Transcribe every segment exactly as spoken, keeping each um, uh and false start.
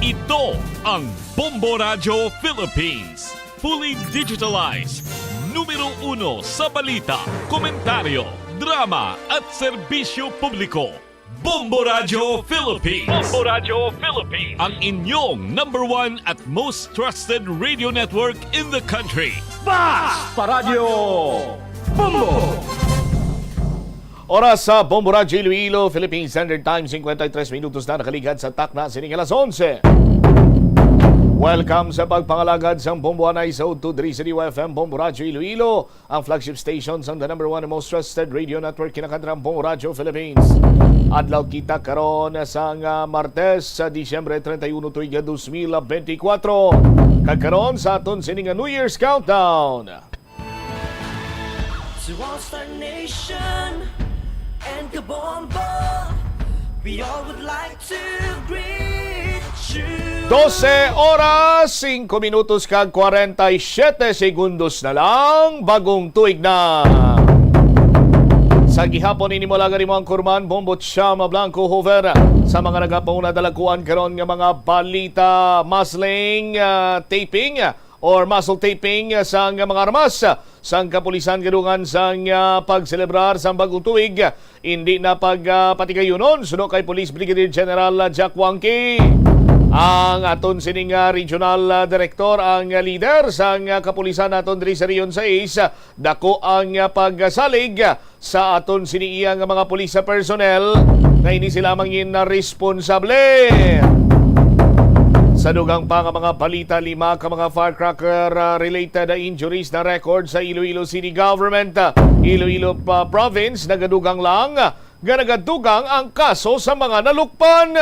Ito ang Bombo Radyo Philippines. Fully digitalized. Numero uno sa balita, komentaryo, drama at serbisyo publiko. Bombo Radyo Philippines. Bombo Radyo Philippines. Ang inyong number one at most trusted radio network in the country. Basta Radyo Bombo! Oras sa Bombo Radyo Iloilo, Philippine Standard Time, cincuenta y tres minutos na nakaligad sa takna sining alas onse. Welcome sa pagpangalagad sang Bombo Anay sa Udto diri sa D Y F M Bombo Radyo Iloilo, ang flagship station sang the number one and most trusted radio network, kinakandrang Bombo Radyo Philippines. Adlaw kita karon sang, ah, Martes sa Disyembre treinta y uno tuig dos mil beintikwatro. Kag karon sa aton sini nga New Year's Countdown. To all Star Nation and Kabombo, we all would like to greet you. Dose oras, singko minutos kag kwarenta y siyete segundos na lang, bagong tuig na. Sa gihapon ini mo lang mo ang kurman, Bombo Chama Blanco Hover. Sa mga nagapauna dalakuan karon nga mga balita, masling, ah, taping, or muzzle taping sang mga armas sang kapulisan kadungan sang, ah, pagselebrar sang bagong tuig. Hindi na pag, ah, patigayunon, suno kay Police Brigadier General Jack Wangki. Ang aton sining, ah, regional, ah, director, ang, ah, leader sang, ah, kapulisan naton diri sa Region sais, dako ang, ah, pagsalig sa aton sini iya nga mga pulis sa personnel nga ini sila mangin na responsable. Sa dugang pa nga mga balita, lima ka mga firecracker, ah, related injuries na record sa Iloilo City Government. Iloilo pa province nagadugang lang nga nagadugang ang kaso sa mga nalukpan.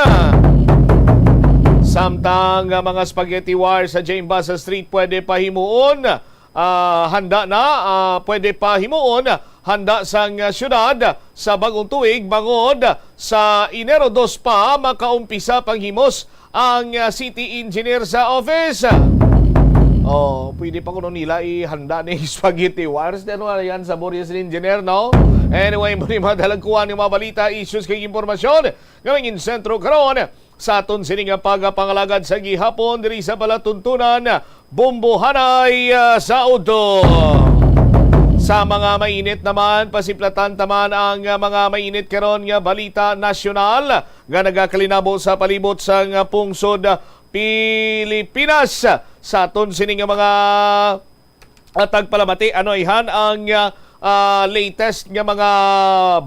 Samtang, ah, mga spaghetti wire sa Jane Basa Street pwede pa himuon, ah, handa na, ah, pwede pa himuon handa sang, ah, siyudad sa bagong tuig, bangod sa Enero dos pa makaumpisa panghimos ang, ah, city engineer sa office. Oh, pwede pa kuno nila ihanda ni spaghetti wires. Di ano yan, sabor yan sa engineer, no? Anyway, muna yung mga dalagkuhan, yung mga balita, issues, kay impormasyon nga may sentro karon sa aton sini nga pagapangalagad sa gihapon diri sa palatuntunan, Bombo Anay, ah, sa Udto. Sa mga mainit naman, pasiplatan taman ang, ah, mga mainit karon nga balita nasyonal nga nagakalinabo sa palibot sang, ah, pungsod, ah, Pilipinas. Sa aton sini nga mga at tagpalamati, ano ihan ang, ah, ah, latest nga mga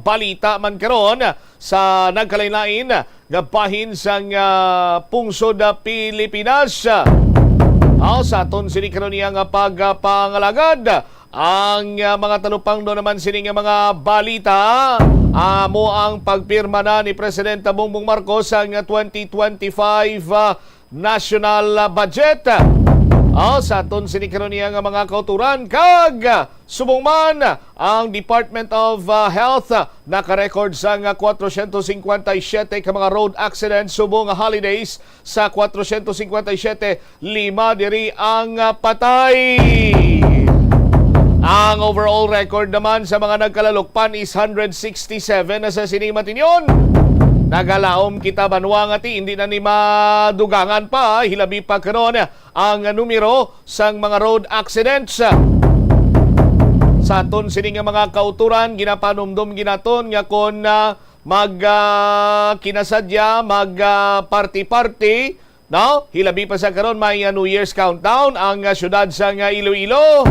balita man karon sa nagkalain-lain nga bahin sang, ah, pungsod, ah, Pilipinas. Ah, sa aton sini karon niya nga pagpangalagad, ang, ah, mga talupangdo naman sini nga mga balita, amo ang pagpirma na ni Presidente Bongbong Marcos ang twenty twenty-five, ah, national, ah, budget. Ah, sa aton sini karon niya nga mga kauturan kag, ah, subong man ang Department of, ah, Health, ah, naka-record sang, ah, kwatrosyentos singkwenta y siyete ka mga road accidents subong nga holidays sa kwatrosyentos singkwenta y siyete, lima diri ang, ah, patay. Ang overall record naman sa mga nagkalalukpan is hundred sixty-seven na sa sini matinyon. Nagalaom kita banwa nga ti hindi na ni madugangan pa, hilabi pa karon ang numero sang mga road accidents. Sa aton sini nga mga kauturan, ginapanumdom ginaton nga kon, ah, mag, ah, kinasadya, mag, ah, party-party, no? Hilabi pa sa karon may, ah, New Year's countdown ang, ah, siyudad sang, ah, Iloilo.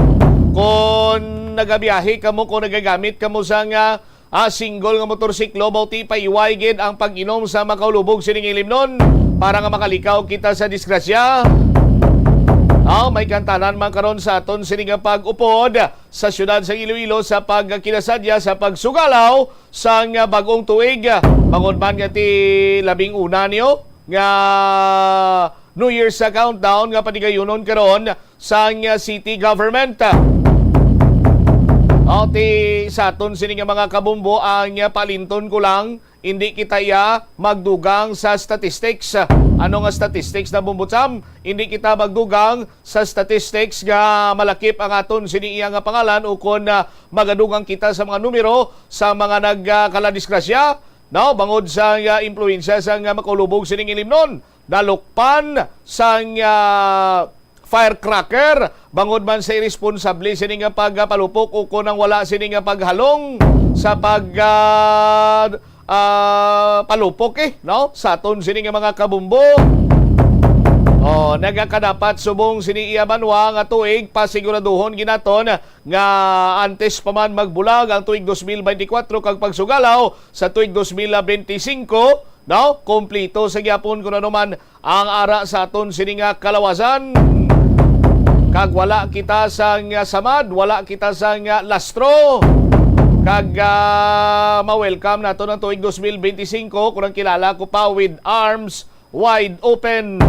Kon nagabiyahe kamo, kon nagagamit kamo sang, ah, ah, single nga motorsiklo, bauti paiway gid ang pag-inom sa makaulubog sining ilimnon para nga makalikaw kita sa disgrasya. Ah, may kantanan man karon sa aton sini nga pag-upod sa siyudad sa Iloilo sa pagkinasadya sa pagsugalaw sang, ah, bag-ong tuig. Bangod man nga ti labing una niyo nga New Year's, ah, countdown nga patigayunon karon sang, ah, city government. O, ti sa aton sini nga mga kabombo, ang, ah, palinton ko lang, hindi kita iya magdugang sa statistics. Ano nga statistics na, Bombo Cham? Hindi kita magdugang sa statistics nga malakip ang aton sini iya nga pangalan o kon, ah, magadugang kita sa mga numero sa mga nagkaladisgrasya. no, bangod sa, ah, impluwensya sang, ah, makaulubog sining ilimnon, nalukpan sang, ah, firecracker bangod man sa iresponsable sini nga pagpalupok ukon ang wala sini nga paghalong sa pag, ah, ah, palupok, eh, no, sa aton sini nga mga kabombo. Oh, nagakadapat subong sini iya banwa nga tuig, pasiguraduhon ginaton nga antes pa man magbulag ang tuig dos mil beintikwatro kag pagsugalaw sa tuig dos mil beintisinko, no, kompleto sa gyapon kung ano man ang ara sa aton sini nga kalawasan. Kag wala kita sang samad, wala kita sang lastro. Kag, ah, ma-welcome nato ng tuig dos mil beintisinko, kung ang kilala ko pa, with arms wide open.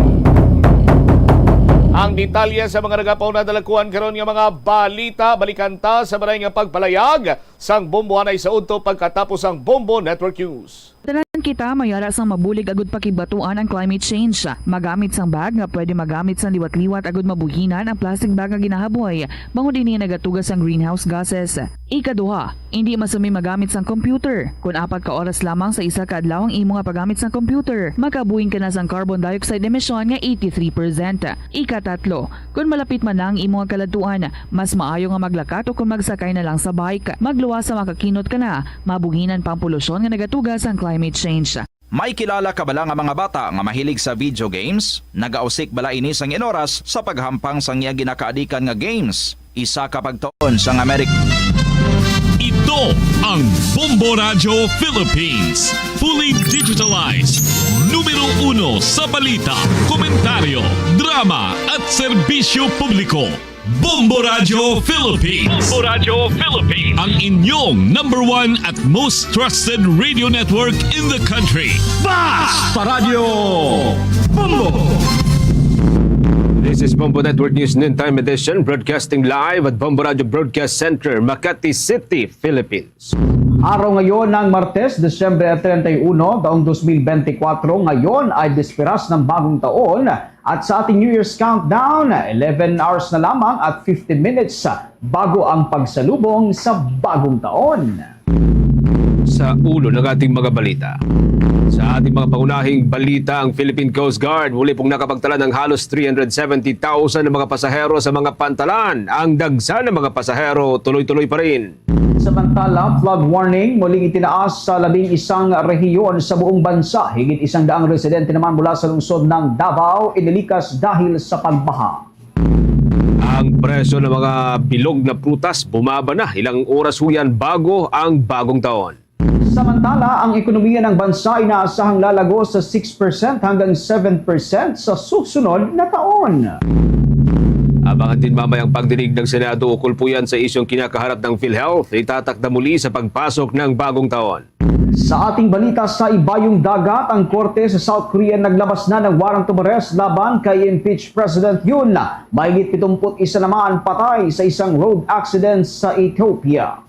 Ang detalye sa mga nagapauna dalagkuan karon nga mga balita, balikan ta sa maray nga pagpalayag sang Bombo anay sa udto pagkatapos ang Bombo Network News. Tanan kita mayara sang mabulig agud pakibatuan ang climate change. Magamit sang bag nga pwede magamit sang liwat-liwat agud mabuhinan ang plastic bag nga ginahaboy, bangod ini nagatuga sang greenhouse gases. Ikaduha, indi masumi magamit sang computer. Kon apat ka oras lamang sa isa ka adlaw ang imo nga paggamit sang computer, makabuhing ka na sang carbon dioxide emission nga eighty-three percent. Ikatatlo, kon malapit man na ang imo nga kaladtuan, mas maayo nga maglakat o kon magsakay na lang sa bike. Magluwas sa makakinot ka na, mabuhinan pa ang polusyon nga nagatuga sang climate change. May kilala ka bala nga mga bata nga mahilig sa video games? Nagausik bala ini sang inoras sa paghampang sang iya ginakaadikan nga games? Isa ka pagtuon sang Amerik- Ito ang Bombo Radyo Philippines. Fully digitalized. Numero uno sa balita, komentaryo, drama, at serbisyo publiko. Bombo Radyo Philippines. Bombo Radyo Philippines. Ang inyong number one at most trusted radio network in the country. Basta Radyo Bombo! This is Bombo Network News Noontime Edition, broadcasting live at Bombo Radyo Broadcast Center, Makati City, Philippines. Araw ngayon ng Martes, Disyembre treinta y uno, taong dos mil beintikwatro. Ngayon ay bisperas ng bagong taon at sa ating New Year's countdown, eleven hours na lamang at fifty minutes bago ang pagsalubong sa bagong taon. Sa ulo ng ating mga balita. Sa ating mga pangunahing balita, ang Philippine Coast Guard muli pong nakapagtala ng halos three hundred seventy thousand na mga pasahero sa mga pantalan. Ang dagsa ng mga pasahero tuloy-tuloy pa rin. Samantala, flood warning muling itinaas sa labing isang rehiyon sa buong bansa. Higit isang daang residente naman mula sa lungsod ng Davao inilikas dahil sa pagbaha. Ang presyo ng mga bilog na prutas bumaba na ilang oras huyan bago ang bagong taon. Samantala, ang ekonomiya ng bansa inaasahang lalago sa six percent hanggang seven percent sa susunod na taon. Abangan din mamaya ang pagdinig ng Senado ukol po yan sa isyong kinakaharap ng PhilHealth. Itatakda muli sa pagpasok ng bagong taon. Sa ating balita sa Ibayong Dagat, ang korte sa South Korea naglabas na ng warrant of arrest laban kay impeached President Yoon. Mahigit pitumput isa naman patay sa isang road accident sa Ethiopia.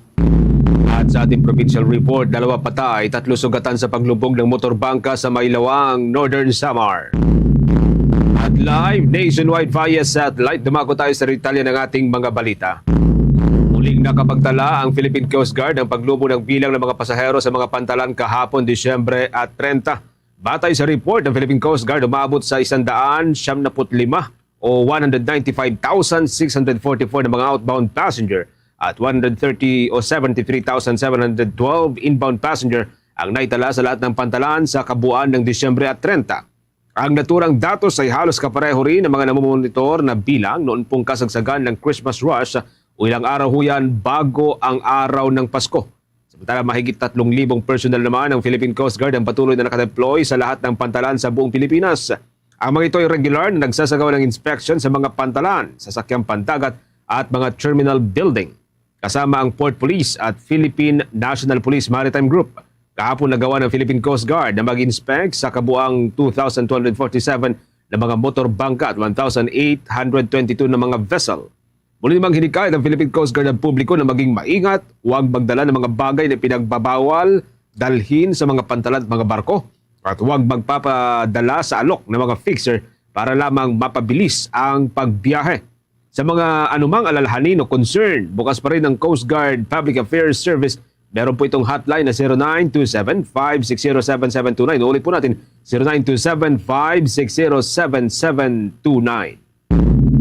At sa ating provincial report, dalawa patay, tatlo sugatan sa paglubog ng motorbangka sa Mailawang, Northern Samar. At live nationwide via satellite, dumako tayo sa detalye ng ating mga balita. Muling nakapagtala ang Philippine Coast Guard ng paglubo ng bilang ng mga pasahero sa mga pantalan kahapon, Disyembre at treinta. Batay sa report ng Philippine Coast Guard, umabot sa isang daan siyam na put lima o one hundred ninety-five thousand six hundred forty-four na mga outbound passenger at one hundred thirty o seventy-three thousand seven hundred twelve inbound passenger ang naitala sa lahat ng pantalan sa kabuuan ng Disyembre at treinta. Ang naturang datos ay halos kapareho rin ng mga namomonitor na bilang noon pong kasagsagan ng Christmas rush o ilang araw huyan bago ang araw ng Pasko. Samantala, mahigit tatlong libong personnel naman ng Philippine Coast Guard ang patuloy na nakadeploy sa lahat ng pantalan sa buong Pilipinas. Ang mga ito ay regular na nagsasagawa ng inspection sa mga pantalan, sasakyang pandagat at mga terminal building, kasama ang Port Police at Philippine National Police Maritime Group. Kahapon, nagawa ng Philippine Coast Guard na mag-inspect sa kabuang two thousand two hundred forty-seven na mga motor bangka at one thousand eight hundred twenty-two na mga vessel. Muli namang hinikayat ang Philippine Coast Guard ang publiko na maging maingat, huwag magdala ng mga bagay na pinagbabawal dalhin sa mga pantalan at mga barko, at huwag magpapadala sa alok ng mga fixer para lamang mapabilis ang pagbiyahe. Sa mga anumang alalhanin o concern, bukas pa rin ang Coast Guard Public Affairs Service Meron po itong hotline na zero nine two seven, five six zero, seven seven two nine. Ulit po natin, zero nine two seven, five six zero, seven seven two nine.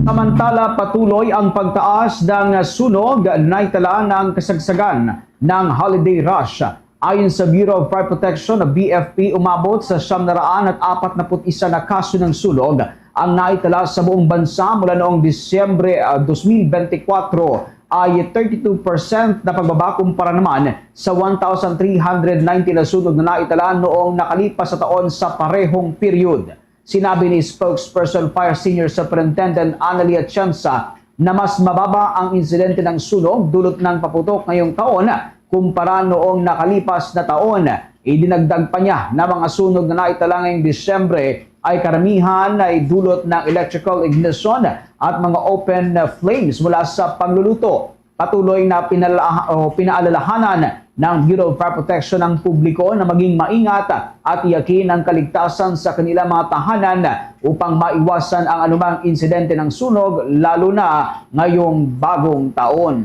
Samantala, patuloy ang pagtaas ng sunog, naitala ng kasagsagan ng holiday rush. Ayon sa Bureau of Fire Protection, B F P, umabot sa siyam na raan at apat na put isa na kaso ng sunog ang naitala sa buong bansa mula noong Disyembre, ah, dos mil bente kwatro, ay thirty-two percent na pagbaba kumpara naman sa one thousand three hundred ninety na sunog na naitala noong nakalipas sa taon sa parehong period. Sinabi ni Spokesperson Fire Senior Superintendent Analia Atienza na mas mababa ang insidente ng sunog dulot ng paputok ngayong taon kumpara noong nakalipas na taon. Idinagdag pa niya na mga sunog na naitala ngayong Disyembre ay karamihan ay dulot ng electrical ignition at mga open flames mula sa pagluluto. Patuloy na pinala-, o pinaalalahanan ng Bureau of Fire Protection ang publiko na maging maingat at tiyakin ang kaligtasan sa kanilang mga tahanan upang maiwasan ang anumang insidente ng sunog, lalo na ngayong bagong taon.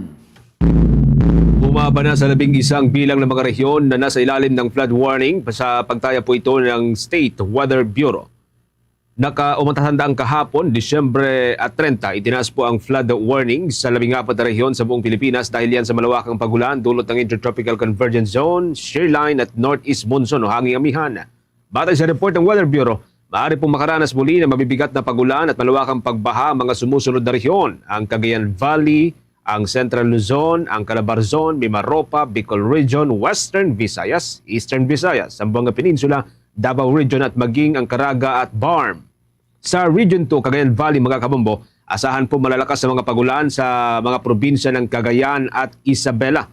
Bumaba na sa labing isang bilang ng mga rehiyon na nasa ilalim ng flood warning. Sa pagtaya po ito ng State Weather Bureau. Naka-, o matatandaan, kahapon, Disyembre at treinta, itinaas po ang flood warning sa labing apat na rehiyon sa buong Pilipinas dahil yan sa malawakang pagulan dulot ng Intertropical Convergence Zone, Shear Line at Northeast Monsoon o Hanging Amihan. Batay sa report ng Weather Bureau, maaari pong makaranas muli ng mabibigat na pagulan at malawakang pagbaha ang mga sumusunod na rehiyon: ang Cagayan Valley, ang Central Luzon, ang Calabarzon, Mimaropa, Bicol Region, Western Visayas, Eastern Visayas, Zamboanga Peninsula, Davao Region at maging ang Caraga at BARMM. Sa Region two, Cagayan Valley, mga kabombo, asahan po malalakas na mga pagulan sa mga probinsya ng Cagayan at Isabela.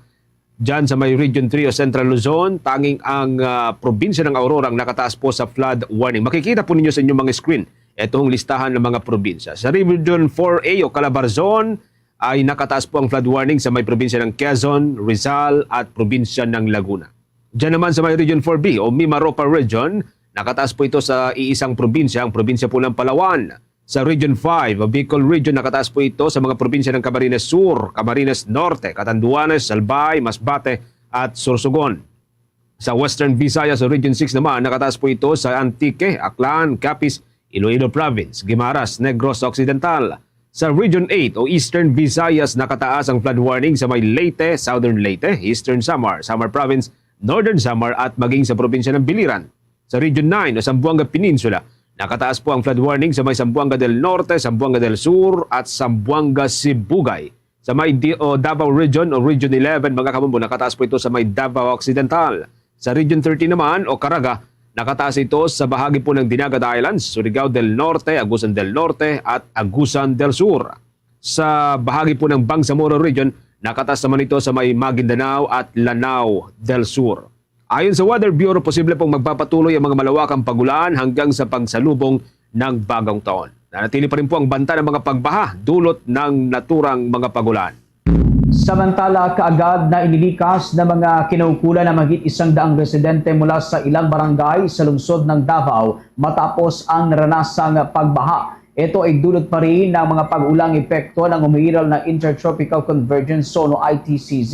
Diyan sa may Region three o Central Luzon, tanging ang, ah, probinsya ng Aurora ang nakataas po sa flood warning. Makikita po ninyo sa inyong mga screen itong listahan ng mga probinsya. Sa Region four A o Calabarzon ay nakataas po ang flood warning sa may probinsya ng Quezon, Rizal at probinsya ng Laguna. Diyan naman sa may Region four B o Mimaropa Region, nakataas po ito sa iisang probinsya, ang probinsya po ng Palawan. Sa Region five o Bicol Region, nakataas po ito sa mga probinsya ng Camarines Sur, Camarines Norte, Catanduanes, Albay, Masbate at Sorsogon. Sa Western Visayas o Region six naman, nakataas po ito sa Antique, Aklan, Capiz, Iloilo Province, Guimaras, Negros Occidental. Sa Region eight o Eastern Visayas, nakataas ang flood warning sa may Leyte, Southern Leyte, Eastern Samar, Samar Province, Northern Samar at maging sa probinsya ng Biliran. Sa Region nine o Zamboanga Peninsula, nakataas po ang flood warning sa may Zamboanga del Norte, Zamboanga del Sur at Zamboanga Sibugay. Sa may Di-, o Davao Region o Region eleven, mga kabombo, nakataas po ito sa may Davao Occidental. Sa Region thirteen naman o Caraga, nakataas ito sa bahagi po ng Dinagat Islands, Surigao del Norte, Agusan del Norte at Agusan del Sur. Sa bahagi po ng Bangsamoro Region, nakataas naman ito sa may Maguindanao at Lanao del Sur. Ayon sa Weather Bureau, posible pong magpapatuloy ang mga malawakang pagulan hanggang sa pagsalubong ng Bagong Taon. Nanatili pa rin po ang banta ng mga pagbaha dulot ng naturang mga pagulan. Samantala, kaagad na inilikas ng mga kinaukulan ang mahigit isang daang residente mula sa ilang barangay sa lungsod ng Davao matapos ang naranasang pagbaha. Ito ay dulot pa rin ng mga pag-ulang epekto ng umiiral na Intertropical Convergence Zone o I T C Z.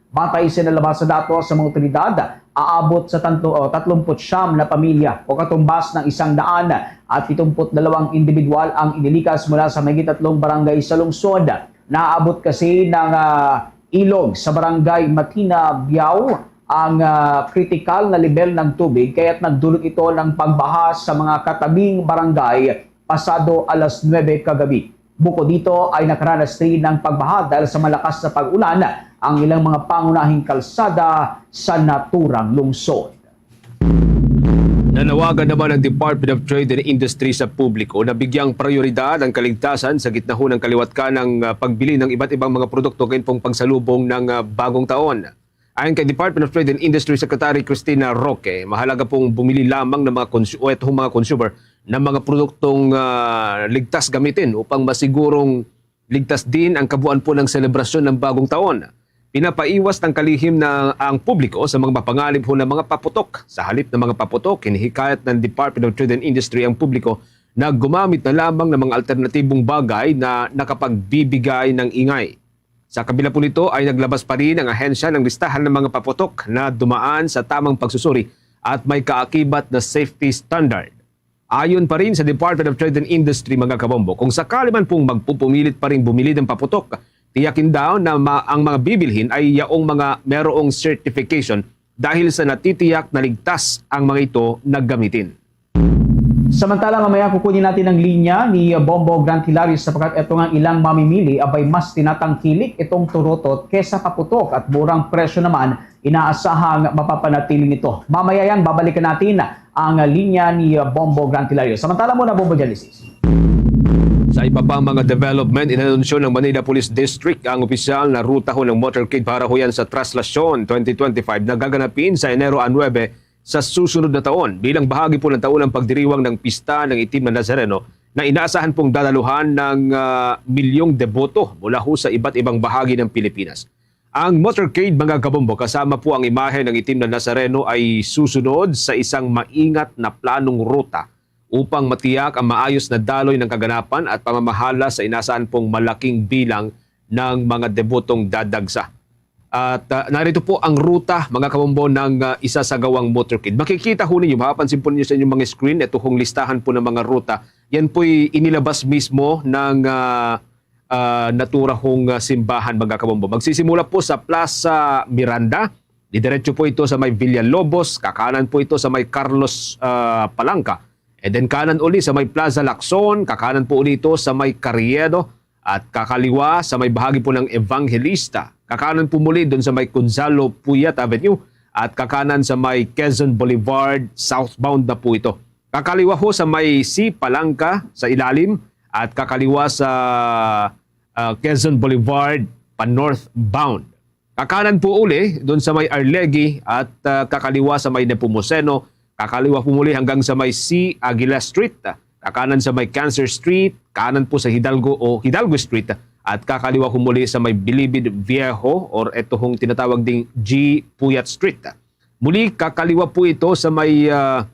Batay sa nalabas sa datos sa mga otoridad, aabot sa tanto-, o, tatlumpu't siyam na pamilya o katumbas ng isang daan at pitumpu't dalawang individual ang inilikas mula sa mahigit tatlong barangay sa lungsod. Naabot kasi ng, ah, ilog sa barangay Matina, Biao ang, ah, kritikal na lebel ng tubig, kaya't nagdulot ito ng pagbaha sa mga katabing barangay pasado alas nuebe kagabi. Bukod dito ay nakaranas rin ng pagbaha dahil sa malakas na pag-ulan ang ilang mga pangunahing kalsada sa naturang lungsod. Nanawagan naman ang Department of Trade and Industry sa publiko na bigyang prioridad ang kaligtasan sa gitna ho ng kaliwat ka ng, ah, pagbili ng iba't ibang mga produkto ngayon pong pagsalubong ng, ah, Bagong Taon. Ayon kay Department of Trade and Industry Secretary Cristina Roque, mahalaga pong bumili lamang ng mga konsu-, o itong mga consumer ng mga produktong, ah, ligtas gamitin upang masigurong ligtas din ang kabuuan po ng selebrasyon ng Bagong Taon. Pinapaiwas ng kalihim na ang publiko sa mga mapanganib ho ng mga paputok. Sa halip ng mga paputok, hinihikayat ng Department of Trade and Industry ang publiko na gumamit na lamang ng mga alternatibong bagay na nakapagbibigay ng ingay. Sa kabila po nito ay naglabas pa rin ang ahensya ng listahan ng mga paputok na dumaan sa tamang pagsusuri at may kaakibat na safety standard. Ayon pa rin sa Department of Trade and Industry, mga kabombo, kung sakali man pong magpupumilit pa rin bumili ng paputok, tiyakin daw na ma- ang mga bibilhin ay yaong mga merong certification dahil sa natitiyak na ligtas ang mga ito na gamitin. Samantala, mamaya kukunin natin ang linya ni Bombo Grant Hilario sapagkat eto nga ilang mamimili abay mas tinatangkilik itong turutot kesa paputok at murang presyo naman inaasahang mapapanatili nito. Mamaya yan, babalikan natin ang linya ni Bombo Grant Hilario. Samantala muna, Bombo Genesis. Sa iba pang mga development, inanunsyo ng Manila Police District ang opisyal na ruta ho ng motorcade para ho yan sa Traslacion twenty twenty-five na gaganapin sa Enero a nuebe sa susunod na taon bilang bahagi po ng taunang pagdiriwang ng pista ng Itim na Nazareno na inaasahan pong dadaluhan ng ah, milyong deboto mula ho sa iba't ibang bahagi ng Pilipinas. Ang motorcade, mga kabombo, kasama po ang imahe ng Itim na Nazareno ay susunod sa isang maingat na planong ruta upang matiyak ang maayos na daloy ng kaganapan at pamamahala sa inaasahan pong malaking bilang ng mga debotong dadagsa. At ah, narito po ang ruta, mga kabombo, ng ah, isa sa gawang motorcade. Makikita ho ninyo, mapapansin po ninyo sa inyong mga screen, ito hong listahan po ng mga ruta. Yan po'y inilabas mismo ng ah, ah, natura hong ah, simbahan, mga kabombo. Magsisimula po sa Plaza Miranda, didiretso po ito sa may Villalobos, kakanan po ito sa may Carlos ah, Palanca. And then kanan uli sa may Plaza Lacson, kakanan po uli ito sa may Carriedo, at kakaliwa sa may bahagi po ng Evangelista. Kakanan po muli doon sa may Gonzalo Puyat Avenue at kakanan sa may Quezon Boulevard, southbound na po ito. Kakaliwa ho sa may C Palanca sa ilalim at kakaliwa sa ah, Quezon Boulevard pa northbound. Kakanan po uli doon sa may Arlegui at ah, kakaliwa sa may Nepomuceno, kakaliwa po muli hanggang sa may C Aguila Street, kakanan sa may Cancer Street, kanan po sa Hidalgo o Hidalgo Street, at kakaliwa po muli sa may Bilibid Viejo or ito hong tinatawag ding G Puyat Street. Muli, kakaliwa po ito sa may ah,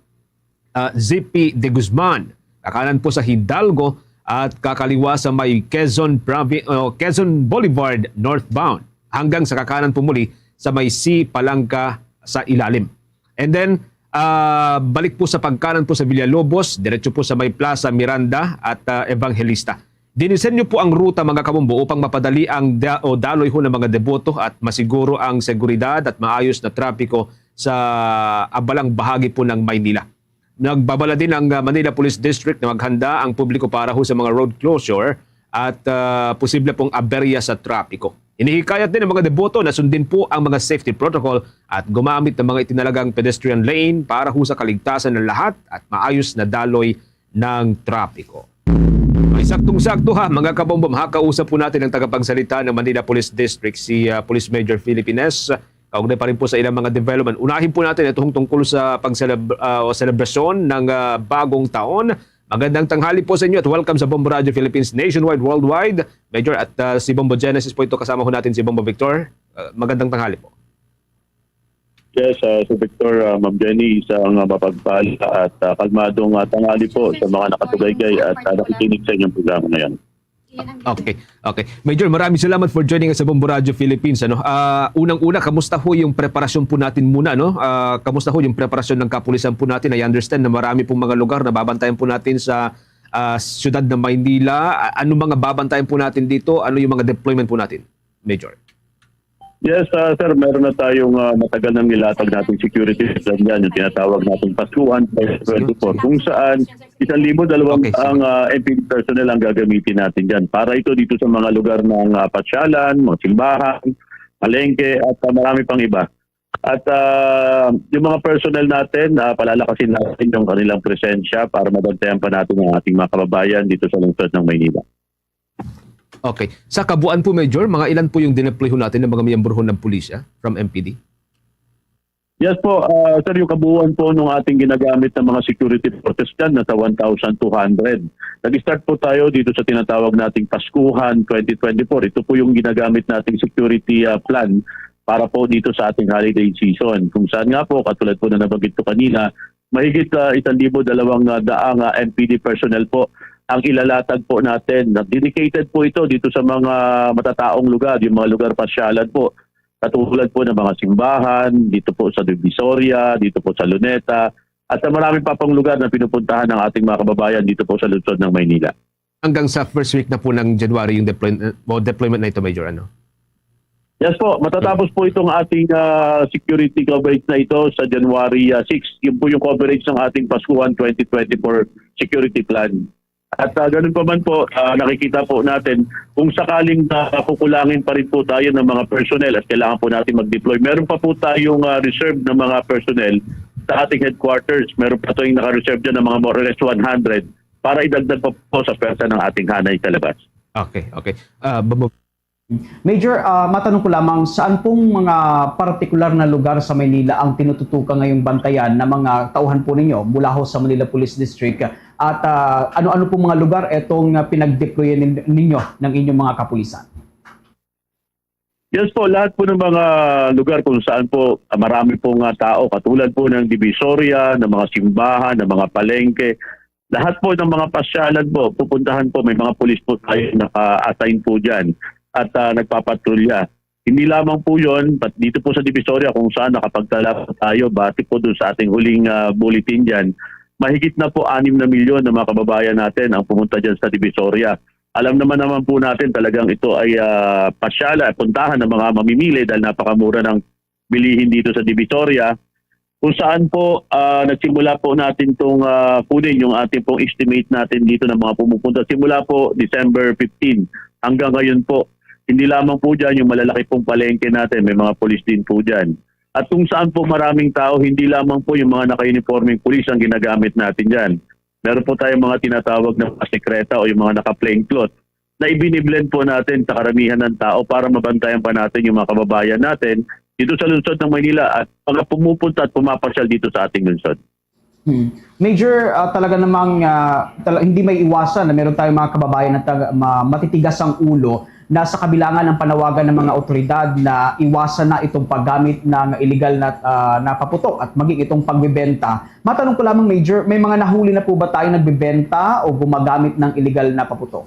ah, Z P de Guzman, kakanan po sa Hidalgo at kakaliwa sa may Quezon Provi- oh, Quezon Boulevard northbound hanggang sa kakanan po muli sa may C Palanca sa ilalim. And then, ah, balik po sa pagkanan po sa Villalobos, diretso po sa may Plaza Miranda at ah, Evangelista. Dinisenyo po ang ruta, mga kabombo, upang mapadali ang da- o daloy ho ng mga deboto at masiguro ang seguridad at maayos na trapiko sa abalang bahagi po ng Maynila. Nagbabala din ang ah, Manila Police District na maghanda ang publiko para ho sa mga road closure at ah, posible pong aberya sa trapiko. Hinihikayat din ang mga deboto na sundin po ang mga safety protocol at gumamit ng mga itinalagang pedestrian lane para ho sa kaligtasan ng lahat at maayos na daloy ng trapiko. Ay, saktong-sakto ha, mga kabombo, makakausap po natin ang tagapagsalita ng Manila Police District, si ah, Police Major Philip Ines. Kaugnay pa rin po sa ilang mga development, unahin po natin itong tungkol sa pagseleb- ah, o selebrasyon ng ah, bagong taon. Magandang tanghali po sa inyo at welcome sa Bombo Radio Philippines nationwide, worldwide. Major, at ah, si Bombo Genesis po ito, kasama ho natin si Bombo Victor. Ah, magandang tanghali po. Yes, uh, Sir Victor, uh, Ma'am Jenny, isang uh, mapagpala at uh, kalmadong uh, tanghali po sa mga nakatugay-gay at uh, nakikinig sa inyong programa ngayon. Okay, okay. Major, maraming salamat for joining us sa Bombo Radio Philippines. Ano? Ah, unang-una, kamusta ho yung preparasyon po natin muna, no? Ah, kamusta ho yung preparasyon ng kapulisan po natin? I understand na marami pong mga lugar na babantayan po natin sa ah, siyudad ng Maynila. A- Ano mga babantayan po natin dito? Ano yung mga deployment po natin, Major? Yes, uh, sir, meron na tayong uh, matagal nang nilatag nating security plan dyan, yung tinatawag nating Paskuhan twenty twenty-four, kung saan isang libo dalawang Okay, sir. ang uh, M P D personnel ang gagamitin natin dyan. Para ito dito sa mga lugar ng uh, pasyalan, mga simbahan, palengke, at uh, marami pang iba. At uh, yung mga personnel natin, uh, palalakasin natin yung kanilang presensya para mabantayan pa natin ang ating mga kababayan dito sa lungsod ng Maynila. Okay. Sa kabuuan po, Major, mga ilan po yung dineploy ho natin ng mga miyembro ho ng pulisya from M P D? Yes po, ah, sir, yung kabuuan po ng ating ginagamit ng mga security forces dyan, nasa one thousand two hundred. Nag-start po tayo dito sa tinatawag nating Paskuhan twenty twenty-four. Ito po yung ginagamit nating security ah, plan para po dito sa ating holiday season. Kung saan nga po, katulad po na nabanggit ko kanina, mahigit uh, isang libo dalawang daang ah, M P D personnel po ang ilalatag po natin. Dedicated po ito dito sa mga matataong lugar, yung mga lugar pasyalan po. Katulad po ng mga simbahan, dito po sa Divisoria, dito po sa Luneta, at sa marami pa pong lugar na pinupuntahan ng ating mga kababayan dito po sa lungsod ng Maynila. Hanggang sa first week na po ng January yung deploy, o deployment na ito, Major, ano? Yes po, matatapos po itong ating ah, security coverage na ito sa January ah, six. Yun po yung coverage ng ating Paskuhan twenty twenty-four security plan. At ah, ganun pa man po, ah, nakikita po natin kung sakaling nakukulangin pa rin po tayo ng mga personnel at kailangan po natin mag-deploy. Meron pa po tayong ah, reserve ng mga personnel sa ating headquarters. Meron pa tayong naka-reserve dyan ng mga more or less one hundred para idagdag pa po sa pwersa ng ating hanay sa labas. Okay, okay. Uh, babo- Major, ah, matanong ko lamang, saan pong mga partikular na lugar sa Maynila ang tinututukan ngayong bantayan ng mga tauhan po ninyo mula ho sa Manila Police District? At ah, ano-ano pong mga lugar itong ah, pinag-deployan nin- ninyo ng inyong mga kapulisan? Yes po, lahat po ng mga lugar kung saan po ah, marami pong ah, tao, katulad po ng Divisoria, ng mga simbahan, ng mga palengke, lahat po ng mga pasyalan po, pupuntahan po, may mga pulis po tayo naka-assign po dyan at ah, nagpapatrolya. Hindi lamang po yon, but dito po sa Divisoria kung saan nakapagtala po tayo, base po doon sa ating huling ah, bulletin dyan, mahigit na po anim na milyon na mga kababayan natin ang pumunta dyan sa Divisoria. Alam naman naman po natin talagang ito ay ah, pasyala, puntahan ng mga mamimili dahil napakamura ng bilihin dito sa Divisoria. Kung saan po ah, nagsimula po natin itong ah, kunin yung ating pong estimate natin dito ng mga pumupunta. Simula po December fifteen hanggang ngayon po. Hindi lamang po dyan yung malalaki pong palengke natin, may mga pulis din po dyan. At kung saan po maraming tao, hindi lamang po yung mga naka-uniforming pulis ang ginagamit natin dyan. Meron po tayong mga tinatawag na mga sekreta o yung mga naka-plain cloth na ibiniblend po natin sa karamihan ng tao para mabantayan pa natin yung mga kababayan natin dito sa lungsod ng Maynila at mga pumupunta at pumapasyal dito sa ating lungsod. Hmm. Major, ah, talaga namang ah, tala- hindi may iwasan na meron tayong mga kababayan na taga- ma- matitigas ang ulo na sa kabilangan ng panawagan ng mga otoridad na iwasan na itong paggamit ng illegal na, ah, na paputok at maging itong pagbebenta. Matanong ko lamang, Major, may mga nahuli na po ba tayo nagbebenta o gumagamit ng illegal na paputok?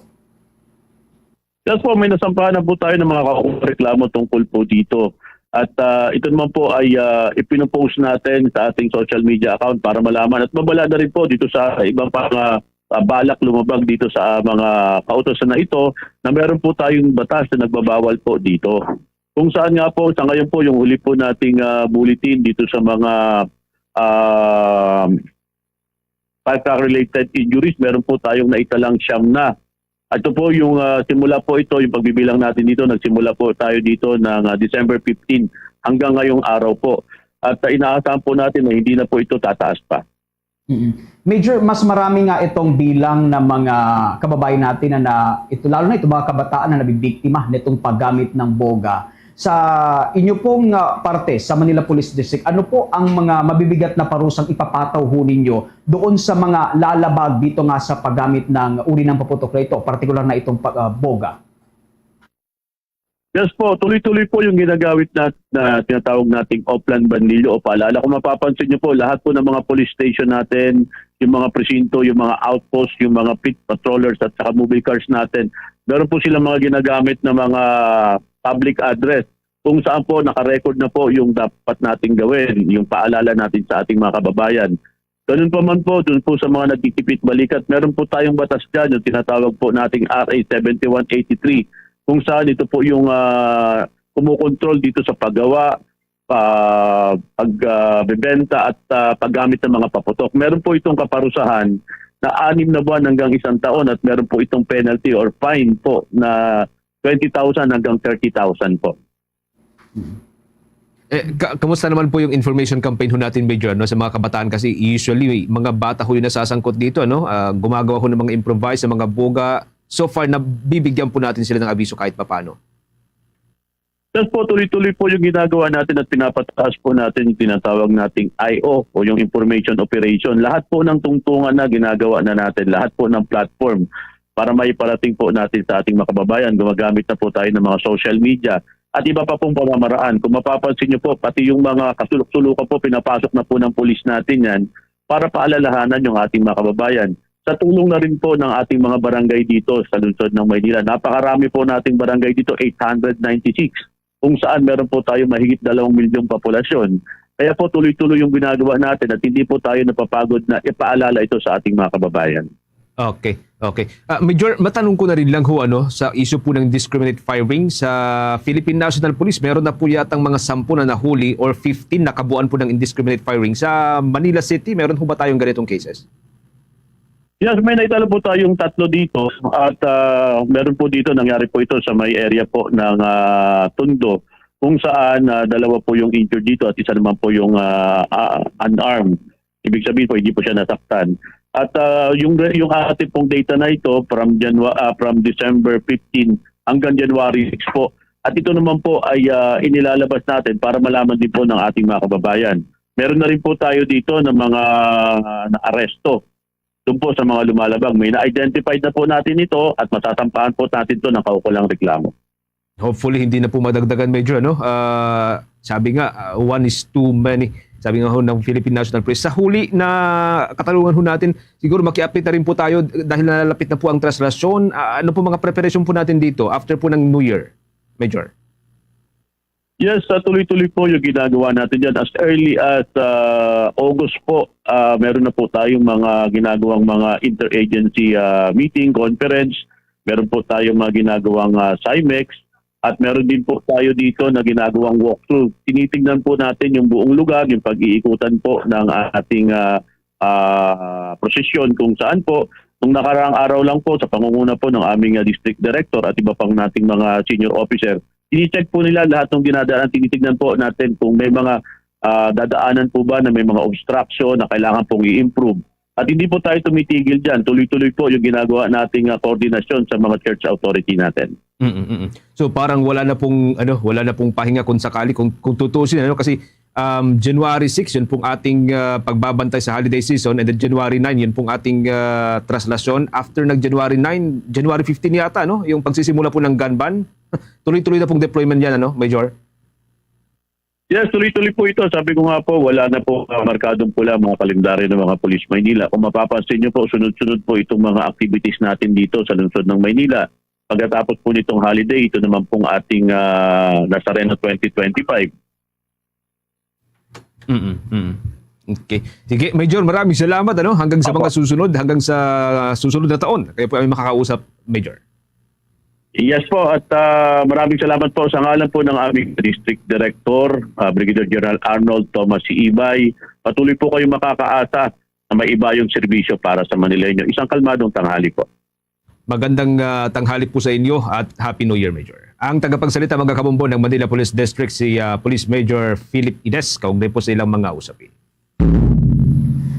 Yes po, may nasampahan na po tayo ng mga kaukulang reklamo tungkol po dito. At ah, ito naman po ay ah, ipinupost natin sa ating social media account para malaman at mabala na rin po dito sa ibang pang ah, ah, balak lumabag dito sa ah, mga kautosan na ito na meron po tayong batas na nagbabawal po dito. Kung saan nga po, sa ngayon po, yung huli po nating ah, bulletin dito sa mga ah, firecracker-related injuries, meron po tayong naitalang siyam na. Ito po yung ah, simula po ito, yung pagbibilang natin dito, nagsimula po tayo dito ng ah, December fifteen hanggang ngayong araw po. At ah, inaasahan po natin na hindi na po ito tataas pa. Mm. Major, mas marami nga itong bilang ng mga kababayan natin na, na ito, lalo na itong mga kabataan na nabibiktima nitong paggamit ng boga. Sa inyo pong ah, parte sa Manila Police District, ano po ang mga mabibigat na parusang ipapataw ho ninyo doon sa mga lalabag dito nga sa paggamit ng uri ng paputok na ito, partikular na itong pag, ah, boga? Yes po, tuloy-tuloy po yung ginagamit na, na tinatawag nating offline bandilyo o paalala. Kung mapapansin niyo po, lahat po ng mga police station natin, yung mga presinto, yung mga outpost, yung mga pit patrollers at saka mobile cars natin, meron po silang mga ginagamit na mga public address kung saan po naka-record na po yung dapat nating gawin, yung paalala natin sa ating mga kababayan. Ganun pa man po, dun po sa mga nagtitipit balikat, meron po tayong batas dyan, yung tinatawag po nating R A seventy-one eighty-three, kung saan ito po yung ah, kumukontrol dito sa paggawa, pa, pag ah, bebenta at ah, paggamit ng mga paputok. Meron po itong kaparusahan na anim na buwan hanggang isang taon at meron po itong penalty or fine po na twenty thousand hanggang thirty thousand po. Eh, ka- kamusta naman po yung information campaign ho natin, Major, no? Sa mga kabataan kasi usually mga bata ho yung nasasangkot dito, no? Ah, gumagawa ho ng mga improvise, ng mga boga. So far, nabibigyan po natin sila ng abiso kahit papano. Yes po, tuloy-tuloy po yung ginagawa natin at pinapataas po natin yung tinatawag nating I O o yung information operation. Lahat po ng tungtungan na ginagawa na natin, lahat po ng platform para maiparating po natin sa ating mga kababayan. Gumagamit na po tayo ng mga social media at iba pa pong pamamaraan. Kung mapapansin niyo po, pati yung mga kasulok-sulukan po, pinapasok na po ng pulis natin yan para paalalahanan yung ating mga kababayan. sa tulong na rin po ng ating mga barangay dito sa lungsod ng Maynila. Napakarami po nating barangay dito, eight hundred ninety-six, kung saan meron po tayo mahigit dalawang milyong populasyon. Kaya po tuloy-tuloy yung ginagawa natin at hindi po tayo napapagod na ipaalala ito sa ating mga kababayan. Okay, okay. Ah, Major, matanong ko na rin lang ho, ano, sa issue po ng indiscriminate firing sa Philippine National Police. Meron na po yatang mga sampu na nahuli or fifteen na kabuuan po ng indiscriminate firing. Sa Manila City, meron ho ba tayong ganitong cases? Yes, may naitala po tayong tatlo dito at ah, meron po dito, nangyari po ito sa may area po ng ah, Tondo, kung saan ah, dalawa po yung injured dito at isa naman po yung ah, ah, unarmed. Ibig sabihin po, hindi po siya nasaktan. At ah, yung re- yung ating pong data na ito from January from December fifteen hanggang January six po. At ito naman po ay ah, inilalabas natin para malaman din po ng ating mga kababayan. Meron na rin po tayo dito ng mga ah, naaresto doon po sa mga lumalabag. May na-identified na po natin ito at masasampahan po natin ito ng kaukulang reklamo. Hopefully, hindi na po madagdagan, Major, ano? Ah, sabi nga, ah, one is too many. Sabi nga ho ng Philippine National Police. Sa huli na katanungan ho natin, siguro maki-update na rin po tayo dahil nalalapit na po ang traslasyon. Ah, ano po mga preparasyon po natin dito after po ng New Year, Major? Yes, ah, tuloy-tuloy po yung ginagawa natin dyan. As early as ah, August po, ah, meron na po tayong mga ginagawang mga interagency ah, meeting, conference. Meron po tayong mga ginagawang ah, CIMEX. At meron din po tayo dito na ginagawang walkthrough. Tinitingnan po natin yung buong lugar, yung pag-iikutan po ng ating ah, ah, prosesyon kung saan po nung nakaraang araw lang po sa pangunguna po ng aming ah, district director at iba pang nating mga senior officer, tinicheck po nila lahat ng dinadaan. Tinitignan po natin kung may mga ah, dadaanan po ba na may mga obstruction na kailangan pong i-improve. At hindi po tayo tumitigil diyan. Tuloy-tuloy po yung ginagawa nating ah, koordinasyon sa mga church authority natin. Mm, mm, mm. So, parang wala na pong, ano, wala na pong pahinga kung sakali, kung, kung tutuusin, ano, kasi um, January six, yun pong ating ah, pagbabantay sa holiday season, and then January nine, yun pong ating ah, traslasyon. After ng January nine, January fifteen yata, no, yung pagsisimula po ng gun ban. Tuloy-tuloy na pong deployment yan, ano, Major? Yes, tuloy-tuloy po ito. Sabi ko nga po, wala na po uh, markadong pula ang mga kalendaryo ng mga Police Maynila. Kung mapapansin nyo po, sunod-sunod po itong mga activities natin dito sa lungsod ng Maynila. Pagkatapos po nitong holiday, ito naman pong ating ah, Nazareno twenty twenty-five. Mm, mm. Okay. Sige, Major, maraming salamat, ano, hanggang sa Opo. mga susunod, hanggang sa susunod na taon. Kayo po ay makakausap, Major. Yes po, at ah, maraming salamat po sa ngalan po ng aming District Director, ah, Brigadier General Arnold Thomas C. Ibay. Patuloy po kayong makakaasa na may iba yung serbisyo para sa Manileño. Isang kalmadong tanghali po. Magandang ah, tanghali po sa inyo at Happy New Year, Major. Ang tagapagsalita, mga kabombo, ng Manila Police District, si ah, Police Major Philip Ides, kaugnay po sa ilang mga usapin.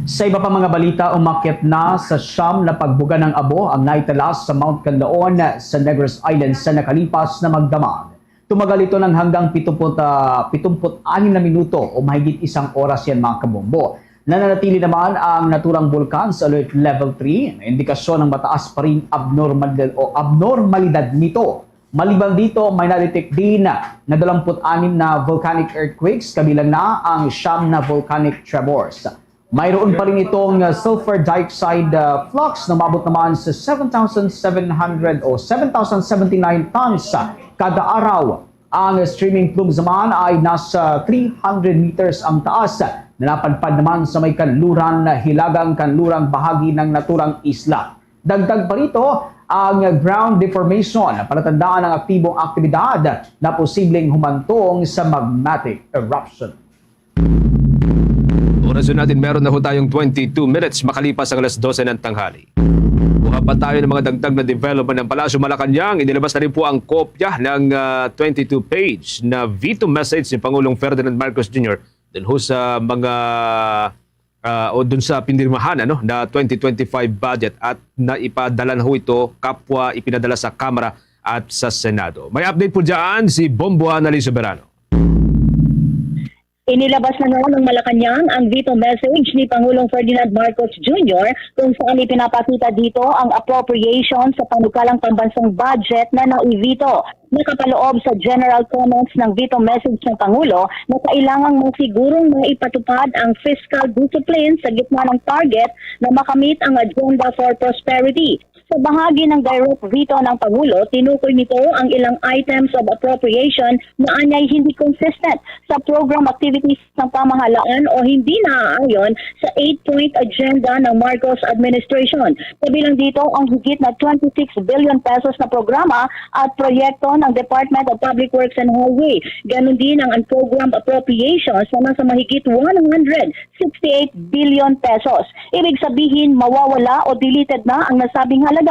Sa iba pa mga balita, umakyat na sa siyam na pagbuga ng abo ang naitala sa Mount Kanlaon sa Negros Island sa nakalipas na magdamag. Tumagal ito ng hanggang pituput, ah, pitumput anim na minuto o mahigit isang oras yan, mga kabombo. Nananatili naman ang naturang bulkan sa Alert Level three, na indikasyon ng mataas pa rin abnormal o abnormalidad nito. Maliban dito, may na-detect din na dalawamput anim na volcanic earthquakes, kabilang na ang siyam na volcanic tremors. Mayroon pa rin itong uh, sulfur dioxide uh, flux na umabot naman sa seven thousand seven hundred o seven thousand seventy-nine tons uh, kada araw. Ang streaming plumes naman ay nasa three hundred meters ang taas na napadpad naman sa may kanluran, hilagang kanlurang bahagi ng naturang isla. Dagdag pa rito, ang ground deformation, palatandaan ng aktibong aktibidad na posibleng humantong sa magmatic eruption. Oras natin, meron na ho tayong twenty-two minutes makalipas ang alas dose ng tanghali. Kuha pa tayo ng mga dagdag na development ng Palasyo Malacañang. Inilabas na rin po ang kopya ng ah, twenty-two page na veto message ni Pangulong Ferdinand Marcos Junior dun ho sa mga ah, o dun sa pinirmahan, ano, na twenty twenty-five budget at naipadala na ho ito kapwa ipinadala sa Kamara at sa Senado. May update po dyan si Bombo Annalyn Soberano. Inilabas na nga ng Malacañang ang veto message ni Pangulong Ferdinand Marcos Junior, kung saan ipinapakita dito ang appropriation sa panukalang pambansang budget na nai-veto. Nakapaloob sa general comments ng veto message ng Pangulo na kailangang masigurong maipatupad ang fiscal discipline sa gitna ng target na makamit ang Agenda for Prosperity. Sa bahagi ng direct veto ng Pangulo, tinukoy nito ang ilang items of appropriation na anyay hindi consistent sa program activities ng pamahalaan o hindi naaayon sa eight-point agenda ng Marcos administration. Kabilang dito ang higit na twenty-six billion pesos na programa at proyekto ng Department of Public Works and Highway. Ganun din ang unprogrammed appropriations na nasa mahigit one hundred sixty-eight billion pesos. Ibig sabihin, mawawala o deleted na ang nasabing halaga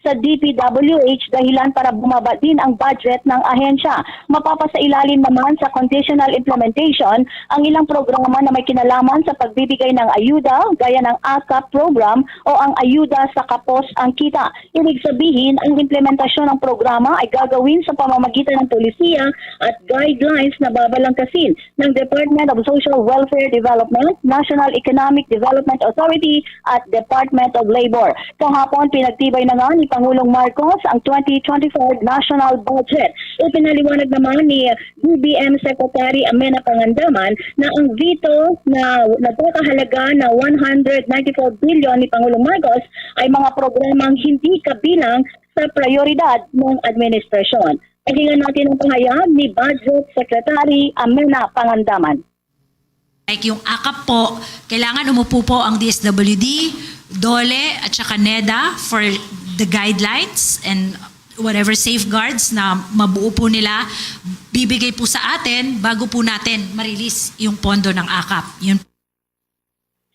sa D P W H, dahilan para bumaba din ang budget ng ahensya. Mapapasailalim naman sa conditional implementation ang ilang programa na may kinalaman sa pagbibigay ng ayuda, gaya ng AKAP program o ang ayuda sa Kapos ang Kita. Ibig sabihin, ang implementasyon ng programa ay gagawin sa pamamagitan ng polisiya at guidelines na babalangkasin ng Department of Social Welfare Development, National Economic Development Authority, at Department of Labor. Kahapon, pinagtibay na nga ni Pangulong Marcos ang twenty twenty-five national budget. Ipinaliwanag naman ni D B M Secretary Amena Pangandaman na ang veto na nagkakahalaga na one hundred ninety-four billion ni Pangulong Marcos ay mga programang hindi kabilang sa prioridad ng administrasyon. Pakinggan natin ang pahayag ni Budget Secretary Amena Pangandaman. Like yung AKAP po, kailangan umupo po ang D S W D, DOLE, at saka NEDA for the guidelines and whatever safeguards na mabuo po nila, bibigay po sa atin bago po natin ma-release yung pondo ng AKAP. Yun.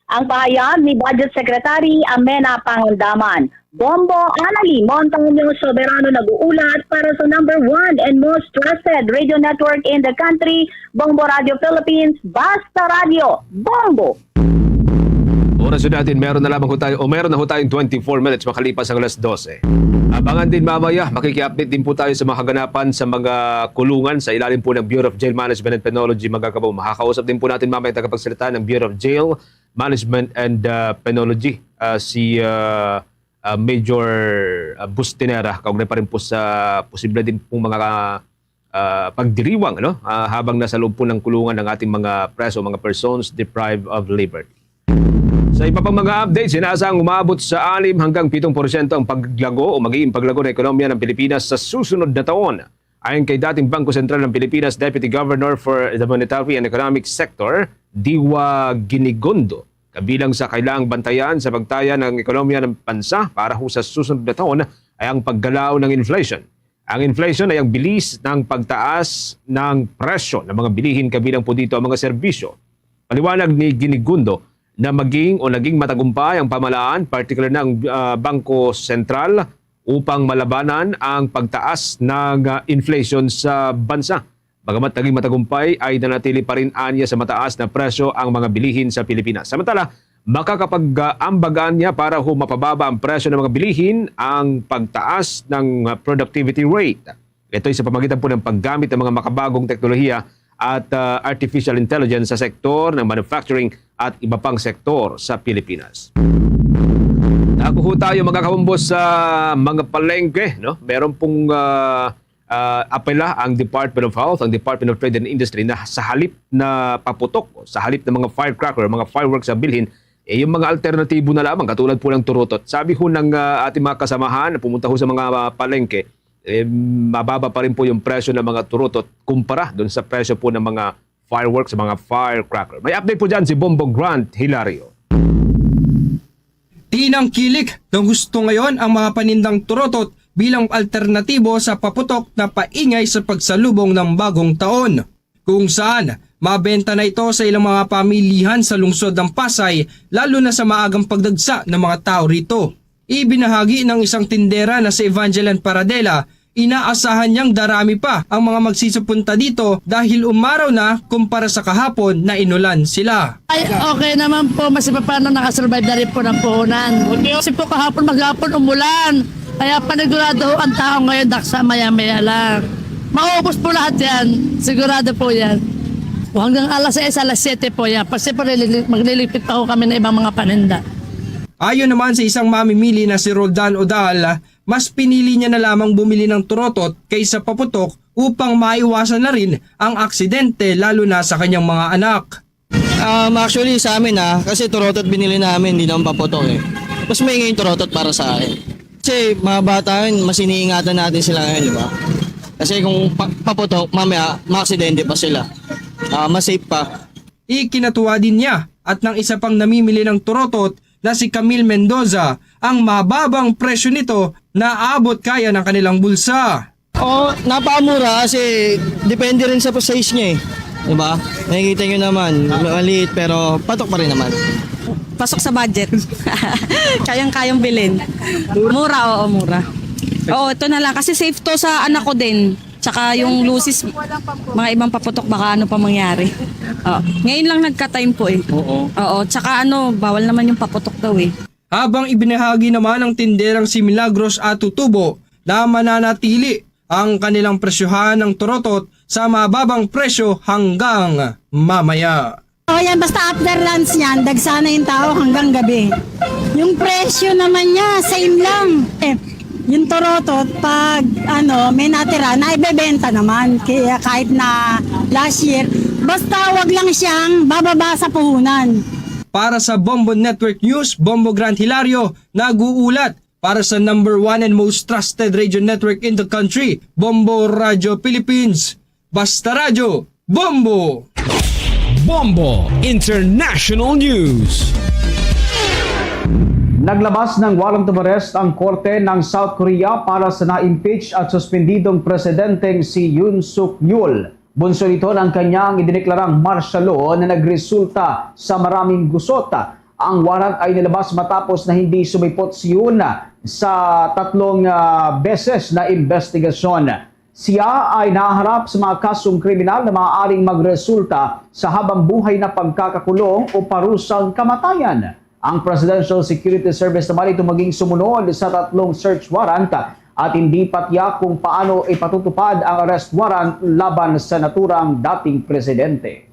Ang pahayag ni Budget Secretary Amena Pangandaman. Bombo Anali Montaño Soberano nag-uulat para sa number one and most trusted radio network in the country, Bombo Radio Philippines, Basta Radio, Bombo! Oras na natin, meron na lamang ho tayo, o meron na ho tayong twenty-four minutes makalipas ang alas dose. Abangan din mamaya, makiki-update din po tayo sa mga kaganapan sa mga kulungan sa ilalim po ng Bureau of Jail Management and Penology, mga kababayan. Makakausap din po natin mamaya ang tagapagsalita ng Bureau of Jail Management and uh, Penology, uh, si uh, uh, Major uh, Bustinera, kaugnay pa rin po sa posible din pong mga uh, pagdiriwang, ano? Uh, habang nasa loob po ng kulungan ng ating mga preso, mga persons deprived of liberty. Sa iba pang mga updates, inaasahang umabot sa anim hanggang pitong porsyento ang paglago o magiging paglago ng ekonomiya ng Pilipinas sa susunod na taon. Ayon kay dating Bangko Sentral ng Pilipinas Deputy Governor for the Monetary and Economic Sector, Diwa Ginigondo, kabilang sa kailangang bantayan sa pagtaya ng ekonomiya ng bansa para ho sa susunod na taon ay ang paggalaw ng inflation. Ang inflation ay ang bilis ng pagtaas ng presyo ng mga bilihin, kabilang po dito ang mga serbisyo. Paliwanag ni Ginigundo na maging o naging matagumpay ang pamahalaan, particular na ang uh, Bangko Sentral, upang malabanan ang pagtaas ng uh, inflation sa bansa. Bagamat naging matagumpay, ay nanatili pa rin anya sa mataas na presyo ang mga bilihin sa Pilipinas. Samantala, makakapag-ambagan niya para ho mapababa ang presyo ng mga bilihin ang pagtaas ng uh, productivity rate. Ito'y sa pamagitan po ng paggamit ng mga makabagong teknolohiya at uh, artificial intelligence sa sektor ng manufacturing at iba pang sektor sa Pilipinas. Ako ho tayo mga kahumbos sa mga palengke, no? Meron pong uh, uh, apela ang Department of Health, ang Department of Trade and Industry na sa halip na paputok, sa halip ng mga firecracker, mga fireworks sa bilhin, eh, yung mga alternatibo na lamang katulad po ng turutot. Sabi ho ng uh, ating mga kasamahan na pumunta ho sa mga uh, palengke, eh, mababa pa rin po yung presyo ng mga turutot kumpara doon sa presyo po ng mga fireworks, mga firecracker. May update po dyan si Bombo Grant Hilario. Tinangkilik ng gusto ngayon ang mga panindang turotot bilang alternatibo sa paputok na paingay sa pagsalubong ng bagong taon, kung saan mabenta na ito sa ilang mga pamilihan sa lungsod ng Pasay, lalo na sa maagang pagdagsa ng mga tao rito. Ibinahagi ng isang tindera na si Evangeline Paradela, inaasahan niyang darami pa ang mga magsisupunta dito dahil umaraw na kumpara sa kahapon na inulan sila. Ay, okay naman po. Mas paano nakasurvive na rin po ng puhunan. Kasi po kahapon maghapon umulan. Kaya panigurado ho ang tao ngayon, daksa maya-maya lang. Maubos po lahat yan. Sigurado po yan. O, hanggang alas sais, alas siyete po, yeah. Kasi po, lili-, maglilipit pa ho kami ng ibang mga paninda. Ayon naman sa isang mamimili na si Roldan Odal, mas pinili niya na lamang bumili ng turotot kaysa paputok upang maiwasan na rin ang aksidente, lalo na sa kanyang mga anak. Um, actually, sa amin, ah, kasi turotot binili namin, hindi naman paputok eh. Mas maingay yung turotot para sa akin. Kasi mga bata yun, mas iniingatan natin sila ngayon, di ba? Kasi kung pa- paputok, mamaya, maaksidente pa sila. Ah, mas safe pa. Ikinatuwa din niya at ng isa pang namimili ng turotot na si Camille Mendoza ang mababang presyo nito na aabot kaya ng kanilang bulsa. Oh, napakamura kasi depende rin sa size niya eh. Diba? Nakikita nyo naman, maliit pero patok pa rin naman. Pasok sa budget. Kayang-kayang bilhin. Mura, oo, mura. Oo, ito na lang. Kasi safe to sa anak ko din. Tsaka yung lusis, mga ibang paputok, baka ano pa mangyari. Oh, ngayon lang nagka-time po eh. Oo. Oo, tsaka ano, bawal naman yung paputok daw eh. Habang ibinahagi naman ng tinderang si Milagros Atutubo na mananatili ang kanilang presyohan ng turotot sa mababang presyo hanggang mamaya. O yan, basta after lunch niyan, dagsa na yung tao hanggang gabi. Yung presyo naman niya, same lang. Eh, yung turotot, pag ano, may natira, naibebenta naman. Kaya kahit na last year, basta wag lang siyang bababa sa puhunan. Para sa Bombo Network News, Bombo Grant Hilario, nag-uulat para sa number one and most trusted radio network in the country, Bombo Radio Philippines. Basta Radyo, Bombo! Bombo International News. Naglabas ng warrant of arrest ang korte ng South Korea para sa na-impeach at suspendidong presidenteng si Yoon Suk Yeol. Bunso nito ng kanyang idineklarang martial law na nagresulta sa maraming gusot. Ang warrant ay nilabas matapos na hindi sumipot si Yoon sa tatlong, ah, beses na investigasyon. Siya ay nahaharap sa mga kasong kriminal na maaaring magresulta sa habang buhay na pagkakakulong o parusang kamatayan. Ang Presidential Security Service naman ito maging sumunod sa tatlong search warrant at hindi pa tiyak kung paano ipatutupad ang arrest warrant laban sa naturang dating presidente.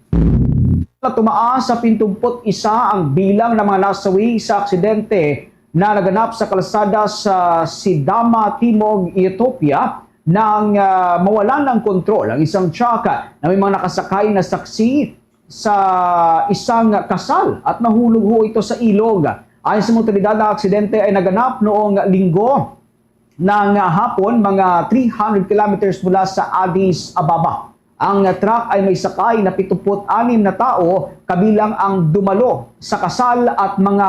Tumaas sa pitumput isa ang bilang ng mga nasawi sa aksidente na naganap sa kalsada sa Sidama, Timog, Ethiopia, nang, ah, mawalan ng kontrol ang isang truck na may mga nakasakay na saksi sa isang kasal at nahulog ho ito sa ilog. Ayon sa mga otoridad, ang aksidente ay naganap noong Linggo ng hapon, mga three hundred kilometers mula sa Addis Ababa. Ang truck ay may sakay na pituput anim na tao, kabilang ang dumalo sa kasal at mga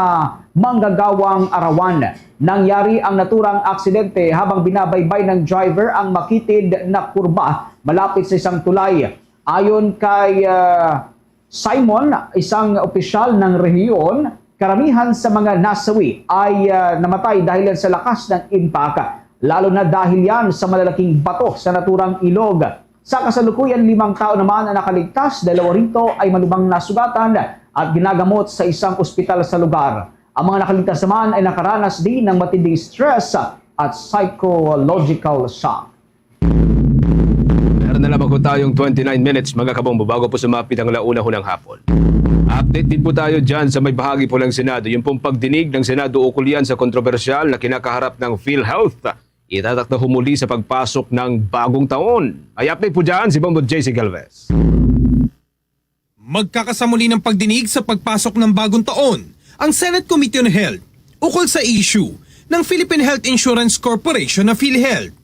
manggagawang arawan. Nangyari ang naturang aksidente habang binabaybay ng driver ang makitid na kurba malapit sa isang tulay. Ayon kay, ah, Simon, isang opisyal ng rehiyon, karamihan sa mga nasawi ay, ah, namatay dahil sa lakas ng impact, lalo na dahil yan sa malalaking bato sa naturang ilog. Sa kasalukuyan, limang tao naman ang nakaligtas, dalawa rito ay malubhang nasugatan at ginagamot sa isang ospital sa lugar. Ang mga nakaligtas naman ay nakaranas din ng matinding stress at psychological shock. Meron na lamang po tayong twenty-nine minutes, mga kabombo, bago po sumapit ang alauna ho ng hapon. Update din po tayo dyan sa may bahagi po ng Senado, yung pong pagdinig ng Senado ukol yan sa kontrobersyal na kinakaharap ng PhilHealth. Itatak na humuli sa pagpasok ng bagong taon. May update po dyan si Bombo J C Galvez. Magkakasamuli ng pagdinig sa pagpasok ng bagong taon ang Senate Committee on Health ukol sa issue ng Philippine Health Insurance Corporation na PhilHealth.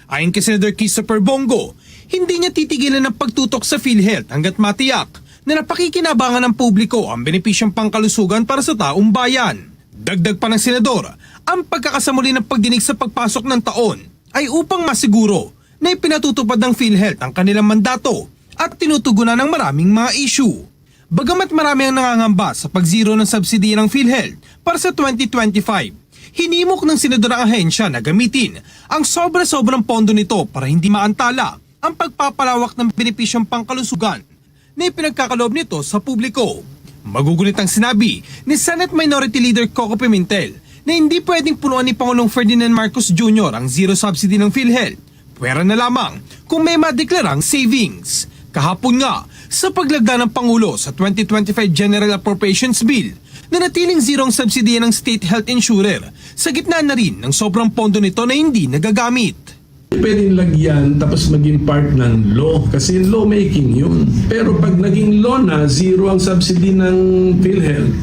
Ayon kay Senador Christopher Bong Go, hindi niya titigilan ang pagtutok sa PhilHealth hanggat matiyak na napakikinabangan ng publiko ang benepisyong pangkalusugan para sa taong bayan. Dagdag pa ng senador, ang pagkakasamuli ng pagdinig sa pagpasok ng taon ay upang masiguro na ipinatutupad ng PhilHealth ang kanilang mandato at tinutugunan ang maraming mga issue. Bagamat marami ang nangangamba sa pag-zero ng subsidy ng PhilHealth para sa twenty twenty-five, hinimok ng senador ang ahensya na gamitin ang sobra-sobrang pondo nito para hindi maantala ang pagpapalawak ng benepisyong pangkalusugan na ipinagkakaloob nito sa publiko. Magugunit ang sinabi ni Senate Minority Leader Coco Pimentel na hindi pwedeng punuan ni Pangulong Ferdinand Marcos Junior ang zero subsidy ng PhilHealth, pwera na lamang kung may madeklarang savings. Kahapon nga, Sa paglagda ng Pangulo sa twenty twenty-five General Appropriations Bill, nanatiling zero ang subsidy ng state health insurer sa gitna na rin ng sobrang pondo nito na hindi nagagamit. Pwedeng lagyan tapos maging part ng law kasi lawmaking yun. Pero pag naging law na, zero ang subsidy ng PhilHealth,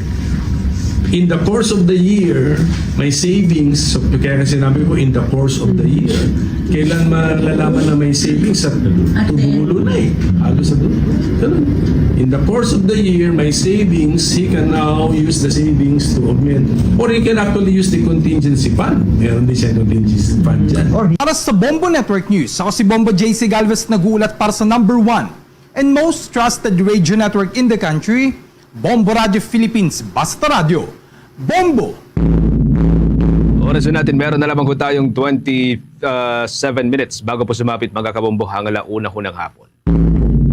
in the course of the year, may savings. So, kaya nga sinabi ko, in the course of the year. Kailan malalaman na may savings? Sa tumulo na eh. Halos sa ganun. In the course of the year, may savings, he can now use the savings to augment. Or he can actually use the contingency fund. Meron din siya contingency fund dyan. Para sa Bombo Network News, ako si Bombo J C Galvez, nag-uulat para sa number one and most trusted radio network in the country, Bombo Radio Philippines, Basta Radio. Bombo! Oras na natin, meron na lamang po tayong twenty-seven minutes bago po sumapit, mga kabombo, ang ala una ho ng hapon.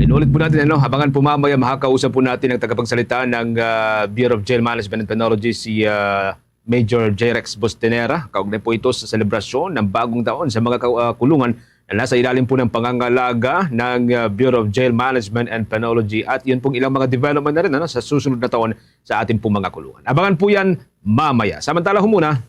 Inulit po natin, ano, abangan po mamaya, makakausap po natin ang tagapagsalita ng ah, Bureau of Jail Management and Penology, si ah, Major J. Rex Bustinera. Kaugnay po ito sa selebrasyon ng bagong taon sa mga ka- ah, kulungan na nasa ilalim po ng pangangalaga ng ah, Bureau of Jail Management and Penology. At yun pong ilang mga development na rin, ano, sa susunod na taon sa ating pong mga kulungan. Abangan po yan mamaya. Samantala ho muna.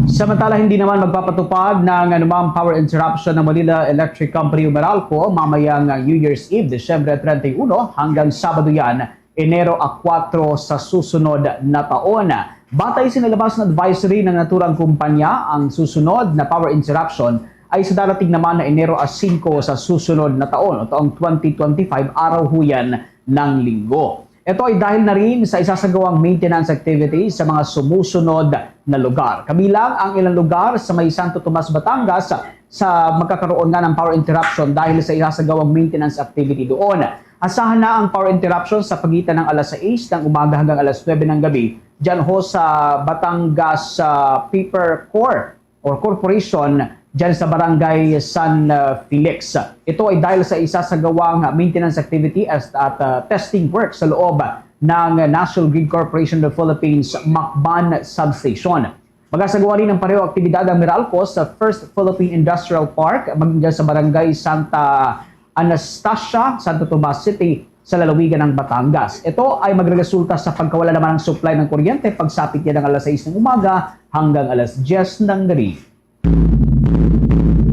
Samantala, hindi naman magpapatupad ng anumang power interruption ng Manila Electric Company o Meralco mamayang New Year's Eve, Disyembre treinta y uno, hanggang Sabado yan, Enero a kuwatro sa susunod na taon. Batay sa nilabas na advisory ng naturang kumpanya, ang susunod na power interruption ay sa darating naman na Enero a singko sa susunod na taon, o taong twenty twenty-five, araw ho yan ng Linggo. Ito ay dahil na rin sa isasagawang maintenance activities sa mga sumusunod na lugar. Kabilang ang ilang lugar sa may Santo Tomas, Batangas, sa magkakaroon nga ng power interruption dahil sa isasagawang maintenance activity doon. Asahan na ang power interruption sa pagitan ng alas sais ng umaga hanggang alas nuebe ng gabi dyan ho sa Batangas ah, Paper Corp or Corporation dyan sa Barangay San ah, Felix. Ito ay dahil sa isasagawang maintenance activity at, at ah, testing work sa loob ng National Grid Corporation of the Macban Substation. Magasagawa rin ng pareho aktibidad ang Meralco sa First Philippine Industrial Park, maging dyan sa Barangay Santa Anastasia, Santo Tomas City, sa lalawigan ng Batangas. Ito ay magreresulta sa pagkawala naman ng supply ng kuryente pagsapit niya ng alas sais ng umaga hanggang alas diyes ng gabi.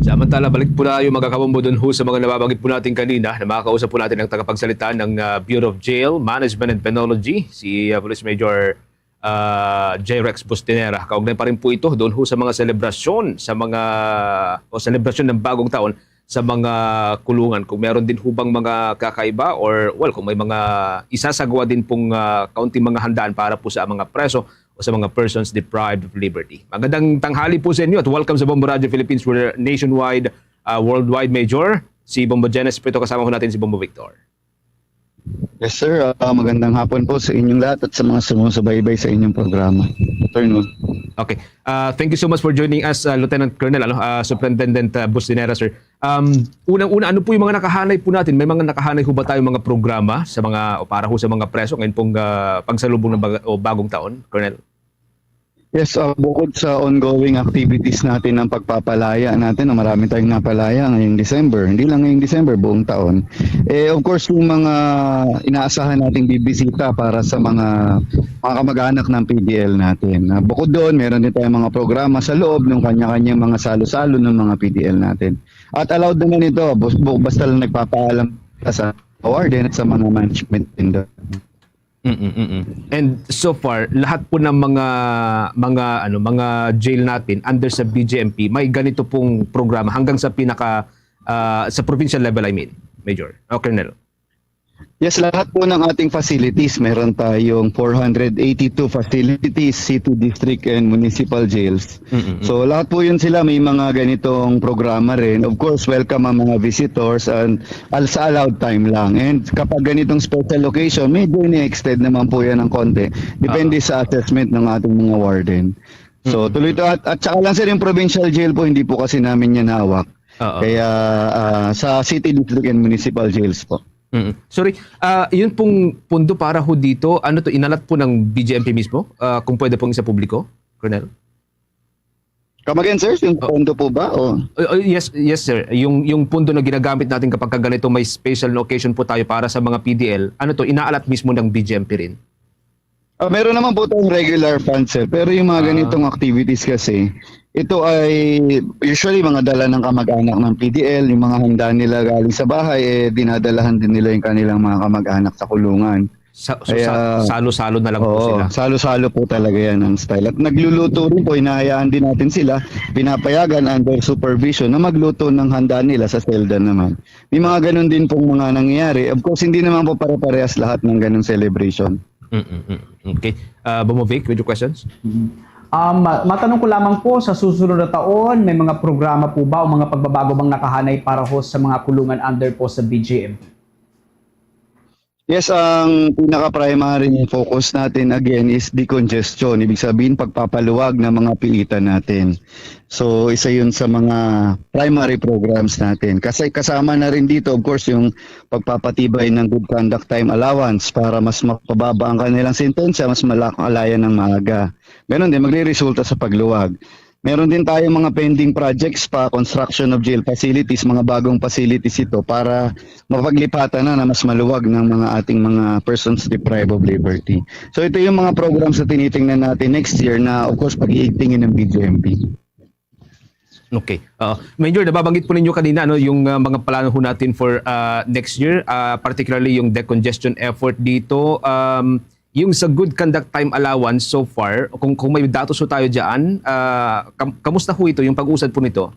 Samantala, balik po tayo, mga kabombo, dun ho sa mga nababanggit po natin kanina na makakausap po natin ang tagapagsalita ng ah, Bureau of Jail Management and Penology, si ah, Police Major ah, J. Rex Bustinera. Kaugnay pa rin po ito doon ho sa mga selebrasyon, sa mga o selebrasyon ng bagong taon sa mga kulungan. Kung meron din ho bang mga kakaiba or, well, kung may mga isasagawa din pong ah, kaunting mga handaan para po sa mga preso o sa mga persons deprived of liberty. Magandang tanghali po sa inyo at welcome sa Bombo Radio Philippines. We're nationwide, ah, worldwide, Major. Si Bombo Genes po ito, kasama ho natin si Bombo Victor. Yes, sir. Ah, magandang hapon po sa inyong lahat at sa mga sumusubaybay sa inyong programa. Afternoon. Okay. Uh, thank you so much for joining us, uh, Lieutenant Colonel, ano, uh, Superintendent uh, Bustinera, sir. Um, unang-una, ano po yung mga nakahanay po natin? May mga nakahanay ho ba tayong mga programa sa mga, o para ho sa mga preso ngayon pong uh, pagsalubong ng bag- o bagong taon, Colonel? Yes, uh, bukod sa ongoing activities natin ng pagpapalaya natin, no, marami tayong napalaya ngayong December. Hindi lang ngayong December, buong taon. Eh, of course, yung mga inaasahan nating bibisita para sa mga, mga kamag-anak ng P D L natin. Uh, bukod doon, meron din tayong mga programa sa loob ng kanya-kanyang mga salo-salo ng mga P D L natin. At allowed naman ito, bus- bu- basta lang nagpapaalam ka sa warden at sa mga management din doon. Mm-mm-mm. And so far, lahat po ng mga mga ano, mga jail natin under sa B J M P, may ganito pong programa hanggang sa pinaka ah, sa provincial level, I mean, Major o Colonel. Yes, lahat po ng ating facilities, meron tayong four hundred eighty-two facilities, city, district, and municipal jails. Mm-mm. So lahat po yun sila may mga ganitong programa rin. Of course, welcome ang mga visitors and al sa allowed time lang. And kapag ganitong special location, medyo ini-extend naman po yan ng konti. Depende sa assessment ng ating mga warden. So tuloy to at, at saka lang sir, yung provincial jail po, hindi po kasi namin yan hawak. Oo. Kaya ah, sa city, district, and municipal jails po. Mm. Sorry, ah, yun pong pundo para ho dito, ano to, inalat po ng B J M P mismo? Ah, kung pwede pong isa publiko, Colonel? Come again, sir? Yung Oh. pondo po ba? O. Oh, oh, yes, yes, sir. Yung, yung pondo na ginagamit natin kapag ka ganito, may special na occasion po tayo para sa mga P D L. Ano to? Inaalat mismo ng B J M P rin? Ah, meron naman po tayong regular fund, sir. Pero yung mga Ah. ganitong activities kasi, ito ay usually mga dala ng kamag-anak ng P D L, yung mga handa nila galing sa bahay, eh, dinadalahan din nila yung kanilang mga kamag-anak sa kulungan. Sa, so, Kaya, sa, salo-salo na lang po oo, sila. Salo-salo po talaga yan ang style. At nagluluto rin po, hinahayaan din natin sila, pinapayagan under supervision na magluto ng handa nila sa selda naman. May mga ganun din pong mga nangyayari. Of course, hindi naman po pare-parehas lahat ng ganung celebration. Mm-mm-mm. Okay. Uh, Bomovic, with your questions? Um, ma- matanong ko lamang po, sa susunod na taon, may mga programa po ba o mga pagbabago bang nakahanay para ho sa mga kulungan under po sa B J M? Yes, ang pinaka-primary focus natin again is decongestion. Ibig sabihin, pagpapaluwag ng mga pilitan natin. So, isa yun sa mga primary programs natin. Kasi kasama na rin dito, of course, yung pagpapatibay ng good conduct time allowance para mas mapababa ang kanilang sentensya, mas malak-, malayan ng maaga. Ganon din, magre-resulta sa pagluwag. Meron din tayong mga pending projects pa, construction of jail facilities, mga bagong facilities ito para mapaglipatan na, na mas maluwag ng mga ating mga persons deprived of liberty. So ito yung mga programs na tinitingnan natin next year na, of course, pag-iigtingin ng B J M P. Okay. Uh, Major, nababanggit po ninyo kanina, ano, yung, uh, mga plano ho natin for, uh, next year, uh, particularly yung decongestion effort dito. Um, yung sa good conduct time allowance so far, kung, kung may datos ho tayo dyan, uh, kam- kamusta ho ito, yung pag-usad po nito?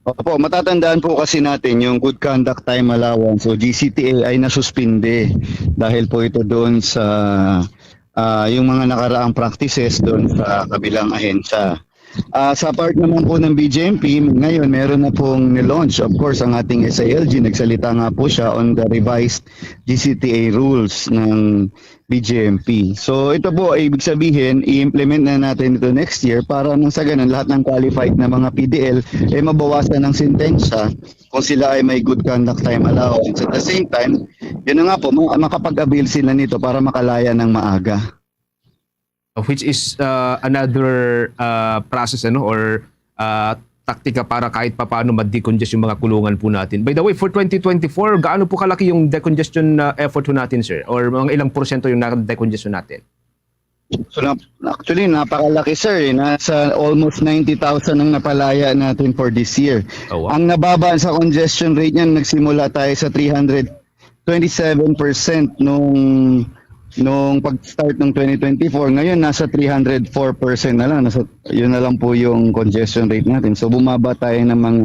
Opo, matatandaan po kasi natin yung good conduct time allowance o G C T A ay nasuspinde dahil po ito doon sa, ah, yung mga nakaraang practices doon sa kabilang ahensya. Ah, sa part naman po ng B J M P, ngayon meron na pong nilaunch. Of course, ang ating S I L G, nagsalita nga po siya on the revised G C T A rules ng B J M P. So ito po, ibig sabihin, i-implement na natin ito next year para nang sa ganun, lahat ng qualified na mga P D L, eh, mabawasan ng sentensya kung sila ay may good conduct time allowance. At the same time, yun na nga po, ma- makapag-avail sila nito para makalaya ng maaga. Which is, uh, another, uh, process, ano, or, uh, taktika para kahit papaano ma-decongest yung mga kulungan po natin. By the way, for twenty twenty-four, gaano po kalaki yung decongestion, uh, effort po natin, sir? Or mga ilang porsyento yung na-decongestion natin? So, nap- actually, napakalaki, sir, eh. Nasa almost ninety thousand ang napalaya natin for this year. Oh, wow. Ang nababa sa congestion rate niyan, nagsimula tayo sa three hundred twenty-seven percent nung, nung pag-start ng twenty twenty-four. Ngayon, nasa three hundred four percent na lang. Nasa, yun na lang po yung congestion rate natin. So, bumaba tayo ng mga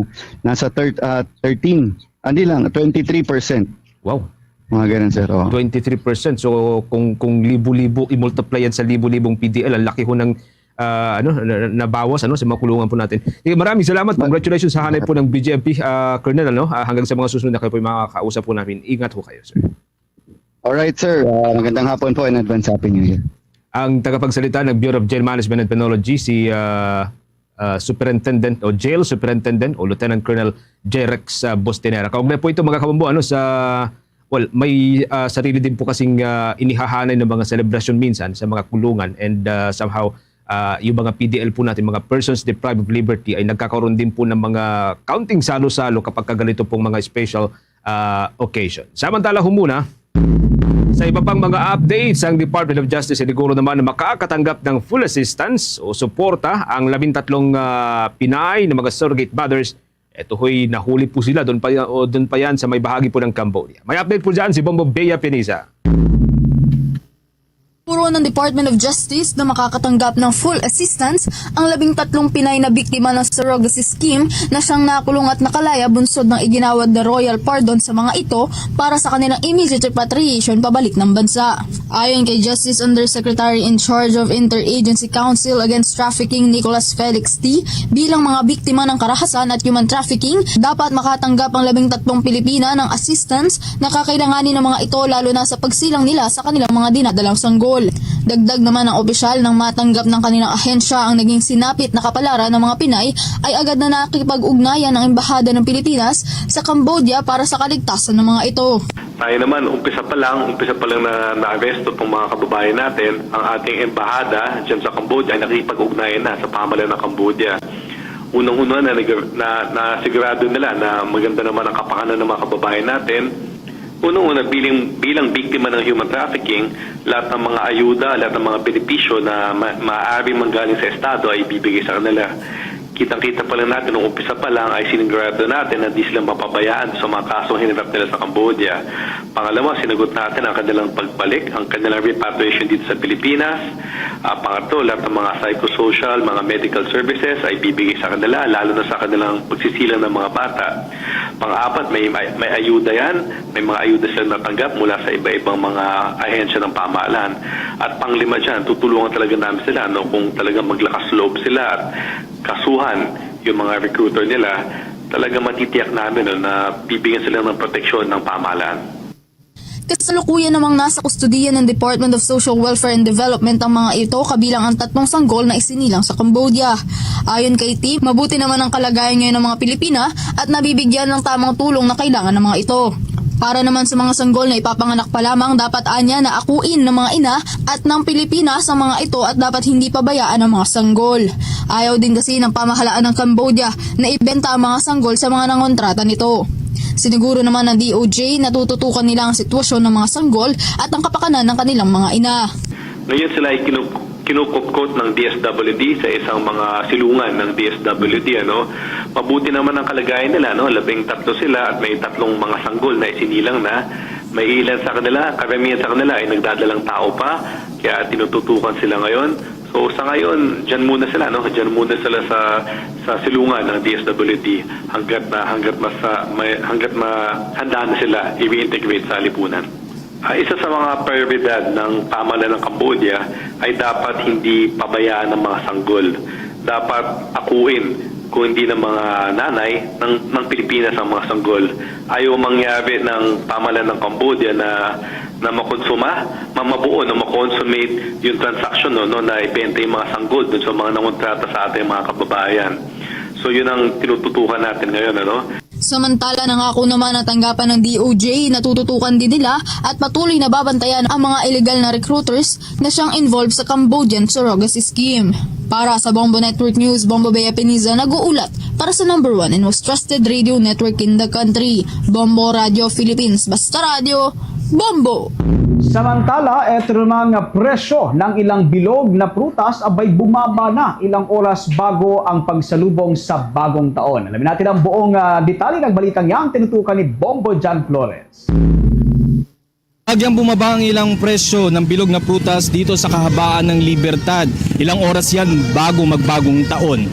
nasa thir- ah, thirteen. Hindi lang, twenty-three percent. Wow. Mga ganun, sir. Oh. Twenty-three percent. So, kung, kung libo-libo, i-multiply yan sa libo-libong P D L, ang laki ho ng, ah, ano, na- na- nabawas, ano, sa mga kulungan po natin. Eh, maraming salamat. Congratulations sa hanay po ng B J M P, ah, Colonel, ano? Ah, hanggang sa mga susunod na kayo po yung makakausap po namin. Ingat ho kayo, sir. Alright, sir. Ah, magandang hapon po and advance Happy New Year. Ang tagapagsalita ng Bureau of Jail Management and Penology, si, ah, ah, Superintendent o Jail Superintendent o Lieutenant Colonel Jerex, ah, Bustinera. Kaugnay po ito, mga kabombo, ano, sa, well, may, ah, sarili din po kasing, ah, inihahanay ng mga selebrasyon minsan sa mga kulungan and, ah, somehow, ah, yung mga P D L po natin, mga persons deprived of liberty, ay nagkakaroon din po ng mga kaunting salo-salo kapag kaganito pong mga special, ah, occasion. Samantala, humuna, sa iba pang mga updates, ang Department of Justice siniguro naman na makakatanggap ng full assistance o suporta ang labing tatlong, ah, Pinay na mga surrogate mothers. Ito ho'y nahuli po sila, doon pa, o doon pa yan sa may bahagi po ng Cambodia. May update po dyan si Bombo Bea Pinisa. Puro ng Department of Justice na makakatanggap ng full assistance ang labing tatlong Pinay na biktima ng surrogacy scheme na siyang nakulong at nakalaya bunsod ng iginawad na royal pardon sa mga ito para sa kanilang immediate repatriation pabalik ng bansa. Ayon kay Justice Undersecretary in charge of Interagency Council Against Trafficking Nicholas Felix T, bilang mga biktima ng karahasan at human trafficking, dapat makatanggap ang labing tatlong Pilipina ng assistance na kakailanganin ng mga ito, lalo na sa pagsilang nila sa kanilang mga dinadalang sanggol. Dagdag naman ng opisyal, nang matanggap ng kanilang ahensya ang naging sinapit na kapalaran ng mga Pinay, ay agad na nakipag-ugnayan ang Embahada ng Pilipinas sa Cambodia para sa kaligtasan ng mga ito. Tayo naman, umpisa pa lang, umpisa pa lang na naaresto itong mga kababayan natin, ang ating embahada dyan sa Cambodia ay nakipag-ugnayan na sa pamahalaan ng Cambodia. Unang-una na, na, na sigurado nila na maganda naman ang kapakanan ng mga kababayan natin. Unang-una, bilang, bilang biktima ng human trafficking, lahat ng mga ayuda, lahat ng mga benepisyo na ma- maaari manggaling sa Estado ay ibibigay sa kanila. Kitang-kita pa lang natin, nung umpisa pa lang ay sinigurado natin na di sila mapabayaan sa mga kasong hinarap nila sa Cambodia. Pangalawa, sinagot natin ang kanilang pagbalik, ang kanilang repatriation dito sa Pilipinas. Uh, pangatlo, lahat ng mga psychosocial, mga medical services ay bibigay sa kanila, lalo na sa kanilang pagsisilang ng mga bata. Pang-apat, may, may, may ayuda yan. May mga ayuda sila natanggap mula sa iba-ibang mga ahensya ng pamahalaan. At panglima dyan, tutulungan talaga namin sila, no, kung talagang maglakas loob sila at kasuhan yung mga recruiter nila, talaga matitiyak namin, no, na bibigyan sila ng proteksyon ng pamahalaan. Kasalukuyan namang nasa kustodiya ng Department of Social Welfare and Development ang mga ito, kabilang ang tatlong sanggol na isinilang sa Cambodia. Ayon kay Tim, mabuti naman ang kalagayan ngayon ng mga Pilipina at nabibigyan ng tamang tulong na kailangan ng mga ito. Para naman sa mga sanggol na ipapanganak pa lamang, dapat anya na akuin ng mga ina at ng Pilipinas ang mga ito at dapat hindi pabayaan ang mga sanggol. Ayaw din kasi ng pamahalaan ng Cambodia na ibenta ang mga sanggol sa mga nangontrata nito. Siniguro naman ng D O J na tututukan nila ang sitwasyon ng mga sanggol at ang kapakanan ng kanilang mga ina. Ngayon sila ay kinu- kinukutkot ng D S W D sa isang mga silungan ng D S W D, ano. Mabuti naman ang kalagayan nila, no. Labing tatlo sila at may tatlong mga sanggol na isinilang na. May ilan sa kanila, karamihan sa kanila ay nagdadalang tao pa, kaya tinututukan sila ngayon. So sa ngayon, diyan muna sila, no. Diyan muna sila sa sa silungan ng D S W D hanggat na hanggat mas ah, may hanggat mahanda na sila i-reintegrate sa lipunan. Ah, isa sa mga prioridad ng pamahalaan ng Cambodia ay dapat hindi pabayaan ang mga sanggol. Dapat akuin, kung hindi ng mga nanay, ng, ng Pilipinas ang mga sanggol. Ayaw mangyari ng pamahalaan ng Cambodia na, na makonsuma, mamabuo na makonsummate yung transaction, no, no, na ibenta yung mga sanggol dun sa mga nangontrata sa ating mga kababayan. So yun ang tinututukan natin ngayon, ano? Samantala, nangako naman ang tanggapan ng D O J na tututukan din nila at patuloy na babantayan ang mga illegal na recruiters na siyang involved sa Cambodian surrogacy scheme. Para sa Bombo Network News, Bombo Bea Piniza nag-uulat para sa number one and most trusted radio network in the country, Bombo Radio Philippines. Basta Radio, Bombo! Samantala, eto namang presyo ng ilang bilog na prutas abay bumaba na ilang oras bago ang pagsalubong sa bagong taon. Alamin natin ang buong ah, detalye ng balitang yan, tinutukan ni Bombo John Flores. Bagyang bumaba ang ilang presyo ng bilog na prutas dito sa kahabaan ng Libertad. Ilang oras yan bago magbagong taon.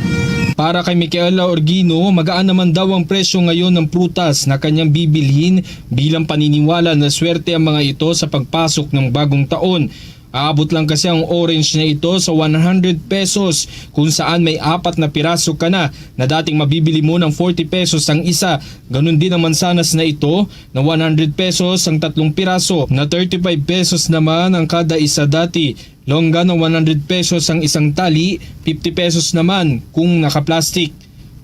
Para kay Micaela Orgino, magaan naman daw ang presyo ngayon ng prutas na kanyang bibilhin bilang paniniwala na swerte ang mga ito sa pagpasok ng bagong taon. Aabot lang kasi ang orange na ito sa one hundred pesos, kung saan may apat na piraso ka na na dating mabibili mo ng forty pesos ang isa. Ganun din ang mansanas na ito na one hundred pesos ang tatlong piraso, na thirty-five pesos naman ang kada isa dati. Longga na one hundred pesos ang isang tali, fifty pesos naman kung naka-plastic.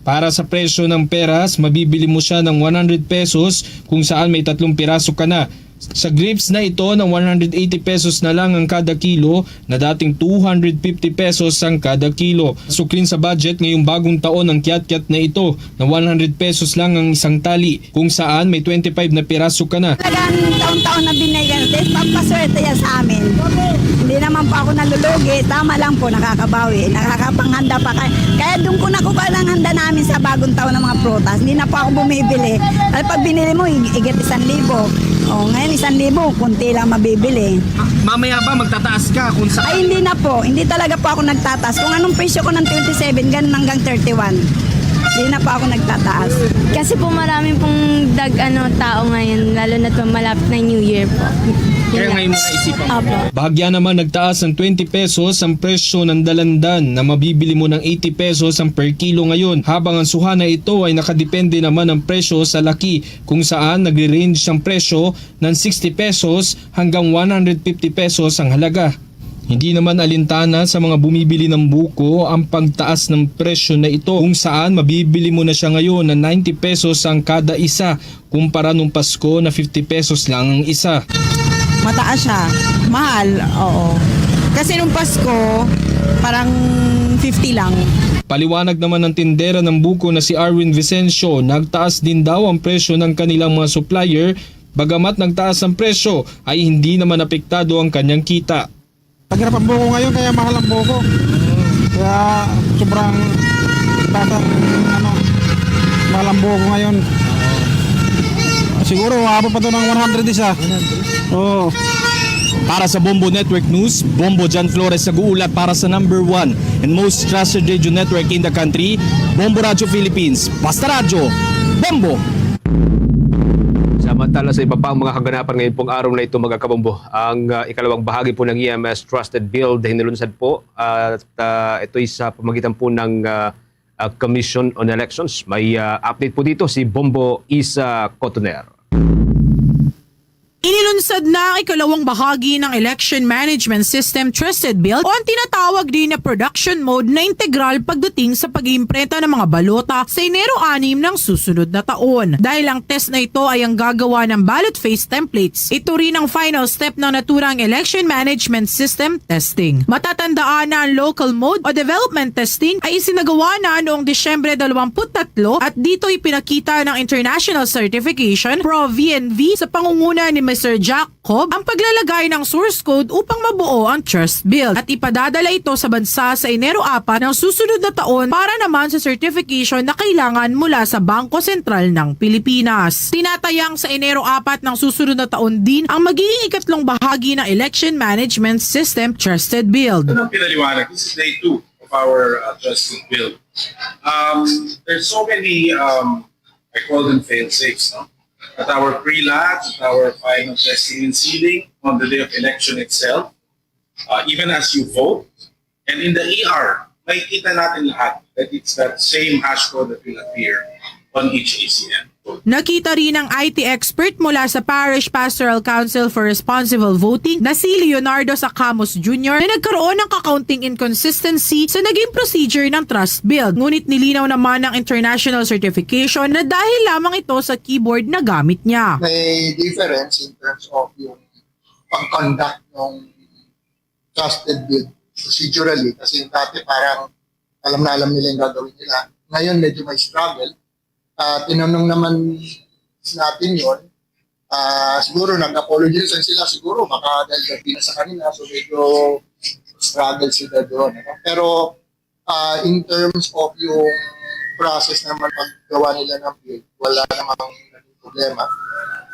Para sa presyo ng peras, mabibili mo siya ng one hundred pesos kung saan may tatlong piraso ka na. Sa grapes na ito, ng one hundred eighty pesos na lang ang kada kilo, na dating two hundred fifty pesos ang kada kilo. Suklin sa budget ngayong bagong taon ang kiat-kiat na ito na one hundred pesos lang ang isang tali, kung saan may twenty-five na piraso ka na. Talagang taon-taon na binigyan. Dahil pampaswerte yan sa amin. Hindi naman po ako nalulugi. Tama lang po, nakakabawi. Nakakapanghanda pa. Kaya, kaya doon ko nakukuha lang handa namin sa bagong taon ng mga prutas. Hindi na po ako bumibili. Dahil pag binili mo, hig- higit isang libo. O, ngayon, isang libo, kunti lang mabibili. Mamaya ba magtataas ka kung sa... Ay, hindi na po. Hindi talaga po ako nagtataas. Kung anong presyo ko ng twenty-seven, ganun hanggang thirty-one. Hindi na po ako nagtataas. Kasi po marami pong dag ano tao ngayon, lalo na po malapit na New Year po. Kaya ngayon mo naisipan mo. Opo. Bahagya naman nagtaas ng twenty pesos ang presyo ng dalandan na mabibili mo ng eighty pesos ang per kilo ngayon, habang ang suha na ito ay nakadepende naman ang presyo sa laki, kung saan nagre-range ang presyo ng sixty pesos hanggang one hundred fifty pesos ang halaga. Hindi naman alintana sa mga bumibili ng buko ang pagtaas ng presyo na ito, kung saan mabibili mo na siya ngayon na ninety pesos ang kada isa, kumpara nung Pasko na fifty pesos lang ang isa. Mataas siya. Mahal, oo. Kasi nung Pasko, parang fifty lang. Paliwanag naman ng tindera ng buko na si Arwin Vicencio, nagtaas din daw ang presyo ng kanilang mga supplier. Bagamat nagtaas ang presyo, ay hindi naman apektado ang kanyang kita. Naghirap ang buko ngayon, kaya mahal ang buko. Kaya sobrang taas ang, ano, mahal ang buko ngayon. Siguro, abot pa to ng one hundred isa. Oo. Para sa Bombo Network News, Bombo John Flores nag-uulat para sa number one and most trusted radio network in the country, Bombo Radyo Philippines. Basta Radyo, Bombo! Samantala, sa iba pang mga kaganapan ngayong pong araw na ito, mga kabombo, ang ah, ikalawang bahagi po ng E M S Trusted Build hinilunsad po at ah, ito'y sa pamagitan po ng ah, ah, Commission on Elections. May ah, update po dito si Bombo Isa Cotoner. Inilunsad na ang ikalawang bahagi ng Election Management System Trusted Build o ang tinatawag din na production mode na integral pagdating sa pag-iimprenta ng mga balota sa Enero anim ng susunod na taon. Dahil ang test na ito ay ang gagawa ng ballot face templates, ito rin ang final step ng naturang Election Management System testing. Matatandaan na ang local mode o development testing ay isinagawa na noong Disyembre dalawampu't tatlo at dito ipinakita ng International Certification, Pro V N V, sa pangunguna ni Mister Jack Cobb ang paglalagay ng source code upang mabuo ang Trust Build at ipadadala ito sa bansa sa Enero apat ng susunod na taon para naman sa certification na kailangan mula sa Bangko Sentral ng Pilipinas. Tinatayang sa Enero apat ng susunod na taon din ang magiging ikatlong bahagi ng Election Management System Trusted Build. Ito ang pinaliwanag. This is day two of our uh, Trusted Build. Um, there's so many, um, I call them fail-safes, no? At our pre-lats, at our final testing and sealing on the day of election itself, uh, even as you vote, and in the E R, makikita natin lahat that it's that same hash code that will appear on each A C M. Nakita rin ang I T expert mula sa Parish Pastoral Council for Responsible Voting na si Leonardo Sacamos Junior na nagkaroon ng kakaunting inconsistency sa naging procedure ng Trust Build. Ngunit nilinaw naman ng international certification na dahil lamang ito sa keyboard na gamit niya. May difference in terms of yung pag-conduct ng Trusted Build procedurally. Kasi yung dati parang alam na alam nila yung gagawin nila. Ngayon medyo may struggle. Uh, tinanong naman natin yon. Uh, siguro nag-apologize lang sila. Siguro baka dahil gabi na sa kanila. So medyo struggle sila doon. Ano? Pero uh, in terms of yung process naman paggawa nila ng build, wala namang naging problema.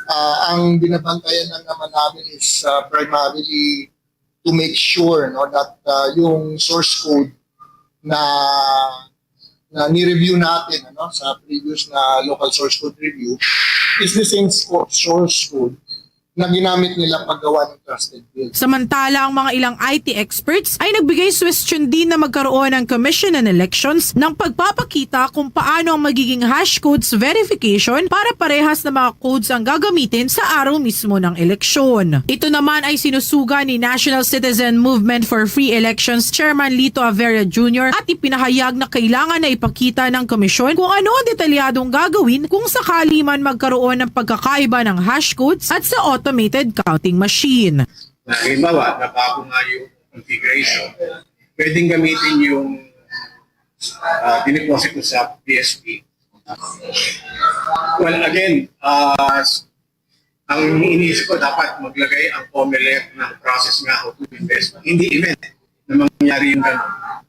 Uh, ang binabantayan lang naman namin is uh, primarily to make sure, no, that uh, yung source code na na ni-review natin, ano, sa previous na local source code review is the same sco- source code na ginamit nila paggawa ng Trusted Build. Samantala, ang mga ilang I T experts ay nagbigay suwestyon din na magkaroon ng Commission on Elections ng pagpapakita kung paano ang magiging hash codes verification para parehas na mga codes ang gagamitin sa araw mismo ng eleksyon. Ito naman ay sinusuga ni National Citizen Movement for Free Elections Chairman Lito Averia Junior at ipinahayag na kailangan na ipakita ng komisyon kung ano ang detalyadong gagawin kung sakali man magkaroon ng pagkakaiba ng hash codes at sa automated counting machine. Na halimbawa, nabago nga yung configuration, pwedeng gamitin yung uh, dineposito sa P S P. Well, again, uh, ang iniisip ko, dapat maglagay ang COMELEC ng process nga how to invest. In the event na mangyari yung gano'n,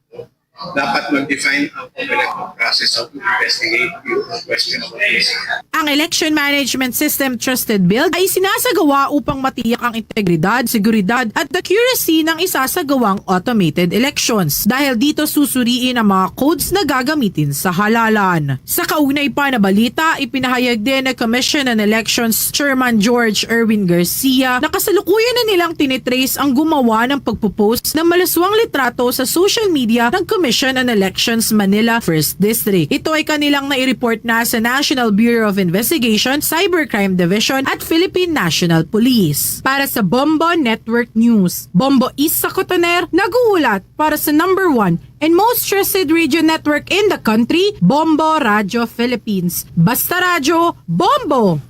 dapat mag-define ang COMELEC ng process how to investigate yung question of this. Ang Election Management System Trusted Build ay sinasagawa upang matiyak ang integridad, seguridad at accuracy ng isasagawang automated elections. Dahil dito susuriin ang mga codes na gagamitin sa halalan. Sa kaugnay pa na balita, ipinahayag din ni Commission on Elections Chairman George Erwin Garcia na kasalukuyan na nilang tinitrace ang gumawa ng pagpo-post ng malaswang litrato sa social media ng Commission on Elections Manila First District. Ito ay kanilang nai-report na sa National Bureau of Investigation, Cybercrime Division at Philippine National Police. Para sa Bombo Network News, Bombo Isa Cotoner nag-uulat para sa number one and most trusted radio network in the country, Bombo Radio Philippines. Basta Radyo, Bombo!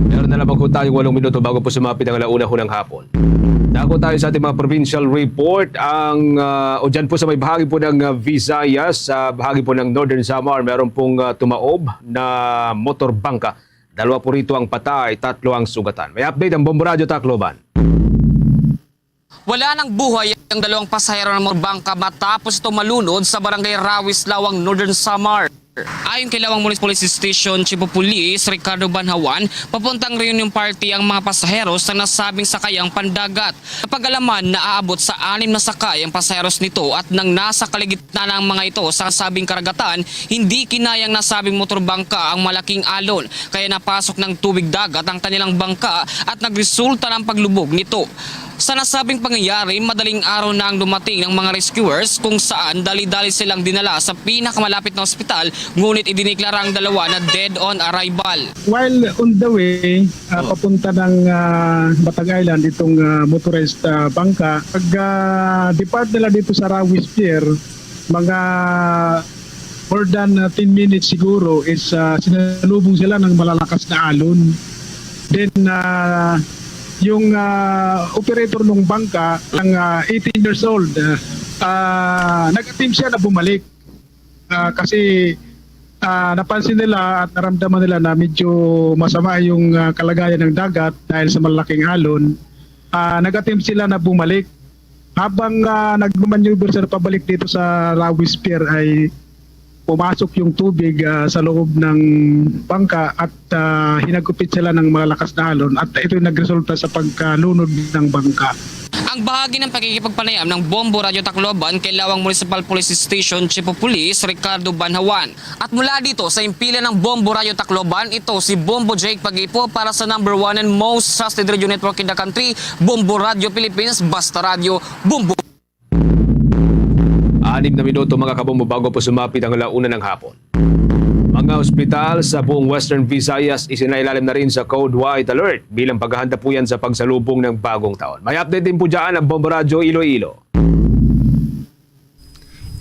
Meron na lamang po tayong walong minuto bago po sumapit ang alauna ho ng hapon. Dako tayo sa ating mga provincial report. Ang, ah, o dyan po sa may bahagi po ng, ah, Visayas, sa bahagi po ng Northern Samar, meron pong, ah, tumaob na motor bangka. Dalawa po rito ang patay, tatlo ang sugatan. May update ang Bombo Radyo Tacloban. Wala ng buhay ang dalawang pasahero ng motor bangka matapos ito malunod sa barangay Rawis, Lawang, Northern Samar. Ayon kay Lawang Municipal Police Station Chief of Police Ricardo Banhawan, papuntang reunion party ang mga pasahero sa nasabing sakayang pandagat. Napag-alaman na aabot sa anim na sakay ang pasaheros nito at nang nasa kaligitnaan ang mga ito sa nasabing karagatan, hindi kinayang nasabing motor bangka ang malaking alon, kaya napasok ng tubig dagat ang kanilang bangka at nagresulta ng paglubog nito. Sa nasabing pangyayari, madaling araw na ang dumating ng mga rescuers kung saan dali-dali silang dinala sa pinakamalapit na ospital, ngunit idiniklara ang dalawa na dead on arrival. While on the way, ah, Oh. papunta ng, ah, Batang Island, itong, ah, motorized, ah, bangka, pag, ah, depart nila dito sa Rawis Pier, mga more than, ah, ten minutes siguro is, ah, sinalubong sila ng malalakas na alon. Then, ah, yung, ah, operator ng bangka, ang, ah, eighteen years old, ah, ah, nag-attempt siya na bumalik. Ah, kasi, ah, napansin nila at naramdaman nila na medyo masama yung, ah, kalagayan ng dagat dahil sa malaking alon. Ah, nag-attempt sila na bumalik. Habang, ah, nagmamaneuver sila pabalik dito sa Rawis Pier ay pumasok yung tubig, ah, sa loob ng bangka at, ah, hinagupit sila ng malakas na alon at ito'y nagresulta sa pagkalunod ng bangka. Ang bahagi ng pakikipagpanayam ng Bombo Radyo Tacloban kay Lawang Municipal Police Station Chief of Police Ricardo Banhawan. At mula dito sa himpilan ng Bombo Radyo Tacloban, ito si Bombo Jake Pagipo para sa number one and most trusted radio network in the country, Bombo Radyo Philippines, Basta Radyo, Bombo. Anim na minuto, mga kabombo, bago po sumapit ang alauna ng hapon. Mga ospital sa buong Western Visayas isinailalim na rin sa Code White Alert bilang paghahanda po yan sa pagsalubong ng bagong taon. May update din po dyan ang Bombo Radyo Iloilo.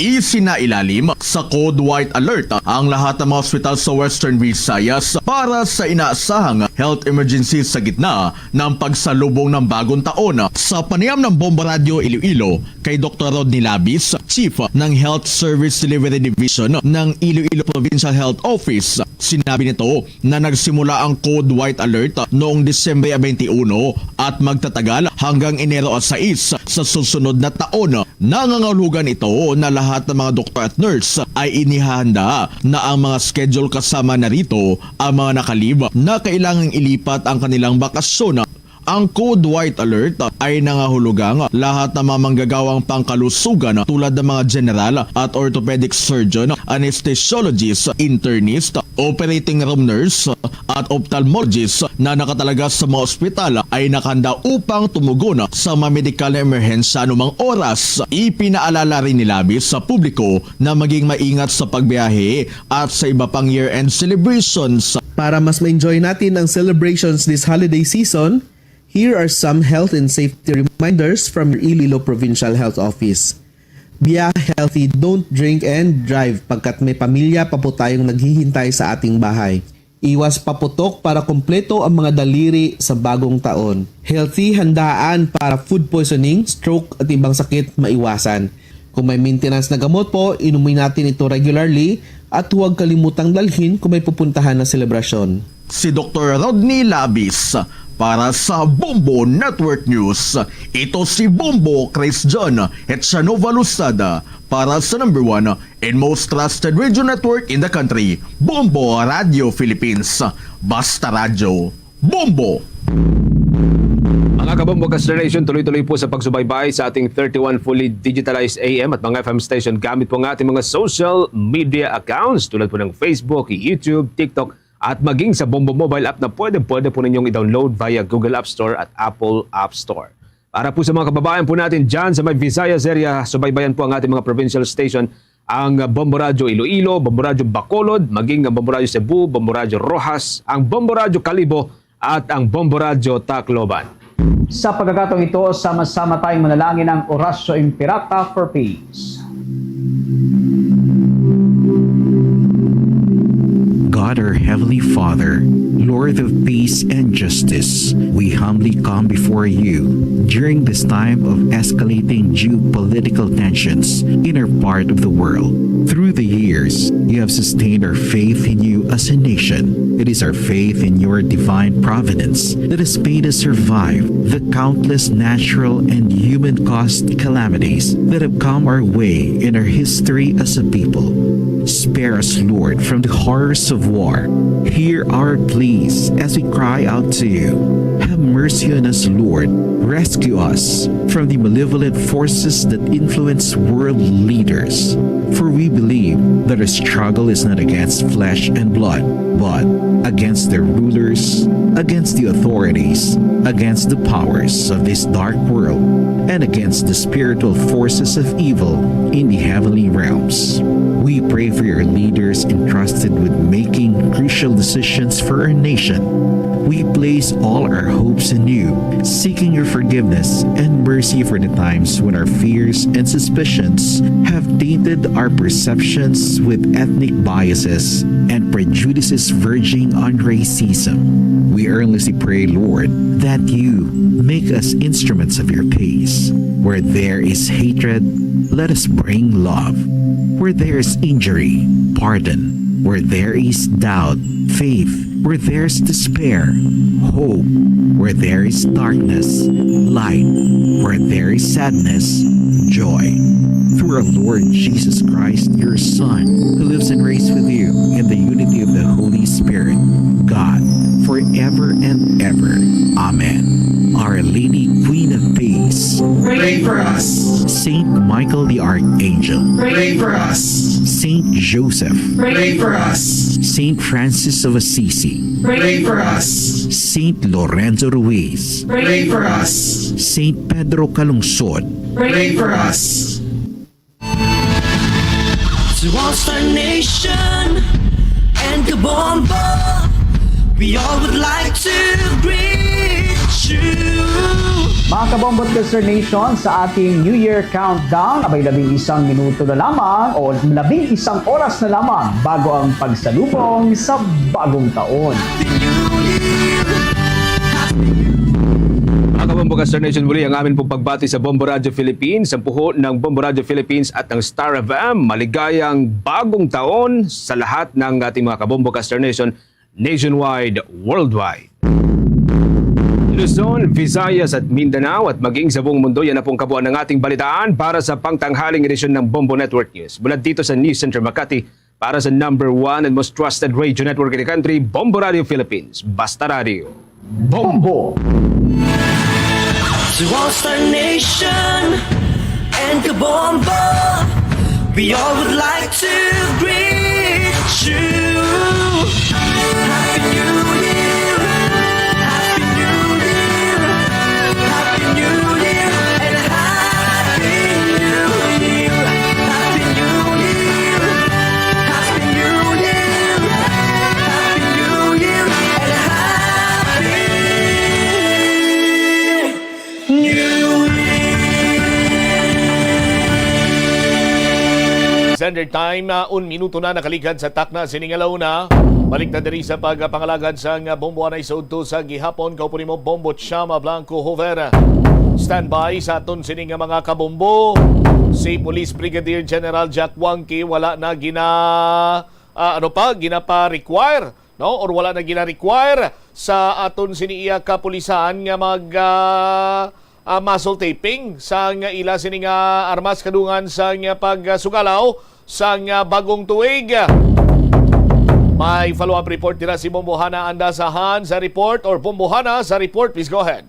Isinailalim sa Code White Alert ang lahat ng mga ospital sa Western Visayas para sa inaasahang health emergency sa gitna ng pagsalubong ng bagong taon. Sa panayam ng Bombo Radyo Iloilo kay Doktor Rodney Labis, Chief ng Health Service Delivery Division ng Iloilo Provincial Health Office, sinabi nito na nagsimula ang Code White Alert noong Disyembre twenty-one at magtatagal hanggang Enero sais sa susunod na taon. Nangangahulugan ito na lahat ng mga doktor at nurse ay inihahanda na ang mga schedule, kasama na rito ang mga naka-leave na kailangang ilipat ang kanilang bakasyon. Ang Code White Alert ay nangahulugang lahat ng mga manggagawang pangkalusugan tulad ng mga general at orthopedic surgeon, anesthesiologist, internist, operating room nurse, at ophthalmologist na nakatalaga sa mga ospital ay nakahanda upang tumugon sa mga medikal na emerhensya anumang oras. Ipinaalala rin ni Labis sa publiko na maging maingat sa pagbiyahe at sa iba pang year-end celebrations. Para mas ma-enjoy natin ang celebrations this holiday season, here are some health and safety reminders from your Iloilo Provincial Health Office. Be healthy, don't drink and drive pagkat may pamilya pa po tayong naghihintay sa ating bahay. Iwas paputok para kompleto ang mga daliri sa bagong taon. Healthy handaan para food poisoning, stroke at ibang sakit maiwasan. Kung may maintenance na gamot po, inumin natin ito regularly at huwag kalimutang dalhin kung may pupuntahan na selebrasyon. Si Doktor Rodney Labis para sa Bombo Network News. Ito si Bombo Chris John Hetsanova Lusada para sa number one and most trusted radio network in the country, Bombo Radio Philippines. Basta Radyo, Bombo! Mga kabombo, Kastner Nation, tuloy-tuloy po sa pagsubaybay sa ating thirty-one fully digitalized A M at mga F M station gamit po ang ating mga social media accounts tulad po ng Facebook, YouTube, TikTok, at maging sa Bombo Mobile app na pwede, pwede po ninyong i-download via Google App Store at Apple App Store. Para po sa mga kababayan po natin dyan sa may Visayas area, subaybayan po ang ating mga provincial station ang Bombo Radyo Iloilo, Bombo Radyo Bacolod, maging ang Bombo Radyo Cebu, Bombo Radyo Roxas, ang Bombo Radyo Kalibo, at ang Bombo Radyo Tacloban. Sa pagkakataong ito, sama-sama tayong manalangin ang Oratio Imperata for Peace. God, our Heavenly Father, Lord of peace and justice, we humbly come before you during this time of escalating geopolitical tensions in our part of the world. Through the years, you have sustained our faith in you as a nation. It is our faith in your divine providence that has made us survive the countless natural and human-caused calamities that have come our way in our history as a people. Spare us, Lord, from the horrors of war. Hear our pleas as we cry out to you. Have mercy on us, Lord. Rescue us from the malevolent forces that influence world leaders. For we believe that our struggle is not against flesh and blood, but against the rulers, against the authorities, against the powers of this dark world, and against the spiritual forces of evil in the heavenly realms. We pray for your leaders entrusted with making crucial decisions for our nation. We place all our hopes in you, seeking your forgiveness and mercy for the times when our fears and suspicions have tainted our perceptions with ethnic biases and prejudices verging on racism. We earnestly pray, Lord, that you make us instruments of your peace. Where there is hatred, let us bring love. Where there is injury, pardon. Where there is doubt, faith. Where there is despair, hope. Where there is darkness, light. Where there is sadness, joy. Through our Lord Jesus Christ, your Son, who lives and reigns with you in the unity of the Holy Spirit, God, forever and ever. Amen. Our Lady, Queen of Peace, pray for us. Saint Michael the Archangel, pray for us. Saint Joseph, pray for us. Saint Francis of Assisi, pray for us. Saint Lorenzo Ruiz, pray for us. Saint Pedro Calungsod, pray for us. To All Star Nation and Kabombo, we all would like to greet you. Mga Kabombo at Ka-Star Nation, sa ating New Year Countdown, abay, labing isang minuto na lamang o labing isang oras na lamang bago ang pagsalubong sa bagong taon. Happy New Year! Happy New Year! Mga Kabombo, Ka-Star Nation, muli ang amin pong pagbati sa Bombo Radio Philippines, sa puho ng Bombo Radio Philippines at ng Star F M. Maligayang bagong taon sa lahat ng ating mga Kabombo, Ka-Star Nation, nationwide, worldwide. Luzon, Visayas at Mindanao at maging sa buong mundo, yan na pong kabuuan ng ating balitaan para sa pangtanghaling edisyon ng Bombo Network News. Mula dito sa News Center Makati, para sa number one and most trusted radio network in the country, Bombo Radio Philippines. Basta Radio. Bombo! To All Star Nation and Kabombo, we all would like to greet you. Happy New Year! Happy New Year! Happy New Year! And Happy New Year! Happy New Year! Happy New Year! Happy New Year! And Happy New Year! Standard Time, ah, un minuto na nakaligad sa takna sining alauna. Balik ta diri sa pagpangalagad sang bombo anay sa udto sa gihapon. Kaupo nimo, Bombo Chama Blanco Hoover. Standby sa aton sini nga mga kabombo. Si Police Brigadier General Jack Wangki wala na gina-, ah, ano pa, ginapa-require, no? Or wala na gina-require sa aton sini iya kapulisan nga mag, ah, ah, muzzle taping sang ila sini nga armas kadungan sang pagsugalaw sang bagong tuig. May follow-up report dira si Bombo Hana Andasahan sa report, or Bombo Hana sa report. Please go ahead.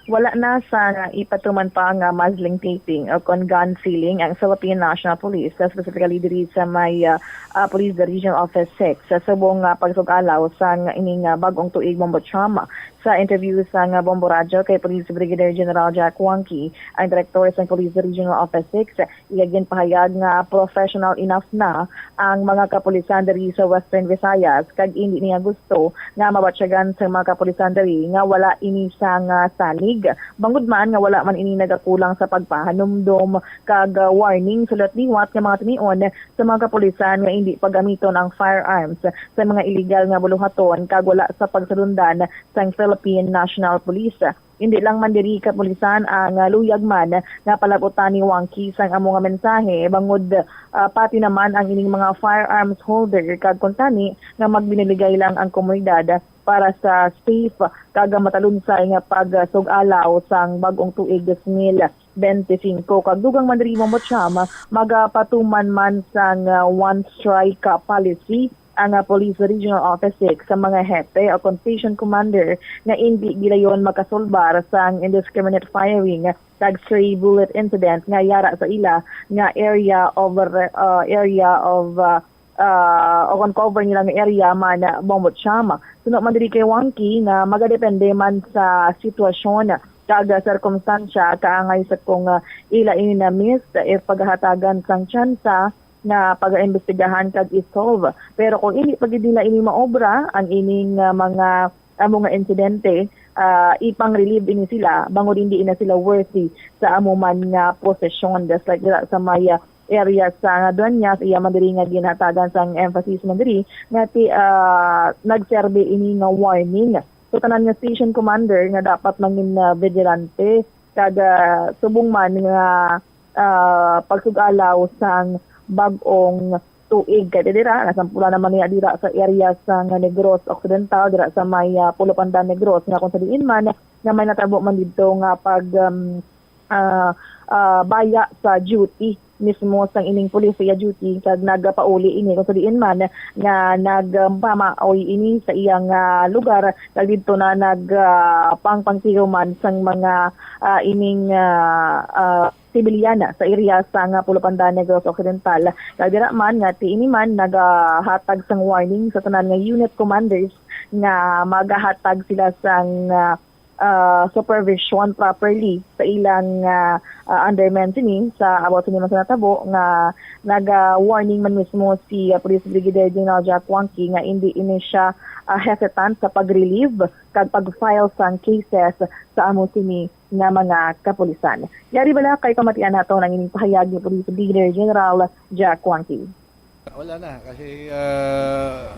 Wala na sa ipatuman pa nga muzzling taping o kon gun sealing ang Philippine National Police, uh, specifically diri sa may, uh, uh, Police Division Office six, sa subong nga pagsugalaw sang ining, uh, bagong tuig, Bombo Chama. Sa interview sa nga Bombo Radyo kay Police Brigadier General Jack Wangki, ang direktor sa Police Regional Office six, iya ginpahayag nga professional enough na ang mga kapulisan diri sa Western Visayas, kag indi niya gusto nga mabatyagan sa mga kapulisan diri nga wala ini sang salig, bangod man nga wala man ini nagakulang sa pagpahanumdom kag, ah, warning sa liwat nga mga tinion sa mga kapulisan nga indi paggamiton ang firearms sa mga illegal nga buluhaton kag wala sa pagsulundan sang Philippine National Police. Hindi lang man diri kapulisan ang, ah, luyag man nga palabutan ni Wangki sang amo nga mensahe, bangod, ah, pati naman ang ining mga firearms holder kag kuntani nga magbinuligay lang ang komunidad para sa safe kag matalunsay nga pagsug-alaw sang bag-ong tuig dos mil bente singko. Kag dugang man diri, Ma'am Cham, magapatuman man sang, ah, one strike, ah, policy ang, ah, Police Regional Office six sa mga hepe o kon station commander nga indi gilayon makasulbar sang indiscriminate firing kag stray bullet incident nga yara sa ila nga area of re-, ah, area of, ah, ah, o kon cover nila nga area man, ah, Bombo Cham. Suno man diri kay Wangki nga magadepende man sa sitwasyon kag, ah, sirkumstansya kaangay sa kung, ah, ila ini na-miss, ah, if pagahatagan sang tsansa nga pagaimbestigahan kag i-solve. Pero kung indi pa gid nila ini maobra, ang ining, ah, mga amo nga insidente, ah, ipang-relieve ini sila, bangod hindi na sila worthy sa amo man nga posisyon. Just like dira sa may, ah, area sa Dueñas, iya man diri nga ginhatagan sang emphasis man diri nga ti, ah, nagserbi ini nga warning. So, tanan nga station commander nga dapat mangin, ah, vigilante kag, ah, subong man nga, ah, pagsug-alaw sang bag-ong tuig. Kay dira, nasampulan naman niya dira sa area sang Negros Occidental, dira sa may, ah, Pulo Pandan, Negros, nga kung sa diin man nga may natabo man didto nga pag, um, ah, ah, baya sa duty mismo sang ining pulis sa iya duty, kag nagapauli ini kung sa diin man nga nagpamaoy ini sa iyang, ah, lugar, kag didto na nag, ah, pangpangtiyo man sang mga, ah, ining, ah, ah, sibilyan sa area sang Pulo Pandan, Negros Occidental. Kag dira man nga ti ini man nagahatag sang warning sa tanan nga unit commanders nga magahatag sila sang, ah, ah, supervision properly sa ilang, ah, ah, undermen sini sa about sini man sa natabo nga naga-warning man mismo si, ah, Police Brigadier General Jack Wangki nga indi ini siya, ah, hesitant sa pag-relieve kag pag-file sang cases sa amo sini nga mga kapulisan. Yari bala kay pamatian nato ang ining pahayag ni Police Brigadier General Jack Wangki. Wala na kasi, ah,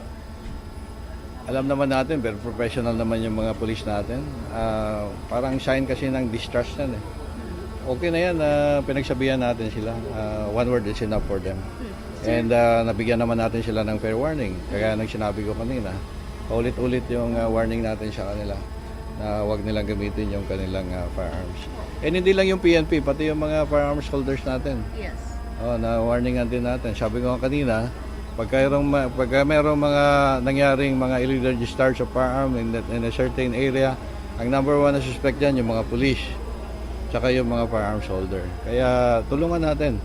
alam naman natin, pero professional naman yung mga pulis natin. Ah, parang sign kasi ng distrust yan eh. Okay na yan, ah, pinagsabihan natin sila. Ah, one word is enough for them. And, ah, nabigyan naman natin sila ng fair warning. Kaya nang sinabi ko kanina, ulit-ulit yung, ah, warning natin sa kanila na huwag nilang gamitin yung kanilang, ah, firearms. And hindi lang yung P N P, pati yung mga firearms holders natin. Yes. Oh, na-warningan din natin. Sabi ko nga kanina, pagka mayroong ma-, pagka mayroong mga nangyaring mga illegal discharge of firearm in that, in a certain area, ang number one na suspect dyan, yung mga pulis, tsaka yung mga firearms holder. Kaya tulungan natin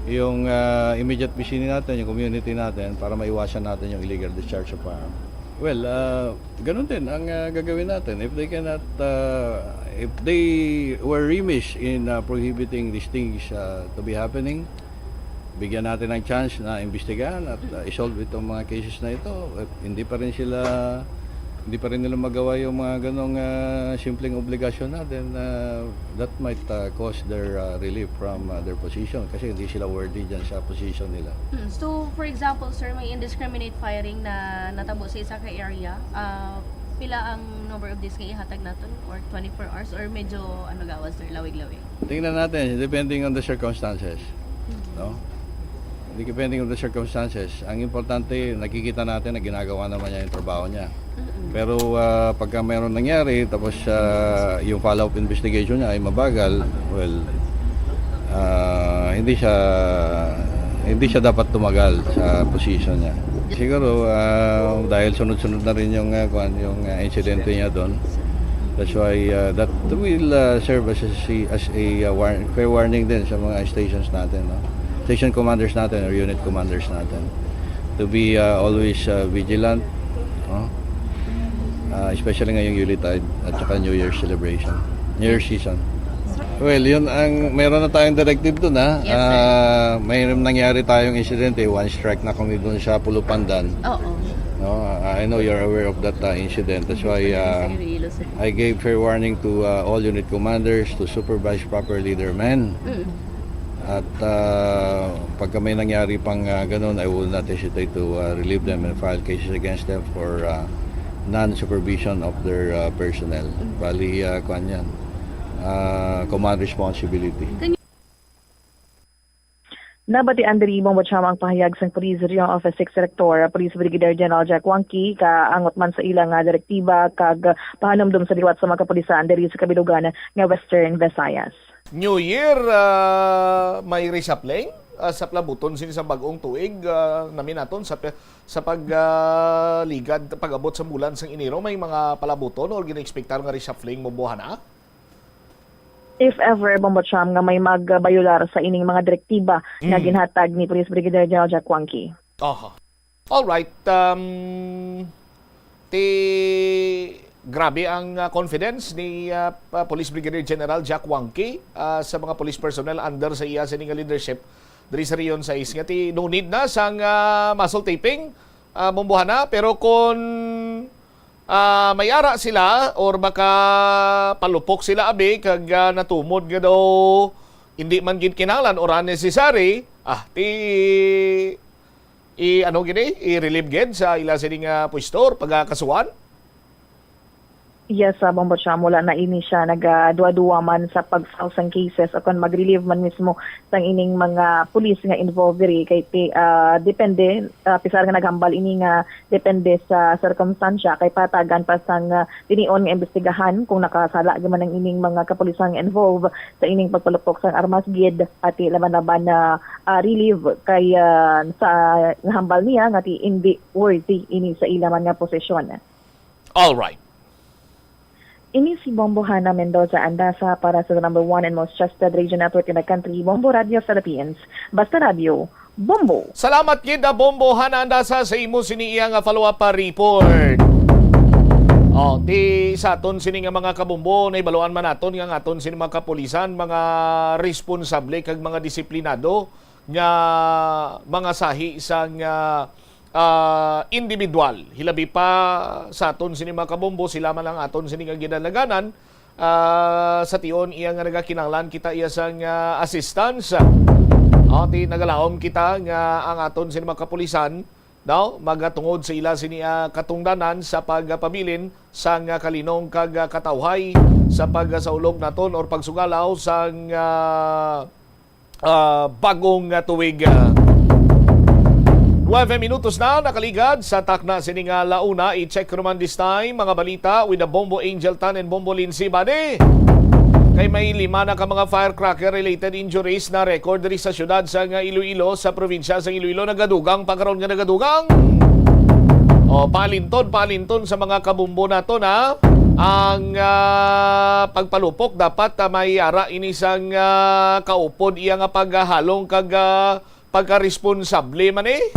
yung, ah, immediate vicinity natin, yung community natin, para maiwasan natin yung illegal discharge of firearm. Well, ah, ganun din ang, ah, gagawin natin. If they cannot, ah, if they were remiss in, ah, prohibiting these things, ah, to be happening, bigyan natin ng chance na imbestigahan at, ah, i-solve itong mga cases na ito. If hindi pa rin sila, hindi pa rin nila magawa yung mga ganong, ah, simpleng obligasyon natin, ah, that might, ah, cause their, ah, relief from, ah, their position kasi hindi sila worthy dyan sa position nila. Hmm. So, for example, sir, may indiscriminate firing na natabo sa isa ka area. Ah, pila ang number of days nga ihatag naton, or twenty-four hours, or medyo, ano, gawas, sir, lawig-lawig? Tingnan natin, depending on the circumstances, no? Depending on the circumstances. Ang importante, nakikita natin na ginagawa naman niya yung trabaho niya. Mm-mm. Pero, ah, pagka mayroon nangyari, tapos, ah, yung follow-up investigation niya ay mabagal, well, ah, hindi siya, hindi siya dapat tumagal sa position niya. Siguro, ah, dahil sunod-sunod na rin yung, ah, kuwan, yung, ah, insidente niya doon. That's why, ah, that will, ah, serve as a, si-, as a, ah, war-, fair warning din sa mga stations natin, no? Station commanders natin or unit commanders natin to be, ah, always, ah, vigilant, no? Ah, especially ngayong Yuletide at saka New Year celebration, New Year season. Well, yun ang, meron na tayong directive dun, ha? Yes, sir. Ah, may nangyari tayong insidente, one strike na kami dun sa Pulupandan. Oo. No, I know you're aware of that uh, incident. That's why uh, Sa Iloilo, sir. I gave fair warning to uh, all unit commanders to supervise properly their men. Mm. At uh, pagka may nangyari pang uh, ganun, I will not hesitate to uh, relieve them and file cases against them for uh, non-supervision of their uh, personnel. Bali, uh, kwan yan. Uh, command responsibility. Nabatian diri, Bombo Cham, ang pahayag sang Police Regional Office Six Director, Police Brigadier General Jack Wangki, kaangot man sa ila nga direktiba kag pahanumdom sa liwat sa mga kapulisan diri sa kabilugan nga Western Visayas. New Year, ah, may reshuffling, ah, sa palabuton sini sa bag-ong tuig, ah, nami naton sa pe- sa pag ah, ligad, pag-abot sa bulan sang Enero, may mga palabuton or gina-expectar nga reshuffling, Bombo Hana? If ever, Bombo Cham, nga may magbayular sa ining mga direktiba nga Mm. ginhatag ni Police Brigadier General Jack Wangki. Aha. All right. Um, ti grabe ang ah, confidence ni ah, pa- Police Brigadier General Jack Wangki ah, sa mga police personnel under sa iya sini nga leadership diri sa Region Sais nga ti no need na sang ah, muscle taping, ah, Bombo Hana, pero kung ah, may ara sila or baka palupok sila abi kag ah, natumod nga daw hindi man gid kinahanglan or unnecessary, ah, ti i ano gid eh, i-relieve gid sa ila sini nga pwesto or pagakasuhan? Yes, sa Bombo Cham, wala na ini siya nagaduwa-duwa man sa pag-file sang cases o kung mag-relieve man mismo sang ining mga pulis nga involved diri kay ti- ah, depende, ah, pisar nga naghambal ini nga depende sa sirkumstansya kay patagan pa sang ah, tinion nga imbestigahan kung nakasala gyud man ang ining mga kapulisan nga involved sa ining pagpalupok sang armas gid ati laban-laban na ah, relieve kay ah, sa nahambal niya nga ti hindi worthy ini sa ila man nga posisyon. All right. Ini si Bombo Hana Mendoza Andasa para sa the number one and most trusted radio network in the country, Bombo Radio Philippines. Basta Radio, Bombo. Salamat gid, ah, Bombo Hana Andasa, sa imo sini iya nga follow-up pa report. Oh, ti sa aton sini nga mga kabombo, nahibaluan man naton nga ang aton sini mga kapulisan, mga responsable kag mga disiplinado nga mga sahi sang ah, ah, individual. Hilabi pa sa aton sini mga kabombo, sila man ang aton sini nga ginalaganan. Ah, sa tion iya nga nagakinahanglan kita iya sang ah, assistance. Ah, ti nagalaom kita nga ang aton sini mga kapulisan daw magatungod sa ila sini ah, katungdanan sa pagpabilin sang ah, kalinong kag ah, katawhay sa pagsaulog naton or pagsugalaw sang ah, ah, bagong ah, tuig. Ah. Nuebe minutos na nakaligad sa takna sini nga launa. I-check ko naman this time mga balita with the Bombo Angel Tan and Bombo Lindsay Bade. Kay may lima na ka mga firecracker related injuries na record diri sa syudad sa nga Iloilo, sa probinsya sa Iloilo. Nagadugang pa karon nga nagadugang. O, palinton, palinton sa mga kabumbo nato na ang ah, pagpalupok dapat ah, may ara ini sang ah, kaupod iya nga paghalong kag ah, pagkaresponsable man eh,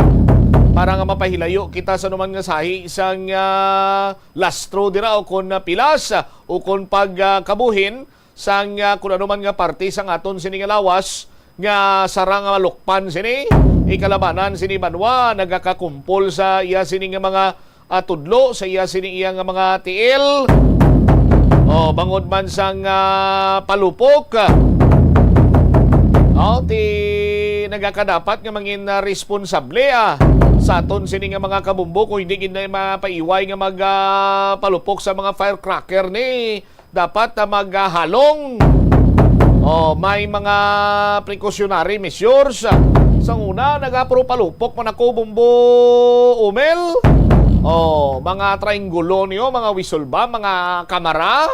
para nga mapahilayo kita sa anuman nga sahi sang ah, lastro dira o kon ah, pilas o kon pag ah, kabuhin sang ah, kun ano man nga parte sang aton sini nga lawas nga sarang nga malukpan sini. Ikalabanan sini banwa nagakakumpol sa iya sini nga mga ah, tudlo sa iya sini iya nga mga tiil. O, bangod man sang ah, palupok. O, ti nagakadapat nga mangin ah, responsable ah, sa aton sini nga mga kabumbo kung hindi gid na mapaiway nga mag ah, palupok sa mga firecracker ni dapat ah, maghalong. O, may mga precautionary measures. Sa una, nagapro palupok man ako, Bumbo Umel. O, mga triangulo niyo, mga whistle ba, mga kamara.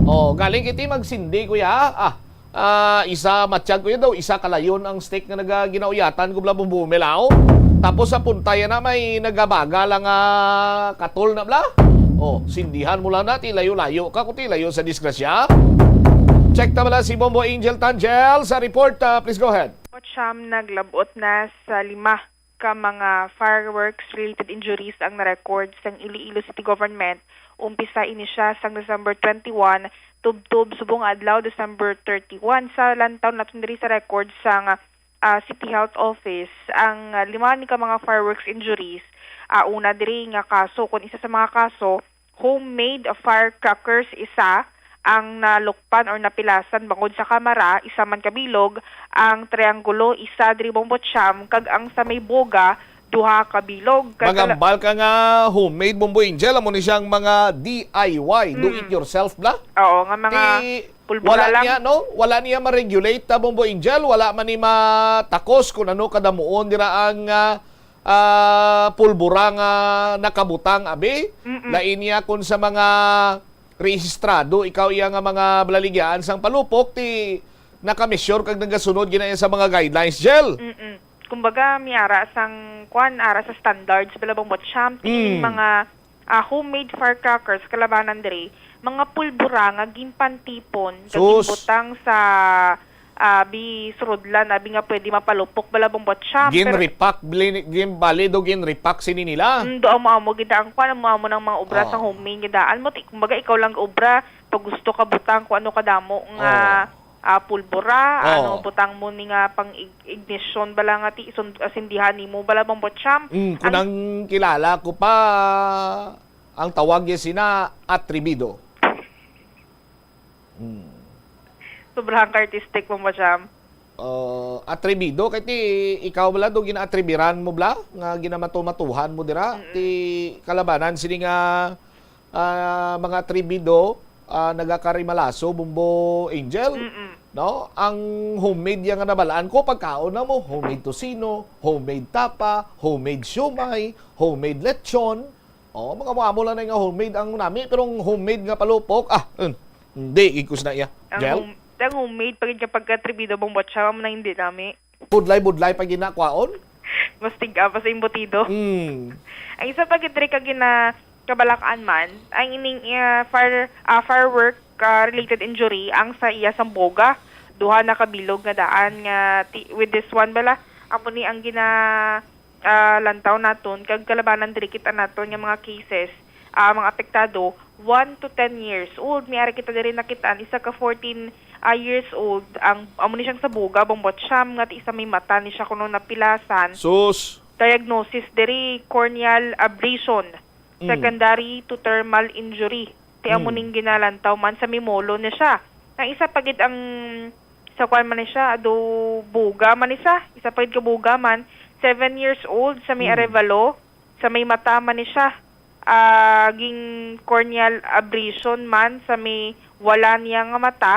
O, galing iti magsindi, kuya. Ah, ah, isa matyag, kuya, daw, isa kalayon ang stick nga naga-, ginauyatan ko, bla, Bumbo Umel, aw. Tapos sa puntaya na may nagabaga lang ah, katol na, bla. O, sindihan mo lang na, ti layo-layo ka, kung ti layo sa disgrasya. Check ta bala si Bombo Angel Tangel sa report. Ah, please go ahead. Siyam naglabot na sa lima ka mga fireworks-related injuries ang na-record sang Iloilo City Government Umpisa ini siya sang December twenty-one, tubtob subong adlaw, December thirty-one. Sa lantaw naton diri sa record sang, ah, City Health Office, ang, ah, lima ni ka mga fireworks injuries, ah, una diri nga kaso, kun isa sa mga kaso, homemade firecrackers, isa ang nalukpan or napilasan bangod sa kamara, isa man ka bilog, ang triangulo, isa diri, Bombo Cham, kag ang sa may boga, duha ka bilog. Kag kala- Magambal ka nga homemade, Bombo Angel, amo ni siyang mga D I Y, do Mm. it yourself, bla? Oo, nga mga Ti, pulbura wala lang. niya, no? Wala niya ma-regulate, ta, Bombo Angel, wala man ni matakos kung ano kadamuon dira ang, ah, ah, pulbura nga nakabutang, abi. Mm-mm. Lain niya kung sa mga rehistrado, ikaw iya nga mga balaligyaan sang palupok, ti naka-measure kag nagasunod gina sa mga guidelines, Jel. Mm-mm. Kumbaga, may ara sang, kwan, ara sa standards, bala bang what champ, Mm. mga, ah, homemade firecrackers, kalabanan diri, mga pulbura nga ginpantipon, kag Sus. ginbutang sa, ah, bi surudlan, abi nga pwede mapalupok, bala bang what champ, pero Ginrepack, blin-, gin-, bali do ginrepack sini nila. Mm, do amo-amo gid ang kwan, amo-amo ng mga obra sa Oh. homemade nga daan mo. Ti-, kumbaga, ikaw lang obra, pag gusto ka butang kung ano kadamo nga, Oh. ah, pulbura, Oh. ano, butang mo ni nga pang ig-, ignition bala nga ti-, sun-, ah, sindihan nimo bala bang butcham. Mm, Ang kunang kilala ko pa, ang tawag niya sina atrebido. Mm. Sobrang ka-artistic mo, Macham. Uh, atrebido, kay ti ikaw wala do ginaatrebiran mo bla nga ginamato-matuhan mo dira. Mm-mm. Ti kalabanan sini nga, ah, mga atrebido, ah, nagakarimalaso, Bumbo Angel, Mm-mm. no? Ang homemade ya nga nabalaan ko, pagkaon na mo, homemade tocino, homemade tapa, homemade siomay, homemade lechon. Oh, mga amo-amo lang na nga homemade ang nami, pero ang homemade nga palupok, ah, mm, hindi, igkus na iya. Ang Jel? home-, ang homemade pa gid ka pagka-atrebido, Bumbo Cham, na hindi nami. Budlay-budlay pa ginakwaon? Mas tiga pa sa imbutido. Mm. Ang isa pa gid diri ka gina-, kabalakan man, ang ining, ah, fire, ah, firework, ah, related injury, ang sa iya sang boga, duha na kabilog nga daan nga ti-, with this one bala, amo ni ang gina-, ah, lantaw naton, kag kalabanan diri kita naton nga mga cases, ah, mga apektado, one to ten years old. May ari kita diri nakitaan, isa ka fourteen, ah, years old, ang, amo ni siyang sa boga, bang buat siyam, nga ti isa may mata ni siya kuno napilasan. Sus! Diagnosis diri, corneal abrasion, Mm. secondary to thermal injury. Ti amo Mm. ning ginalantaw man sa mimolo ni siya. Ang isa pa gid ang sa kwan man ni siya, ado buga man ni siya. Isa pa gid ka buga man, seven years old, sa may Mm. Arevalo, sa may mata man ni siya. Ah, ging corneal abrasion man sa may wala niya nga mata,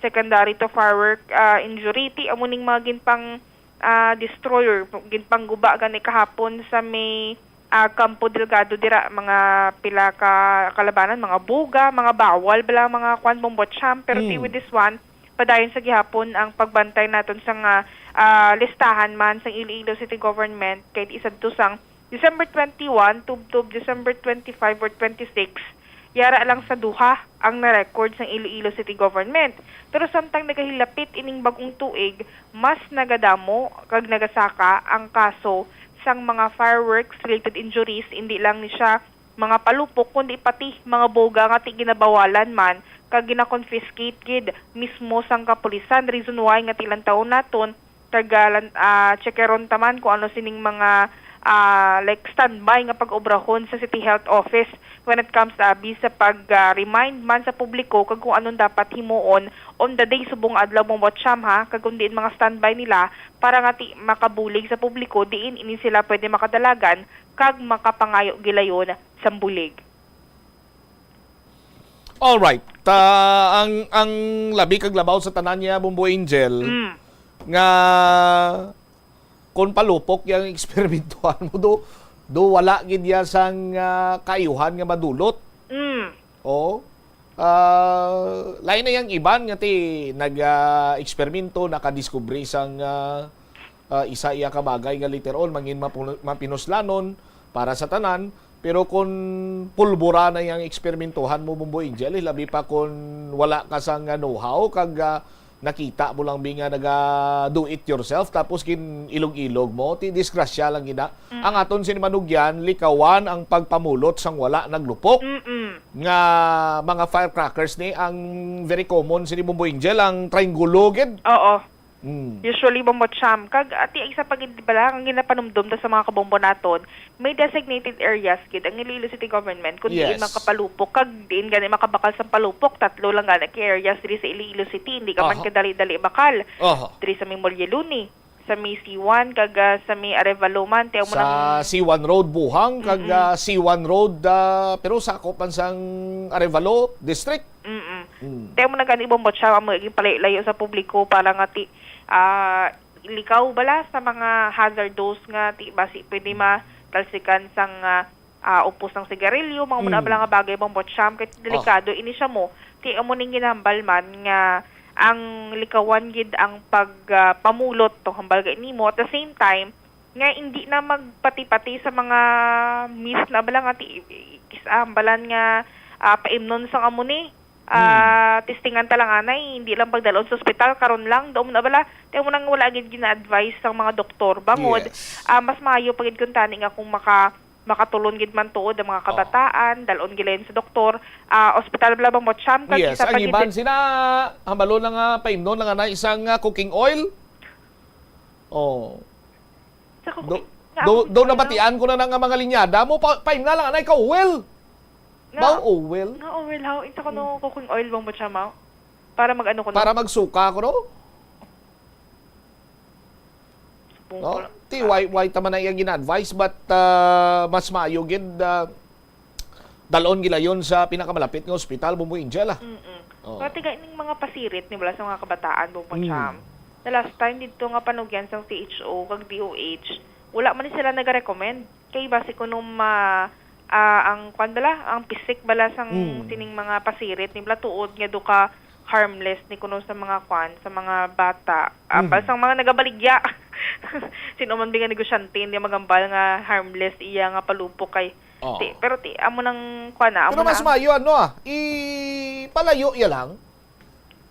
secondary to firework, ah, injury. Ti amo ning mga ginpang, ah, destroyer, ginpangguba gani kahapon sa may, ah, Campo Delgado dira, mga pila ka kalabanan, mga buga, mga bawal bala, mga kwan, bombot champ. Pero ti Mm. with this one, padayon sa gihapon ang pagbantay naton sa nga, ah, listahan man sang Iloilo City Government, kay di sad to sang December twenty-one, tubtob December twenty-five or twenty-six, yara lang sa duha ang na-record sang Iloilo City Government. Pero samtang nagahilapit ining bag-ong tuig, mas nagadamo kag nagasaka ang kaso sang mga fireworks-related injuries, indi lang ni siya mga palupok, kundi pati mga boga nga ti ginabawalan man kag gina-confiscate gid mismo sang kapulisan. Reason why nga ti lantawon naton, taga lan-, ah, checkeron ta man kung ano sining mga, ah, like, standby nga pag-obrahon sa City Health Office when it comes abi sa pag, ah, remind man sa publiko kag kung anong dapat himuon on the day subong adlaw, mga buat siyam, ha, kag kung diin mga standby nila para nga ti makabulig sa publiko diin ini sila pwede makadalagan kag makapangayo gilayon sang bulig. Alright. Ta, ang, ang labi kag labaw sa tanan niya, Bumbo Angel, Mm. nga kon palupok yang eksperimentuhan mo, do, do wala gid ya sang, ah, kaayuhan nga madulot. Mm. Oo. Ah, lain na yang iban nga ti nag, ah, eksperimento, nakadiskubre sang, ah, ah, isa iya ka bagay nga later on mangin mapu-, mapinuslanon para sa tanan. Pero kon pulbura na yang eksperimentuhan mo, Bumbo Angel, eh, labi pa kon wala ka sang, ah, know-how kag, ah, nakita mo lang, bi, nga naga do it yourself, tapos gin-ilog-ilog mo, ti disgrasya lang gina. Mm. Ang aton sini manugyan, likawan ang pagpamulot sang wala naglupok. Mm-mm. Nga mga firecrackers ni, ang very common sini, Bombo Angel, ang triangulo gid. Oo. Mm. Usually, Bombo Cham. Kag, ati, isa pa gid, di ba, ang ginapanumdom ta sa mga kabombo naton, may designated areas gid ang Iloilo City Government kung diin Yes. makapalupok, kag diin gani makabakal sa palupok, tatlo lang gani ka areas diri sa Iloilo City, hindi ka man Aha. kadali-dali bakal. Aha. Diri sa may Molleloni, sa may C one, kag, ah, sa may Arevalo man, ti amo Sa nang C one Road, Buhang, kag, Mm-mm. ah, C one Road, ah, pero sakop man sang Arevalo District. Mm-mm. Mm. Ti amo na gani, Bombo Cham, ang maging palayo-layo sa publiko para nga ti, ah, likaw bala sa mga hazardous nga ti basi pwede matalsikan sang, ah, ah, upos sang sigarilyo, mga muna Mm. bala nga bagay, Bombo Cham, kay Oh. delikado ini siya mo. Ti amo ning ginahambal man nga ang likawan gid ang pag, ah, pamulot tong hambal gani nimo. At the same time, nga hindi na magpati-pati sa mga myth na bala nga ti, hambalan nga, ah, paimnon sang amo ni, ah, Hmm. testingan ta lang anay, hindi lang pagdalon sa ospital, karon lang, daw mo na bala, ti amo nang wala gid gina-advise sang mga doktor. Bangod, Yes. ah, mas maayo pa gid kun tani nga kung maka-, makatulon gid man tuod ang mga Oh. kabataan, dalon gid sa doktor, ah, ospital bala, Bombo Cham, kag Yes, isa pa ang gid iban sina, hambalo na nga, paimnon na nga na isang, ah, cooking oil. Oh. Sa Do, cooking, nga do, ako do gid, nabatian ko na na nga mga linyada mo, pa, paimna lang, anay ka oil. Nga, Bao oil? nga oil, how? Insa ko no Hmm. cooking oil, Bombo Cham, how? Para mag-ano ko, no? Para magsuka ko, no? Subong No? ko lang. Ti, why, why ta man na iya gina-advise, but, ah, mas maayo gid, ah, dalon gilayon sa pinakamalapit nga ospital, Bombo Angel, ah. Mm-mm. Oo. Pati ga ining mga pasirit ni bala sa mga kabataan, Bombo Mm. Cham. The last time didto nga panugyan sang C H O kag D O H, wala man ni sila nagarecommend. Kay basi kuno ma-, ah, ang kwan bala, ang pisik bala sang Mm. sining mga pasirit ni bala tuod nga do ka harmless ni kuno sa mga kwan, sa mga bata. Ah, Mhm. bala sang mga nagabaligya. Sino man bi nga negosyante, hindi magambal nga harmless iya nga palupok kay Oh. Ti, pero ti, amo nang kuan na, amo Pero mas na ang maayo, ano, ah, ipalayo ya lang.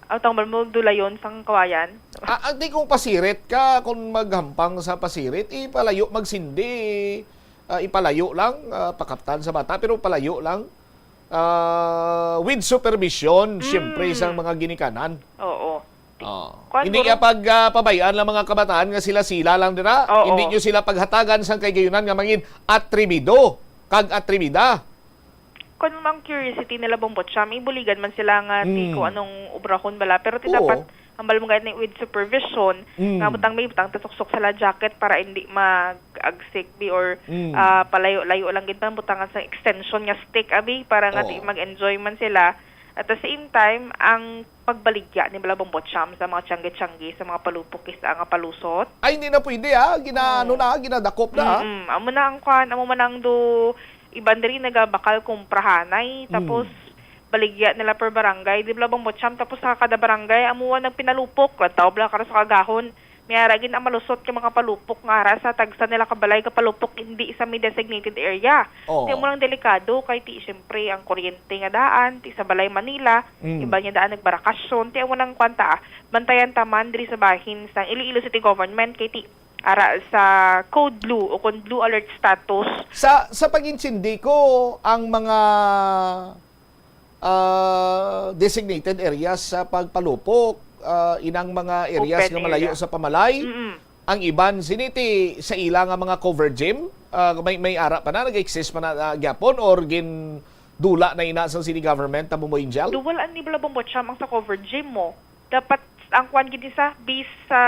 Aw, tambal mo dulayon sang kawayan. Ah, ah, di kung pasirit ka, kung maghampang sa pasirit, ipalayo, magsindi, ah, ipalayo lang, ah, pakaptan sa bata, pero palayo lang. Ah, with supervision, siyempre, Mm. sang mga ginikanan. Oo. Ti-, Oh. kuwan Hindi mo niya ron? pag, ah, pabayaan lang mga kabataan nga sila-sila lang dira. Oo. Hindi niyo sila paghatagan sang kahigayonan nga mangin atrebido kag atribida. Kuwan mo ang curiosity nila, Bombo Cham, ibuligan man sila nga ti Mm. ko anong obrahon bala. Pero ti Oo. dapat, hambal mo gani with supervision, Mm. nga butang may butang ta suksok sa la jacket para hindi mag-agsik bi or, Mm. ah, palayo-layo lang gid man butangan sa extension nga stick, abi, para nga ti Oo. mag-enjoy man sila. At the same time, ang pagbaligya ni bala, Bombo Cham, sa mga tiyangge-tiyangge, sa mga palupok, kis-a nga palusot. Ay, hindi na pwede, ah. Gina-, Oo. ano na, ginadakop na, ah. Mm-mm. Amo na ang kwan, amo man ang do, iban diri nagabakal kumprahanay, Mm. tapos baligya nila per barangay, di bala, Bombo Cham, tapos sa kada barangay, amo ang nagpinalupok, taw bala karo sa kagahon. May ara gid ang malusot ka mga palupok nga ara sa tagsa nila ka balay ka palupok, hindi sa may designated area. Oo. Ti amo lang delikado kay ti, siyempre, ang kuryente nga daan, ti sa balay Manila, Mm. iba niya daan nagbarakasyon, ti amo nang kwanta, ah, bantayan ta man diri sa bahin sang Iloilo City Government kay ti ara sa code blue o kon blue alert status. Sa, sa pag-intindi ko, ang mga ah, designated areas sa pagpalupok, ah, inang mga areas Open nga malayo area. sa pamalay. Mm-mm. Ang iban sini ti sa ila nga mga covered gym, ah, may, may ara pa na, nag-exist pa na, ah, gyapon or gindula na ina sa city government, Bombo Angel? Duwal ani bala, Bombo Cham, ang sa covered gym mo. Dapat ang kwan gid sa base sa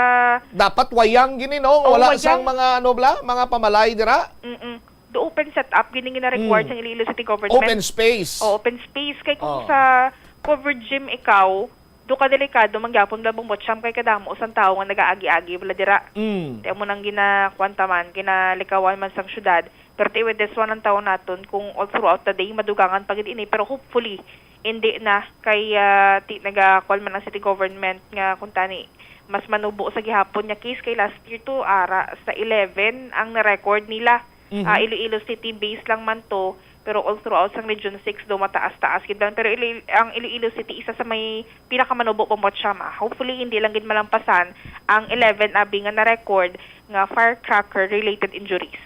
Dapat wayang gini, no? Oo, Wala wayang. sang mga, ano bala, mga pamalay dira? Mm-mm. Do open setup, gini gina-required Mm. sa Iloilo City Government. Open space. O, open space. Kay kung Oh. sa covered gym ikaw, do ka delikado, mangyapon bala, Bombo Cham, kay kadamo sang tawo nga nagaagi-agi bala dira. Mm. Ti amo nang ginakuan ta man, ginalikawan man sang syudad. Pero ti with this one, ang tawo naton, kung all throughout the day, madugangan pa gid ini. Pero hopefully, hindi na. Kay, ah, ti, nagakuan man ang city government nga kung tani, mas manubo sa gihapon nga case kay last year to, ara sa eleven ang na-record nila. Mhm. Ah, Iloilo City base lang man to, Pero all throughout sang Region six daw mataas-taas gid man. Pero Iloil-, ang Iloilo City isa sa may pinakamanubo pa mo siyam, ah. Hopefully, hindi lang gid malampasan ang eleven abi nga na-record nga firecracker-related injuries.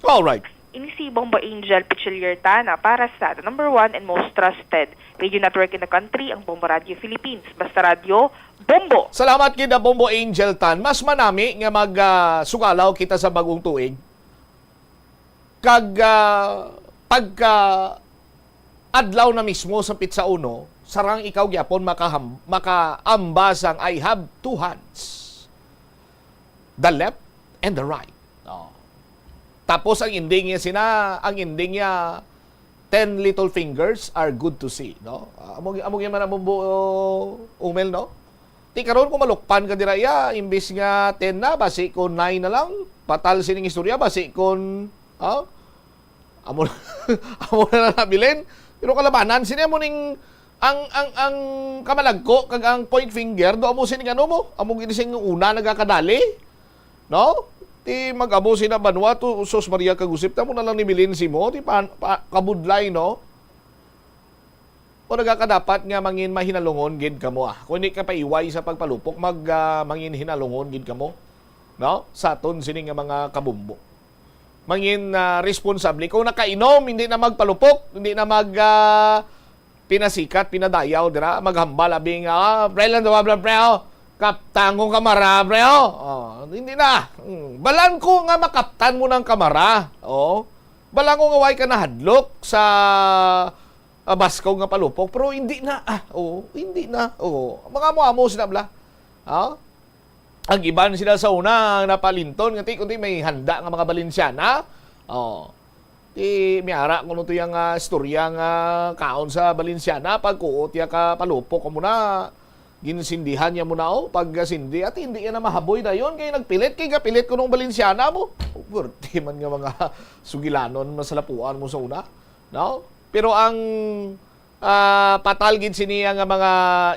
Alright. Ini si Bombo Angel Pichillier Tana para sa the number one and most trusted radio network in the country, ang Bombo Radio Philippines. Basta Radyo, Bombo! Salamat gid, ah, Bombo Angel Tan. Mas manami nga mag, ah, sugalaw kita sa bagong tuig. Kag, ah, pagka adlaw na mismo sa pitsa uno, sarang ikaw gyapon makaham-, makaamba sang I have two hands. The left and the right. Oh. Tapos ang ending niya sina, ang ending niya, ten little fingers are good to see, no? Ah, amo, amo gyud man ang Bombo, Umel, no? Ti karon kung malukpan ka dira, iya, imbis nga ten na, basi kon nine na lang. Patal sining istorya, basi kon, ah? Amo, amo na lang nabilin. Pero kalabanan, sini amo ning, ang, ang, ang kamalagko, kag ang point finger, do amo sining ano mo, amo gid sing una nagakadali. No? Ti mag-amo sina Banwa to, sus Maria, kag Josep, ta mo na lang ni Belen si mo, ti pa, pa, kabudlay, no? O nagakadapat nga mangin mahinalungon gid kamo, ah. Kung di ka paiway sa pagpalupok, mag, ah, mangin hinalungon gid kamo, no? Sa aton sini nga mga kabumbo. Mangin, ah, responsable. Kung nakainom, hindi na magpalupok, hindi na mag, ah, pinasikat, pinadayaw dira, maghambal abi nga, ah, pre lang daw, pre, pre, oh. Kaptang kong kamara, pre, oh. Oh, hindi na. Hmm. Balan ko nga makaptan mo ng kamara. Oh. Balan ko nga way ka nahadlok sa, ah, baskaw nga palupok, pero hindi na. Ah, oh, hindi na. Oh, mga amo-amo sila bla. Ah? Ang iban sila sa una ang napalinton nga ti kundi may handa nga mga Balinsyana. Oh. Ti miara kuno to yang, ah, istorya nga kaon sa Balinsyana, pagkuot ya ka palupok mo na, ginsindihan niya mo na, oh, pag sindi, at hindi yan na mahaboy dayon, kay nagpilit, kay gapilit ko nung Balinsyana mo. Oh, pwerte man nga mga sugilanon, masalapuan mo sa una. No? Pero ang, ah, patal gid sini nga mga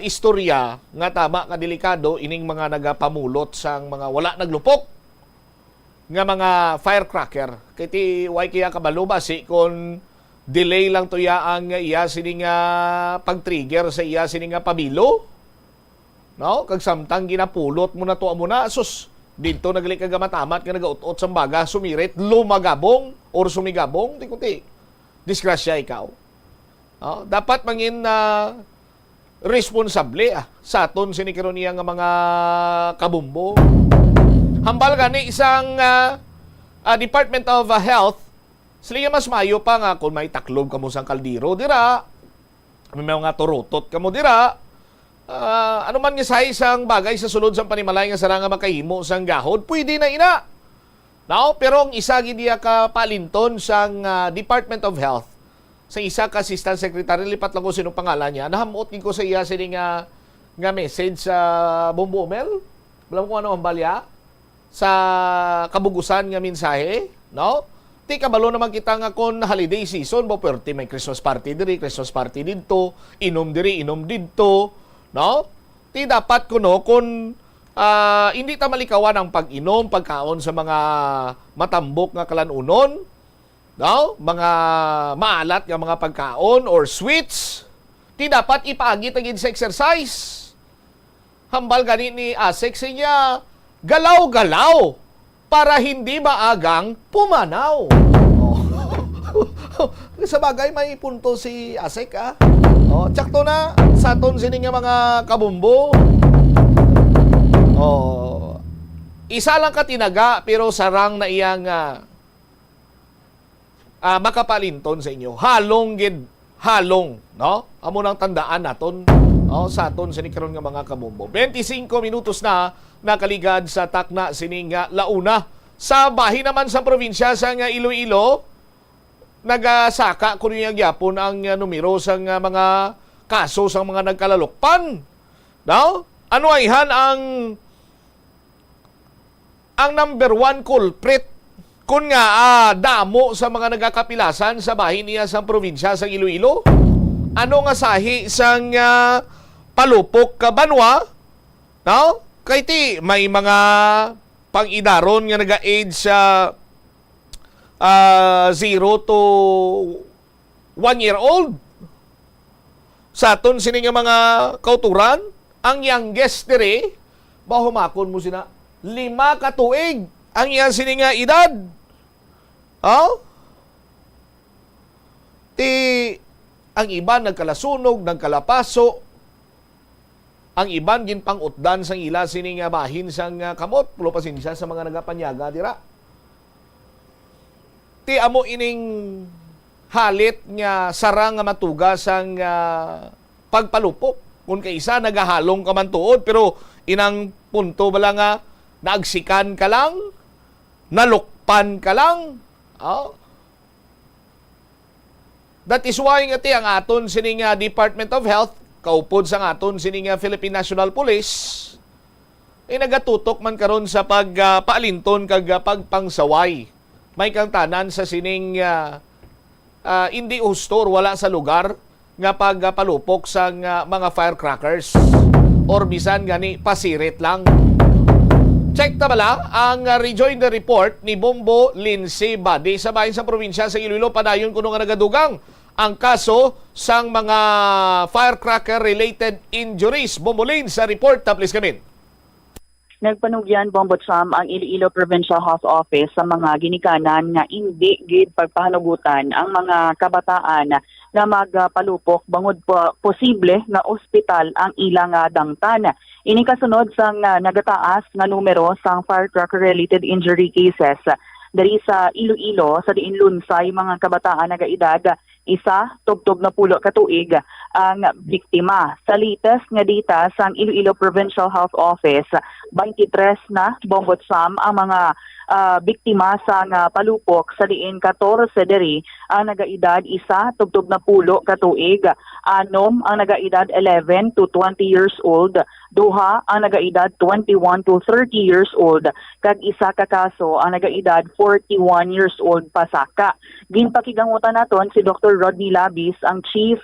istorya nga tama ka delikado ining mga nagapamulot sang mga wala naglupok nga mga firecracker. Kay ti way kaya kabalo basi kon delay lang to ya ang iya sini nga pag-trigger sa iya sini nga pabilo. No? Kag samtang ginapulot mo na to amo na, sus, dito nagli ka gamatamat nga nagaut-ot sang baga, sumirit, lumagabong, or sumigabong, ti kuti. Disgrasya ikaw. No? Dapat mangin na responsable, ah, sa aton sini karon iya nga mga kabumbo. Hambal gani isang, ah, ah, Department of, ah, Health, sila nga mas mayo pa nga kung may taklob kamo sang kaldero dira, may mga turutot kamo dira, ah, ano man nga size sang bagay sa sulod sang panimalay nga sarang nga makahimo sang gahod, pwede na ina. Now, pero ang isa gid iya ka palinton sang, ah, Department of Health, sa isa ka assistant secretary, lipat lang ko sino pangalan niya, nahamot gid ko sa iya sini nga, nga message sa Bombo Mel. Alam ko ano ang balya sa kabugusan nga mensahe, no? Ti kabalo naman kita nga kon holiday season, ba, pwerte may Christmas party diri, Christmas party didto, inom diri, inom didto, no? Ti dapat kuno kon, ah, hindi ta malikawan ang pag-inom, pagkaon sa mga matambok nga kalanunon, no? Mga maalat nga mga pagkaon or sweets, ti dapat ipaagi ta gid sa exercise. Hambal gani ni Asik sa iya, galaw-galaw para hindi maagang pumanaw. Oh. Sa bagay, may punto si Asik, ah. Oh, tsakto na sa aton sini nga mga kabumbo. Oh. Isa lang ka tinaga, pero sarang na iyang, ah, ah, makapalinton sa inyo. Halong gid, halong, no? Amo nang tandaan naton, no? Sa aton sini karon nga mga kabumbo. Twenty-cinco minutos na nakaligad sa takna sini nga launa. Sa bahin naman sa probinsya sa nga Iloilo, nagasaka kuno niya gyapon ang, ah, numero sa nga mga kaso sa mga nagkalalukpan. No? Ano ayhan ang ang number one culprit kun nga, ah, damo sa mga nagakapilasan sa bahin niya sa probinsya sa Iloilo? Ano nga sahi sang, ah, palupok ka banwa? No? Kay ti may mga pang-idaron nga naga-age sa ah, zero to one year old. Sa aton sini nga mga kauturan, ang youngest diri, ba, humakon mo sina, lima ka tuig ang iya sini nga edad. Oh? Ti, ang iban nagkalasunog, nagkalapaso, ang iban ginpang-utdan sang ila sini nga bahin sang, ah, kamot. Pero pasensya sa mga nagapanyaga dira. Ti amo ining halit nga sarang nga matuga sang, ah, pagpalupok. Kung kaisa nagahalong ka man tuod, pero inang punto bala nga naagsikan ka lang, nalukpan ka lang. Oh? That is why nga ti ang aton sini nga Department of Health, kaupod sang aton sini nga Philippine National Police, ay nagatutok man karon sa pag, ah, paalinton kag, ah, pagpangsaway. May kangtanan sa sining, ah, ah, indi husto, wala sa lugar nga pagpalupok sang, ah, mga firecrackers or bisan gani pasirit lang. Check ta bala ang, ah, rejoinder report ni Bombo Lindsay Badi sa bahin sa probinsya sa Iloilo. Padayon kuno nga nagadugang ang kaso sang mga firecracker-related injuries. Bombo Lin sa report, ta please come in. Nagpanugyan, Bombo Cham, ang Iloilo Provincial Health Office sa mga ginikanan nga indi gid pagpahanugutan ang mga kabataan nga magpalupok bangod pa posible nga ospital ang ila nga dangtan. Ini kasunod sang, ah, nagataas nga numero sang firecracker-related injury cases diri sa Iloilo, sa diin lunsay mga kabataan nagaedad isa tubtob napulo ka tuig ang biktima. Sa latest nga data sang Iloilo Provincial Health Office, twenty-three na, Bombo Cham, ang mga, ah, biktima sang, ah, palupok, sa diin katorse diri ang nagaedad isa tubtob napulo ka tuig, anom ang nagaedad eleven to twenty years old, duha ang nagaedad twenty-one to thirty years old, kag isa ka kaso ang nagaedad forty-one years old pasaka. Ginpakigangutan naton si Doktor Rodney Labis, ang Chief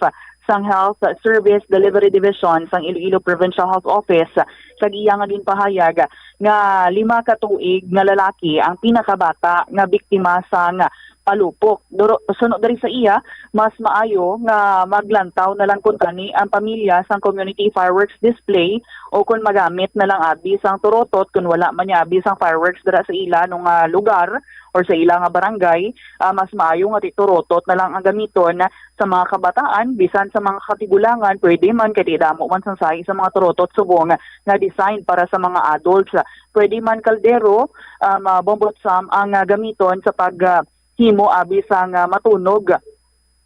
sang Health Service Delivery Division sang Iloilo Provincial Health Office, kag iya nga ginpahayag nga lima ka tuig nga lalaki ang pinakabata nga biktima sang palupok. Duro-, suno diri sa iya, mas maayo nga maglantaw na lang kuntani ang pamilya sang community fireworks display o kon magamit na lang abi sang turotot kon wala man niya abi sang fireworks dira sa ila nga lugar or sa ila nga barangay. Ah, mas maayo nga ti turotot na lang ang gamiton sa mga kabataan, bisan sa mga katigulangan, pwede man kay ti damo man sang sahi sa mga turotot subong nga designed para sa mga adults. Pwede man kaldero, um, ah, Bombo Cham ang, ah, gamiton sa pag, ah, himo abi sang, ah, matunog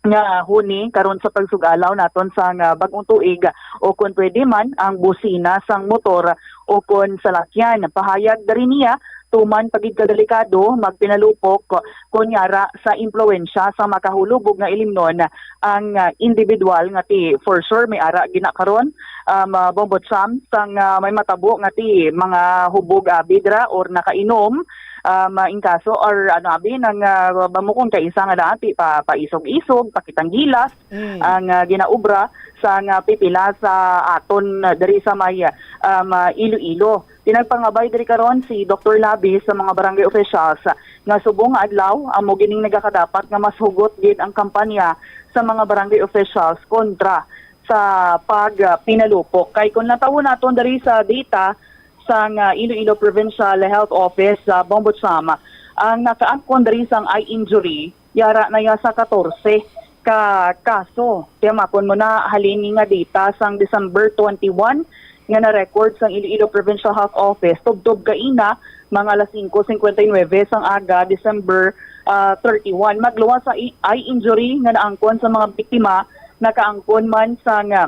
nga huni karon sa pagsug-alaw naton sang, ah, bag-ong tuig, o kon pwede man ang busina sang motor o kon salakyan. Pahayag diri niya, tuman pa gid ka delikado magpinalupok kon yara sa impluwensya sang makahulubog nga ilimnon ang, ah, individual nga ti for sure may ara gina karon, um, ah, Bombo Cham, sang, ah, may matabo nga ti mga hubog abi dira or nakainom, um, ah, in kaso or ano abi nang, ah, bamukon kay isa nga dati pa paisog-isog, pakitang gilas Mm. ang, ah, ginaobra sang, ah, pipila sa aton, ah, diri sa may, um, ah, Iloilo. Tinagpangabay diri karon si Doktor Labis sa mga barangay officials nga subong nga adlaw amo gining nagakadapat nga mas hugot gid ang kampanya sa mga barangay officials kontra sa pag, ah, pinalupok. Kay kung natawon naton diri sa data sang, ah, Iloilo Provincial Health Office sa Bombo Cham, ang nakaangkon diri sang eye injury yara na ya sa katorse ka kaso. Kaya makon mo na halin ni nga data sang December twenty-one nga na-record sang Iloilo Provincial Health Office, tubtob kaina, mga alas singko cincuenta y nueve sang aga, December, ah, thirty-one. Magluwas sa i-, eye injury nga naangkon sa mga biktima, nakaangkon man sang, ah,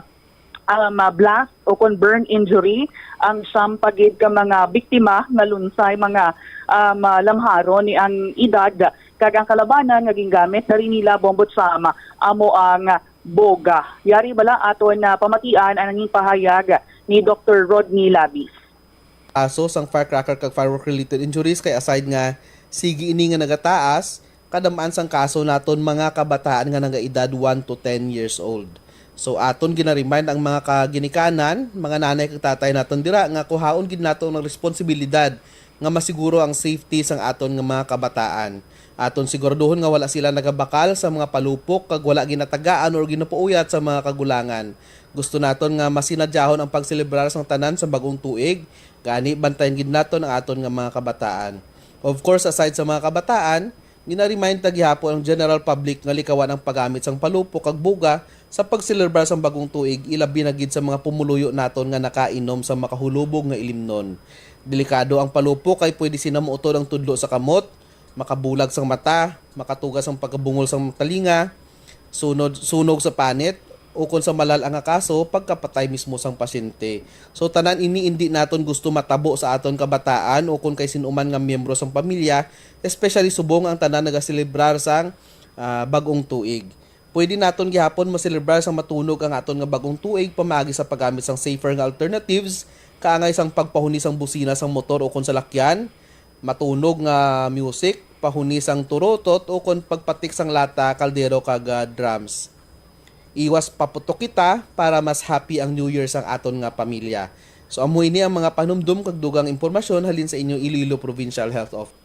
um, ah, blast o kon burn injury ang siyam pa gid ka mga biktima nga lunsay mga, um, ah, lamharon ni ang edad, kag ang kalabanan nga gingamit na rin nila, Bombo Cham, amo ang boga. Yari bala aton na pamatian ang nanging pahayag ni Doktor Rodney Labis. Kaso sang firecracker kag firework-related injuries kay aside nga sige ini nga nagataas, kadam-an sang kaso naton mga kabataan nga nagaedad one to ten years old. So, aton ginaremind ang mga kaginikanan, mga nanay kag tatay naton dira nga kuhaon gid nato ang responsibilidad nga masiguro ang safety sang aton nga mga kabataan. Aton siguraduhon nga wala sila nagabakal sa mga palupok kag wala ginatagaan or ginapauyat sa mga kagulangan. Gusto naton nga masinadyahon ang pagselebrar sang tanan sa bag-ong tuig, gani bantayan gid naton ang aton nga mga kabataan. Of course, aside sa mga kabataan, gina-remind ta gihapon ang general public nga likawan ang paggamit sang palupok kag buga sa pagselebrar sang bag-ong tuig, ilabi na gid sa mga pumuluyo naton nga nakainom sa makahulubog nga ilimnon. Delikado ang palupok kay pwede sina mautod ang tudlo sa kamot, makabulag sang mata, makatugas ang pagkabungol sang talinga, sunod, sunog sa panit, ukon sa malal-a nga kaso, pagkapatay mismo sang pasyente. So, tanan ini indi naton gusto matabo sa aton kabataan ukon kay sin-o man nga miyembro sang pamilya, especially subong ang tanan nagaselebrar sang, ah, bag-ong tuig. Pwede naton gihapon maselebrar sang matunog ang aton nga bag-ong tuig pamaagi sa paggamit sang safer nga alternatives, kaangay sang pagpahuni sang busina sang motor ukon salakyan, matunog nga music, pahuni sang turotot, ukon pagpatik sang lata, kaldero, kag, ah, drums. Iwas paputok kita para mas happy ang New Year sang aton nga pamilya. So, amo ini ang mga panumdom kag dugang impormasyon halin sa inyo Iloilo Provincial Health Office.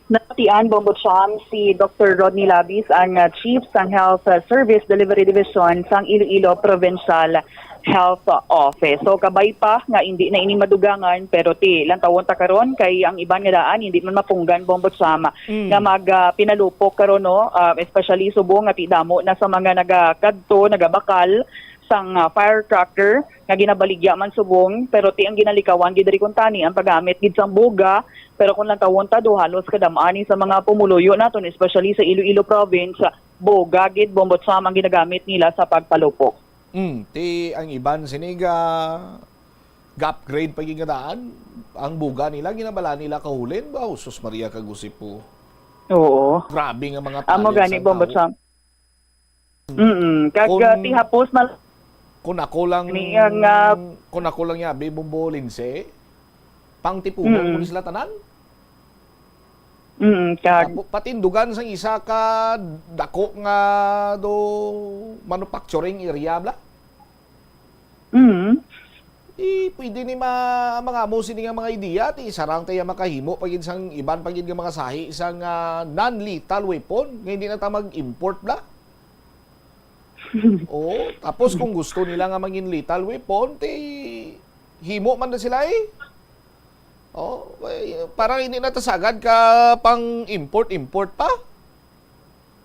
Natian, Bombo Cham, si Doktor Rodney Labis, ang, ah, Chief sang Health, ah, Service Delivery Division sang Iloilo Provincial Health Office. So, kabay pa nga indi na ini madugangan, pero ti lantawon ta karon kay ang iban nga daan hindi man mapunggan, Bombo Cham, Mm. nga mag, ah, pinalupok karon, no? Ah, especially subong nga ti damo na sa mga nagakadto, nagabakal sang, ah, firecracker nga ginabaligya man subong, pero ti ang ginalikawan gid diri kuntani ang paggamit gid sang buga, pero kung lantawon ta do, halos kadam-an ni sa mga pumuluyo naton, especially sa Iloilo Province, buga gid, Bombo Cham, ang ginagamit nila sa pagpalupok. Mm, ti ang iban sini ga, ga-upgrade pa gid nga daan. Ang buga nila ginabala nila kahulin ba? Oh, sus Maria kag Jose po. Oo. Grabe nga mga Amo talent gani, sang Bombo tawo. Cham. Mm-mm. Kag, Kung, ah, ti hapos na kung ako lang, ni ang, ah, kung ako lang yabi, Bombo Lindsay, pangtipugon Mm. mo ni sila tanan. Mm, kag Tapo-, patindugan sang isa ka dako nga do manufacturing area bla. Mm. Eh, pwede ni ma-, mangamo sini nga mga ideya, ti sarang tayo makahimo pa gid sang iban pa gid nga mga sahi sang, ah, non-lethal weapon nga hindi na ta mag-import bla. Oo, tapos kung gusto nila nga mangin lethal weapon, ti himo man na sila eh. Oh, eh, parang hindi na ta sagad ka pang import-import pa.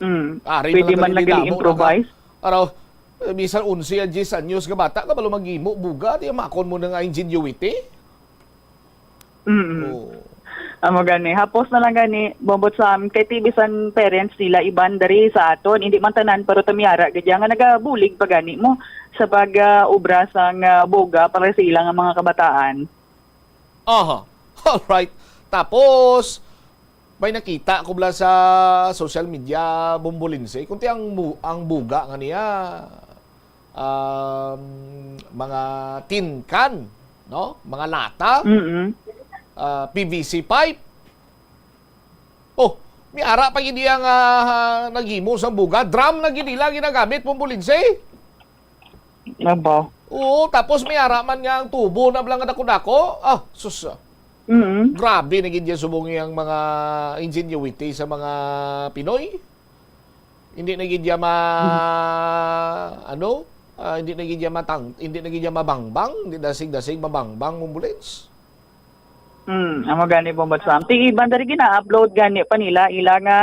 Mm. Ari Pwede na man lang lang gali damo na improvise. Ka, araw, eh, bisan onse a diyes anyos nga bata, kabalo maghimo, buga, ti makon mo na nga ingenuity. Mm. Oo. Amo gani. Hapos na lang gani, Bombo Cham, kay ti bisan parents nila iban diri sa aton, hindi man tanan, pero tamiyara gid nga nagabulig pa gani mo sa pag, ah, obra sang, ah, buga para sa ilang mga kabataan. Aha. Alright. Tapos, may nakita ko bala sa social media, Bombo Lindsay, kung ti ang mu-, ang buga nga niya, um, mga tin can, no? Mga lata, Mm-mm. ah, P V C pipe. Oh, may ara pa gid iya nga, ah, naghimo sang buga. Drum na gid nila ginagamit, Bombo Lindsay. Aba. Oo, tapos may ara man nga ang tubo na bala nga dako-dako. Ah, sus, ah. Mm. Grabe na gid yan subong ang mga ingenuity sa mga Pinoy. Hindi na gid ya ma-, ano, ah, hindi na gid ya matang-, hindi na gid ya mabangbang, hindi dasig-dasig mabangbang, Bombo Lindsay. Hmm, amo gani, Bombo Cham. Ti iban diri gina-upload gani pa nila ila nga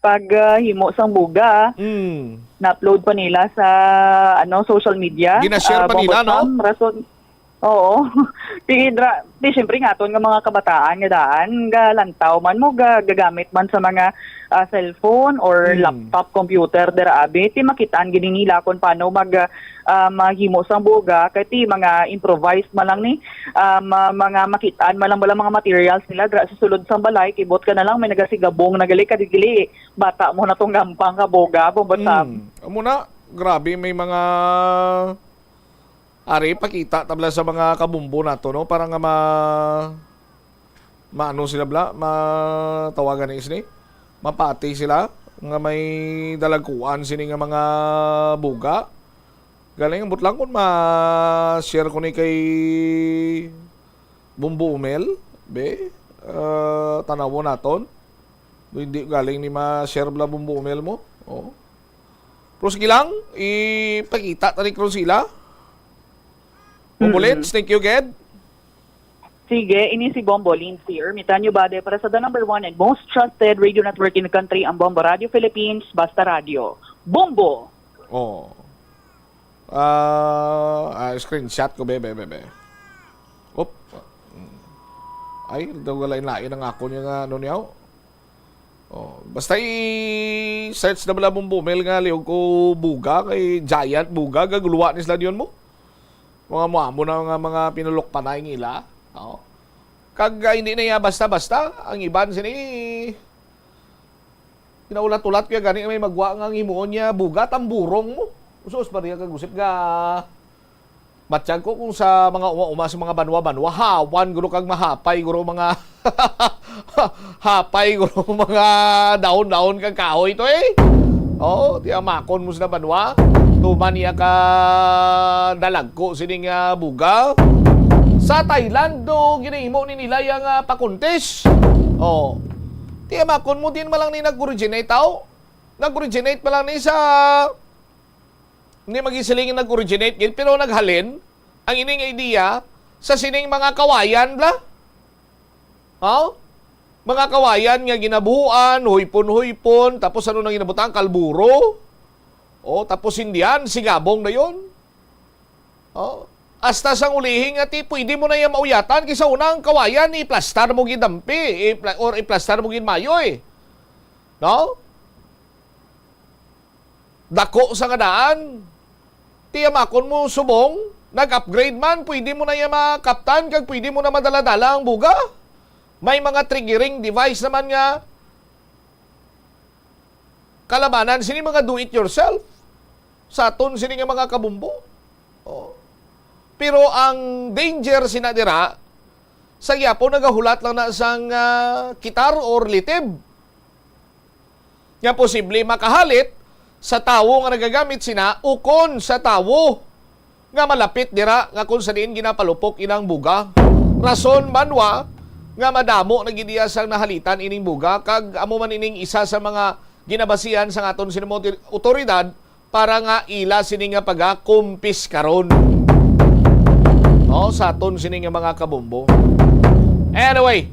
pag, ah, himo sang buga. Hmm. Na-upload pa nila sa, ano, social media. Gina-share Ah, pa Bombo nila, no? Cham, rason, oo. Ti dra-, ti siyempre nga aton nga mga kabataan nga daan, galantaw man mo, ga-, gagamit man sa mga, ah, cellphone or Hmm. laptop, computer, dira abi. Ti makitaan gid nila kung paano mag, ah, ah, mahimo sang buga, kay ti mga improvised man lang ni, ah, ma-, mga makitaan man lang bala mga materials nila dira sa sulod sang balay, kibot ka na lang may nagasigabong na gali, kadigili bata mo na tong gampang ka buga, Bombo Cham. Mm. Amo na, grabe, may mga ari, pakita tabla sa mga kabumbo nato, no? Para nga ma-, maano sila bla, matawagan ni isni? Mapati sila nga may dalagkuan sini nga mga buga. Galing, ambot lang kung ma-share ko ni kay Bumbo Umel, be, ah, tanawon naton. Hindi galing ni ma-share bala Bombo Mel mo. Oh. Pero sige lang, ipakita ta ni Cruzila. Bombo Mm. Lens, thank you, Ged. Sige, ini si Bombo Lindsay Ermitanyo Bade para sa the number one and most trusted radio network in the country, ang Bombo Radio Philippines, Basta Radio. Bombo! Oh. Ah, ah, screenshot ko, be, be, be, be. Op. Ay, daw lain-lain ang ako niya nga, ano niya, oh. Oh, basta i-search na bala mong Bombo Mel nga liog ko buga, kay giant buga, gaguluwa ni sila diyon mo. Mga muamo na nga mga pinulukpanay nila. Oh. Kag, ah, hindi na iya basta-basta. Ang iban sini, pinaulat-ulat ko ya gani may magwa nga ang himuon niya buga, tamburong mo. Usos pa riya kag usip nga matyag ko kung sa mga uma-uma sa mga banwa-banwa, hawan guro kag mahapay guro mga hapay guro mga dahon-dahon kag kahoy to eh. Oh, tiyamakon mo sa banwa. Tuman niya ka dalagko sining ah, buga. Sa Thailand do ginahimo ni nila yang ah, pakuntis. Oh. Tiyamakon mo din malang ni nag-originate tao. Nag-originate pa lang ni sa hindi magisiling nag-originate gid, pero naghalin ang ining idea sa sining mga kawayan bla. Oh? Mga kawayan nga ginabuhuan, huypon-huypon, tapos ano nang ginabutan? Kalburo. Oh, tapos sindihan, sigabong na yon. Oh. Hasta sang ulihi nga ti, pwede mo na iya mauyatan kay sa una ang kawayan, iplastar mo gid dampi, ipla-, or iplastar mo gid mayo eh. No? Dako sa nga daan. Tiyamakon mo subong, nag-upgrade man, pwede mo na iya makaptan, kag pwede mo na madala-dala ang buga. May mga triggering device naman nga kalabanan sini mga do it yourself sa aton sini nga mga kabumbo. Oh. Pero ang danger sina dira, sa gyapon nagahulat lang na sang ah, kitar or litib nga posible makahalit sa tawo nga nagagamit sina ukon sa tawo nga malapit dira nga kung sa diin ginapalupok ilang buga. Rason man wa nga madamo na gid iya sang nahalitan ining buga, kag amo man ining isa sa mga ginabasihan sang aton sini mga otoridad para nga ila sini nga pagakumpiskaron. No, sa aton sini nga mga kabumbo. Anyway,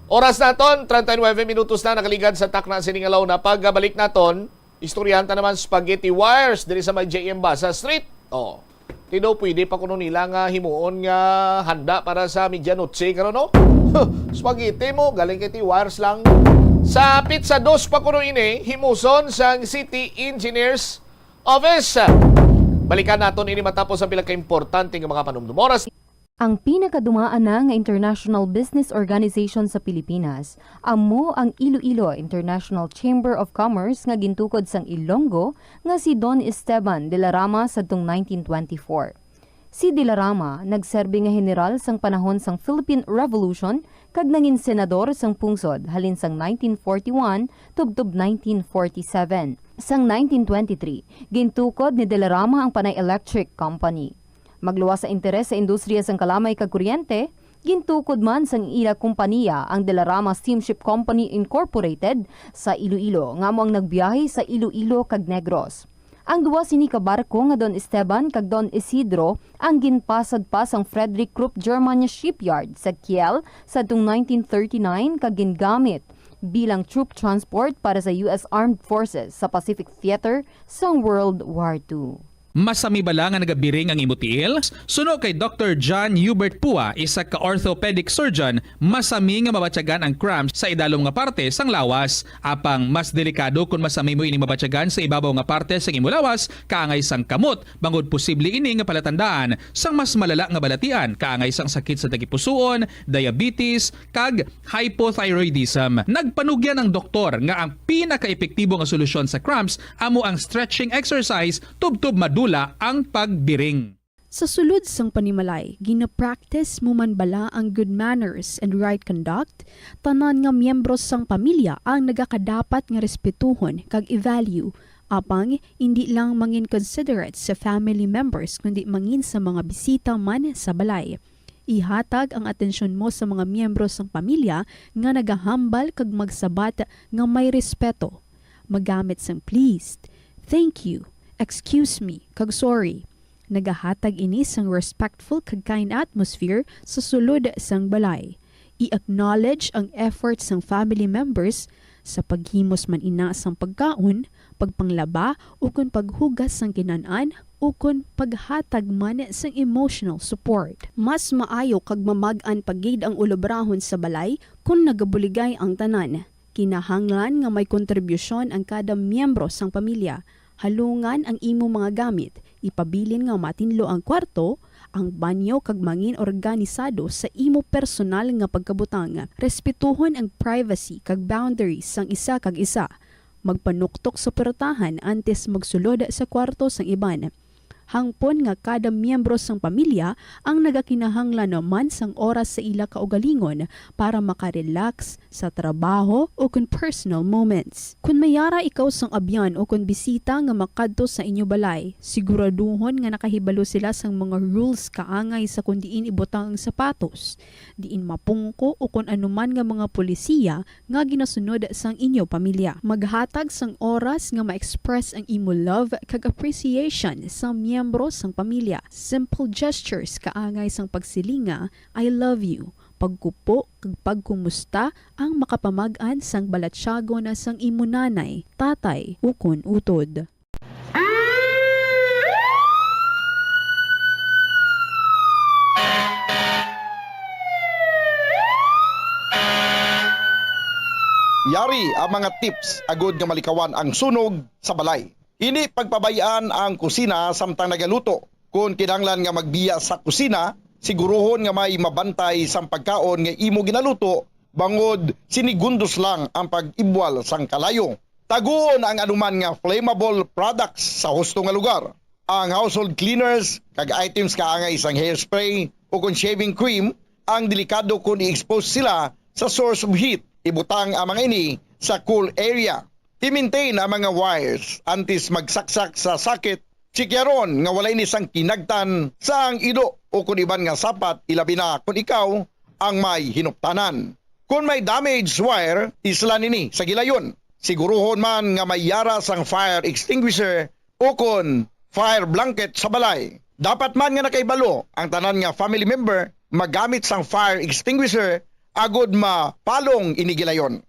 oras naton, treinta y nueve minutos na nakaligad sa takna sini nga launa. Pagbalik naton, istoryahan ta naman spaghetti wires diri sa may J M Basa Street. Oh. Ti daw pwede pa kuno nila nga himuon nga handa para sa medianoche karon, no? Spaghetti mo, galing kay ti wires lang. Sa Pizza Dos pa kuno ini, himuson sang City Engineers Office. Balikan naton ini matapos ang pila ka importante nga mga panumdum. Oras. Ang pinakadumaan na nga international business organization sa Pilipinas amo ang Iloilo International Chamber of Commerce nga gintukod sang Ilonggo nga si Don Esteban de la Rama sadtong nineteen twenty-four. Si de la Rama nagserbi nga heneral sang panahon sang Philippine Revolution kag nangin senador sang pungsod halin sang nineteen forty-one tubtob nineteen forty-seven. Sang nineteen twenty-three, gintukod ni de la Rama ang Panay Electric Company. Magluwas sa interes sa industriya sang kalamay kag kuryente, gintukod man sang ila kompaniya ang De La Rama Steamship Company Incorporated sa Iloilo, nga amo ang nagbiyahe sa Iloilo kag Negros. Ang duwa sini ka barko nga Don Esteban kag Don Isidro ang ginpasad pa sang Frederick Krupp German Shipyard sa Kiel sadtong nineteen thirty-nine kag gingamit bilang troop transport para sa U S Armed Forces sa Pacific Theater sang World War Two. Masami bala nga nagabiring ang imo tiil? Suno kay Doktor John Hubert Pua, isa ka orthopedic surgeon, masami nga mabatyagan ang cramps sa idalom nga parte sang lawas. Apang mas delikado kon masami mo ini mabatyagan sa ibabaw nga parte sang imo lawas, kaangay sang kamot, bangod posible ini nga palatandaan sang mas malala nga balatian, kaangay sang sakit sa tagipusoon, diabetes, kag hypothyroidism. Nagpanugyan ang doktor nga ang pinakaepektibo nga solusyon sa cramps amo ang stretching exercise tubtob madula ang pagbiring. Sa sulod sang panimalay, gina-practice mo man bala ang good manners and right conduct? Tanan nga miyembro sang pamilya ang nagakadapat nga respetuhon kag i-value. Apang, indi lang mangin considerate sa family members, kundi mangin sa mga bisita man sa balay. Ihatag ang atensyon mo sa mga miyembro sang pamilya nga nagahambal kag magsabat nga may respeto. Magamit sang please, thank you, excuse me, kag sorry. Nagahatag ini sang respectful kag kind atmosphere sa sulod sang balay. I-acknowledge ang effort sang family members sa paghimos man ina sang pagkaon, pagpanglaba, ukon paghugas sang kinan-an, ukon paghatag man sang emotional support. Mas maayo kag mamag-an pa gid ang ulobrahon sa balay kon nagabuligay ang tanan. Kinahanglan nga may kontribusyon ang kada miyembro sang pamilya. Halungan ang imo mga gamit, ipabilin nga matinlo ang kwarto, ang banyo, kag mangin organisado sa imo personal nga pagkabutang. Respetuhon ang privacy kag boundaries sang isa kag isa. Magpanuktok sa puwertahan antes magsulod sa kwarto sang iban. Hangpon nga kada miyembro sang pamilya ang nagakinahanglan man sang oras sa ila kaugalingon para makarelax sa trabaho o kon personal moments. Kon may yara ikaw sang abyan o kon bisita nga makadto sa inyo balay, siguraduhon nga nakahibalo sila sang mga rules kaangay sa kon diin ibutang ang sapatos, diin mapungko o kon anuman nga mga polisiya nga ginasunod sang inyo pamilya. Maghatag sang oras nga ma-express ang imo love kag appreciation sa miyembro sang pamilya. Simple gestures kaangay sang pagsiling nga, "I love you," pagkupo kag pagkumusta ang makapamag-an sang balatyagon sang imo nanay, tatay, ukon utod. Yari ang mga tips agud nga malikawan ang sunog sa balay. Hindi pagpabay-an ang kusina samtang nagaluto. Kon kinahanglan nga magbiya sa kusina, siguruhon nga may mabantay sang pagkaon nga imo ginaluto, bangod sinigundos lang ang pag-ibwal sang kalayo. Taguon ang anuman nga flammable products sa husto nga lugar. Ang household cleaners kag items kaangay sang hairspray o kon shaving cream ang delikado kon i-expose sila sa source of heat. Ibutang ang mga ini sa cool area. I-maintain ang mga wires antes magsaksak sa socket. Tsikyaron nga wala ini sang kinagtan sa ang ido o kon iban nga sapat, ilabi na kon ikaw ang may hinuptanan. Kon may damaged wire, islan ini sa gilayon. Siguruhon man nga may yara sang fire extinguisher o kon fire blanket sa balay. Dapat man nga nakahibalo ang tanan nga family member magamit sang fire extinguisher agod mapalong ini gilayon.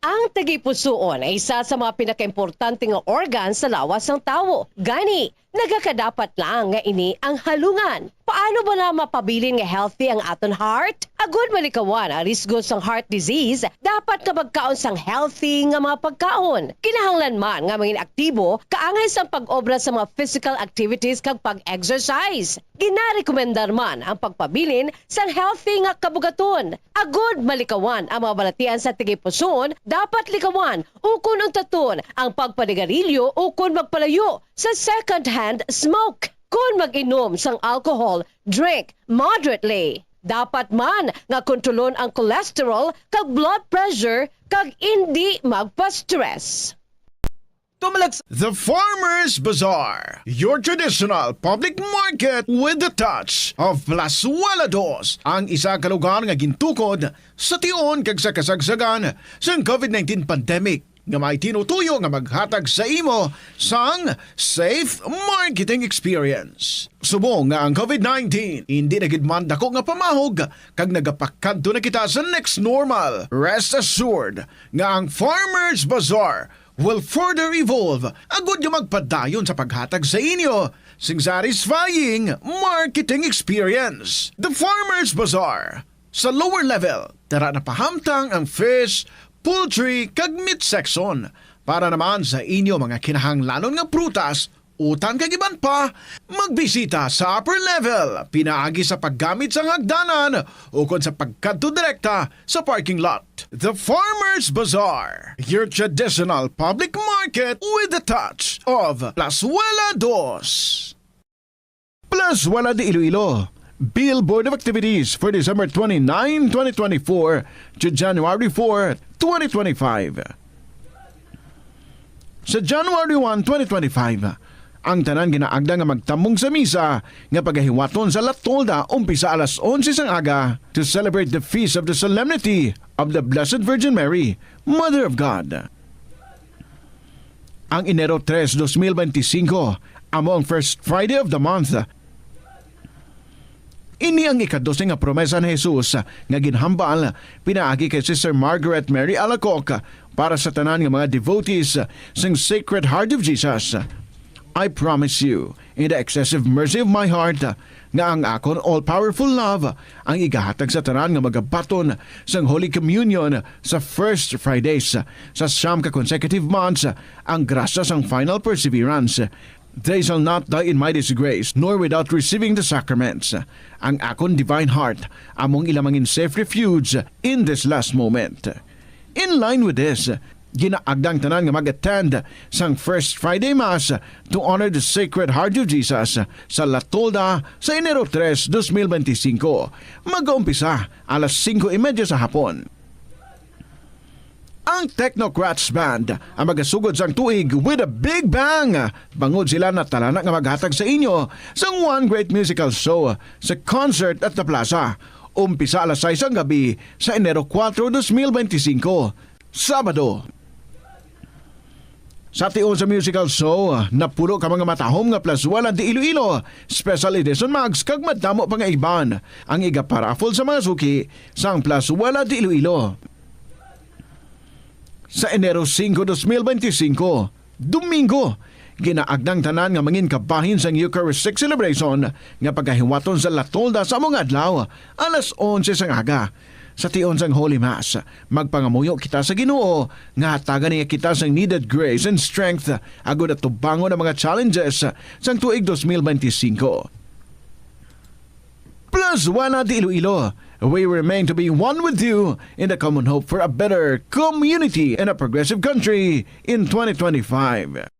Ang tagipusoon ay isa sa mga pinakaimportante nga organ sa lawas sang tawo. Gani, nagakadapat lang nga ini ang halungan. Paano bala mapabilin nga healthy ang aton heart? Agud malikawan ang risgo sang heart disease, dapat nga magkaon sang healthy nga mga pagkaon. Kinahanglan man nga mangin aktibo kaangay sang pag-obra sa mga physical activities kag pag-exercise. Ginarekomendar man ang pagpabilin sang healthy nga kabugaton. Agud malikawan ang mga balatian sa tagipusoon, dapat likawan ukon untaton ang pagpanigarilyo ukon magpalayo sa second-hand smoke. Kon mag-inom sang alcohol, drink moderately. Dapat man nga kontrolon ang cholesterol kag blood pressure kag indi magpa-stress. Tumalag sa The Farmers Bazaar, your traditional public market with the touch of Plazuela Dos, ang isa ka lugar nga gintukod sa tion kag sa kasagsagan sang COVID nineteen pandemic, nga may tinutuyo nga maghatag sa imo sang safe marketing experience. Subong nga ang COVID nineteen hindi na gid man dako nga pamahog kag nagapakadto na kita sa next normal, rest assured nga ang Farmers Bazaar will further evolve agud nga magpadayon sa paghatag sa inyo sing satisfying marketing experience. The Farmers Bazaar, sa lower level, tara na pahamtang ang fish, poultry, kag meat section. Para naman sa inyo mga kinahanglanon nga prutas, utan kag iban pa, magbisita sa upper level pinaagi sa paggamit sang hagdanan ukon sa pagkadto direkta sa parking lot. The Farmers Bazaar, your traditional public market with the touch of Plazuela Dos. Plazuela de Iloilo. Billboard of activities for December twenty-nine, twenty twenty-four to January four, twenty twenty-five. Sa January one, twenty twenty-five, Ang tanan ginaagda nga magtambong sa misa nga pagahiwaton sa La Tolda umpisa alas onse sang aga to celebrate the feast of the Solemnity of the Blessed Virgin Mary, Mother of God. Ang Enero tres, dos mil benti singko, amo ang first Friday of the month. Ini ang ikadose nga promesa ni Jesus nga ginhambal pinaagi kay Sister Margaret Mary Alacoque para sa tanan nga mga devotees sang Sacred Heart of Jesus. "I promise you, in the excessive mercy of my heart, nga ang akon all-powerful love ang igahatag sa tanan nga magabaton sang Holy Communion sa first Fridays sa siyam ka consecutive months, ang grasya sang final perseverance. They shall not die in my disgrace, nor without receiving the sacraments. Ang akon divine heart among ila mangin safe refuge in this last moment." In line with this, ginaagda ang tanan nga mag-attend sang First Friday Mass to honor the Sacred Heart of Jesus sa La Tolda sa Enero tres, dos mil benti singko. Mag-uumpisa alas singko y media sa hapon. Ang Technocrats Band ang magasugod sang tuig with a big bang, bangod sila natalana nga maghatag sa inyo sang one great musical show sa concert at the plaza. Umpisa alas sais sang gabi sa Enero kuwatro, dos mil benti singko, Sabado. Sa tion sa musical show, napulo ka mga matahom nga Plazuela de Iloilo Special Edition mugs kag madamo pa nga iban ang igaparaffle sa mga suki sang Plazuela de Iloilo. Sa Enero singko, dos mil benti singko, Domingo, ginaagda ang tanan nga mangin kabahin sang Eucharistic celebration nga pagahiwaton sa La Tolda sa amo nga adlaw, alas onse sang aga. Sa tion sang Holy Mass, magpangamuyo kita sa Ginoo nga hatagan niya kita sang needed grace and strength agod atubangon ang mga challenges sang tuig dos mil benti singko. Plazuela de Iloilo, we remain to be one with you in the common hope for a better community and a progressive country in twenty twenty-five.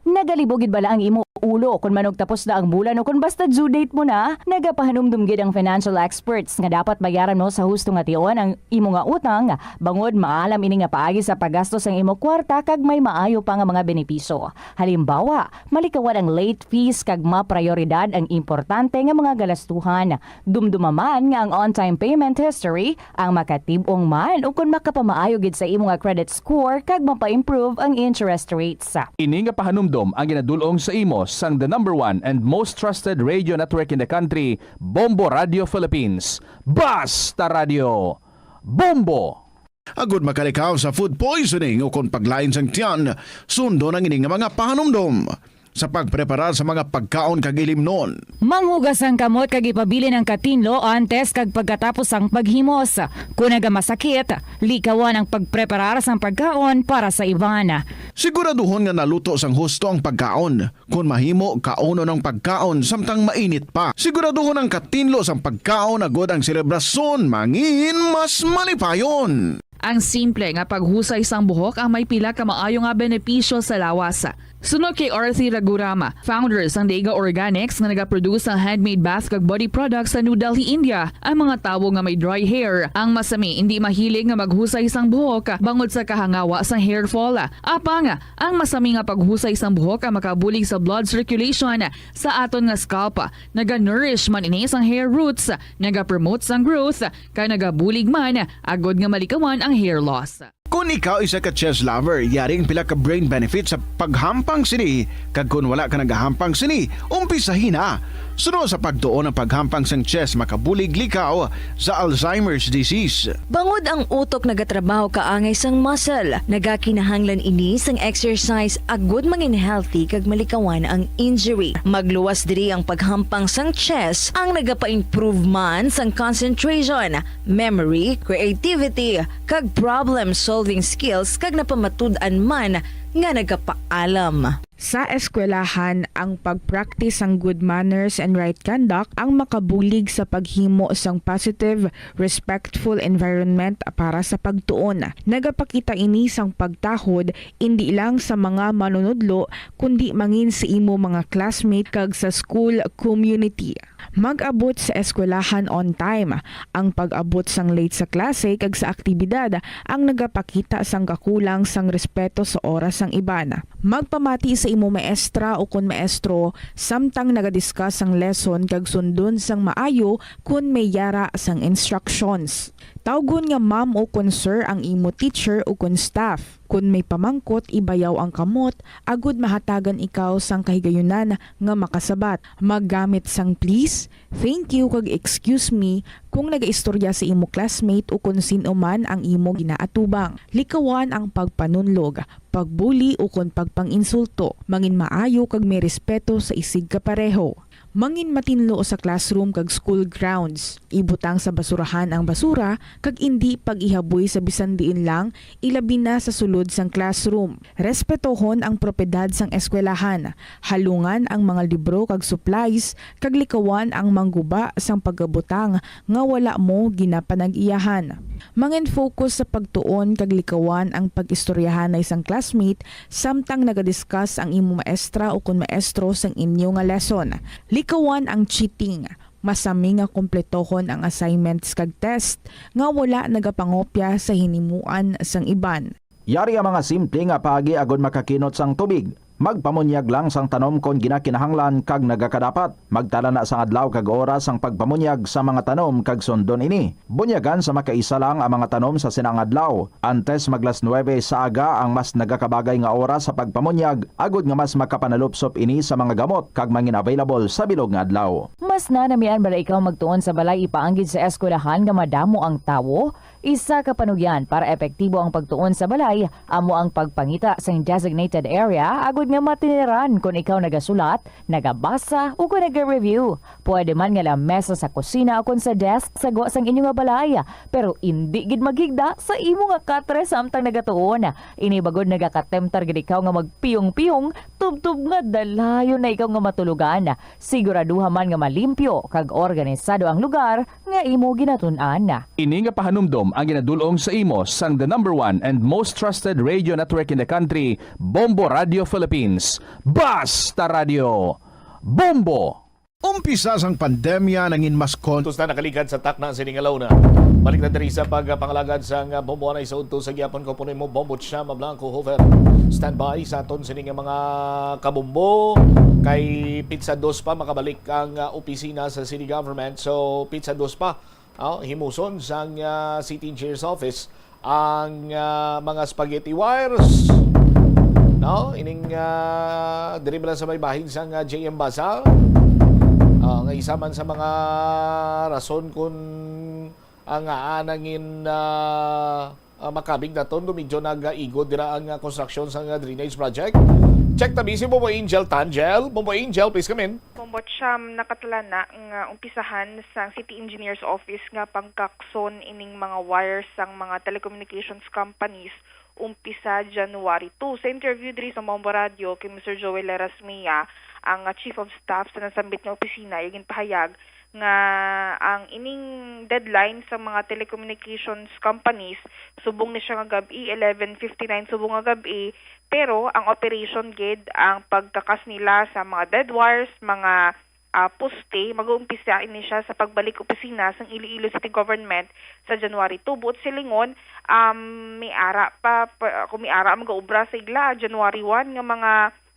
Nagalibog gid bala ang imo ulo kon manugtapos na ang bulan o kon basta due date mo na? Nagapahanumdom gid ang financial experts nga dapat bayaran mo sa husto nga tion ang imo nga utang, bangod maalam ini nga paagi sa paggasto sang imo kwarta kag may maayo pa nga mga benepisyo. Halimbawa, malikawan ang late fees kag maprayoridad ang importante nga mga galastuhan. Dumduma man nga ang on-time payment history ang makatib-ong man ukon makapamaayo gid sa imo nga credit score kag mapa-improve ang interest rates. Ini nga pahanumdom ang ginadul-ong sa imo sang the number one and most trusted radio network in the country, Bombo Radio Philippines. Basta Radio, Bombo! Agud makalikaw sa food poisoning ukon paglain sang tiyan, sundon ang ini nga mga pahanumdom sa pagpreparar sa mga pagkaon kag ilimnon. Manghugas ang kamot kag ipabilin ang katinlo antes kag pagkatapos sang paghimos. Kon nagamasakit, likawan ang pagpreparar sang pagkaon para sa iban. Siguraduhon nga naluto sang husto ang pagkaon. Kon mahimo, kaunon ang pagkaon samtang mainit pa. Siguraduhon ang katinlo sang pagkaon agud ang selebrasyon mangin mas malipayon. Ang simple nga paghusay sang buhok ang may pila ka maayo nga benepisyo sa lawas. Suno kay Arthi Raghuram, founder sang Dega Organics nga nagaproduce sang handmade bath kag body products sa New Delhi, India, ang mga tawo nga may dry hair ang masami indi mahilig nga maghusay sang buhok bangod sa kahangawa sang hair fall. Apang ang masami nga paghusay sang buhok ang makabulig sa blood circulation sa aton nga scalp. Naga-nourish man ini sang hair roots, nagapromote sang growth, kag nagabulig man agud nga malikawan ang hair loss. Kon ikaw isa ka chess lover, yari ang pila ka brain benefits sa paghampang sini, kag kon wala ka nagahampang sini, umpisahi na. Suno sa pagtuon, ang paghampang sang chess makabulig likaw sa Alzheimer's disease. Bangod ang utok nagatrabaho kaangay sang muscle, nagakinahanglan ini sang exercise agud mangin healthy kag malikawan ang injury. Magluwas diri ang paghampang sang chess, ang nagapa-improve man sang concentration, memory, creativity, kag problem-solving skills, kag napamatud-an man nga nagapaalam. Sa eskwelahan, ang pag-practice sang good manners and right conduct ang makabulig sa paghimo sang positive, respectful environment para sa pagtuon. Nagapakita ini sang pagtahod indi lang sa mga manunudlo, kundi mangin sa imo mga classmate kag sa school community. Mag-abot sa eskwelahan on time. Ang pag-abot sang late sa klase kag sa aktibidad ang nagapakita sang kakulang sang respeto sa oras sang iban. Magpamati sa imo maestra o kon maestro samtang nagadiscuss ang lesson kag sundon sang maayo kon may yara sang instructions. Tawgon nga ma'am o kon sir ang imo teacher o kon staff. Kon may pamangkot, ibayaw ang kamot agud mahatagan ikaw sang kahigayunan nga makasabat. Maggamit sang please, thank you, kag excuse me kung nagaistorya sa imo classmate o kon sin-o man ang imo ginaatubang. Likawan ang pagpanunlog, pagbuli o kon pagpang-insulto. Mangin maayo kag may respeto sa isigkapareho. Mangin matinlo sa classroom kag school grounds. Ibutang sa basurahan ang basura kag indi pag-ihaboy sa bisan diin lang, ilabi na sa sulod sang classroom. Respetohon ang propiedad sang eskwelahan. Halungan ang mga libro kag supplies kag likawan ang mangguba sang pagabutang nga wala mo ginapanag-iyahan. Mangin-focus sa pagtuon kag likawan ang pag-istoryahanay sang classmate samtang nagadiscuss ang imo maestra o kon maestro sang inyo nga lesson. Likawan ang cheating. Masami nga kumpletohon ang assignments kag test nga wala nagapangopya sa hinimuan sang iban. Yari ang mga simple nga paagi agud makakinot sang tubig. Magpamunyag lang sang tanom kon ginakinahanglan kag nagakadapat. Magtala na sang adlaw kag oras sang pagpamunyag sa mga tanom kag sundon ini. Bunyagan sa makaisa lang ang mga tanom sa sina nga adlaw. Antes mag las nuebe sa aga ang mas nagakabagay nga oras sa pagpamunyag, agud nga mas makapanalupsop ini sa mga gamot kag mangin-available sa bilog nga adlaw. Mas nanamian bala ikaw magtuon sa balay ipaanggid sa eskwelahan nga madamo ang tawo? Isa ka panugyan para epektibo ang pagtuon sa balay amo ang pagpangita sang designated area agud nga matiniran kon ikaw nagasulat, nagabasa, o kon naga-review. Pwede man nga lamesa sa kusina o kon sa desk sa gwa sang inyo nga balay, pero indi gid maghigda sa imo nga katre samtang nagatuon. Ini bagod nagakatemtar gid ikaw nga magpiyong-piyong, tubtob nga dalayon na ikaw nga matulogan. Siguraduha man nga malimpyo kag organisado ang lugar nga imo ginatun-an. Ini nga pahanumdom ang ginadul-ong sa imo sang the number one and most trusted radio network in the country, Bombo Radio Philippines. Basta Radio, Bombo! Umpisa sang pandemya, nangin mas kon- Tus na nakaligad sa takna sini nga launa. Balik na diri sa pagpangalagad sang Bombo Anay sa udto sa gihapon. Ko puno mo Bombo Chama Blanco Hover. Standby sa aton sini nga mga kabombo. Kay pitsa dos pa makabalik ang, ah, opisina sa city government. So, pitsa dos pa, oh, himuson sang, ah, city engineer's office ang, ah, mga spaghetti wires. No? Ining, ah, diri ba lang sa may bahin sang, ah, J M Basal? Ah, nga isa man sa mga rason kung ang, ah, nangin, ah, ah, makabig naton, do medyo nag-igod dira ang, ah, konstruksyon sa, ah, drainage project. Check tabi si Bombo Angel Tangel. Bombo Angel, please come in. Bombo Cham, nakatala na nga umpisahan sang City Engineer's Office nga pangkakson ining mga wires sang mga telecommunications companies umpisa January two. Sa interview diri sa Bombo Radio kay Mister Joel Larasmea, ang, ah, Chief of Staff sa nasambit nga opisina, iya ginpahayag nga ang ining deadline sa mga telecommunications companies subong ni siya nga gab-i, eleven fifty-nine subong nga gab-i, pero ang operation gid, ang pagkakas nila sa mga dead wires, mga, ah, poste, mag-uumpisa ini siya sa pagbalik opisina sang Iloilo City Government sa January two. Buot silingon, um, may ara pa, pa, kung may ara magaobra sa ila, January one nga mga,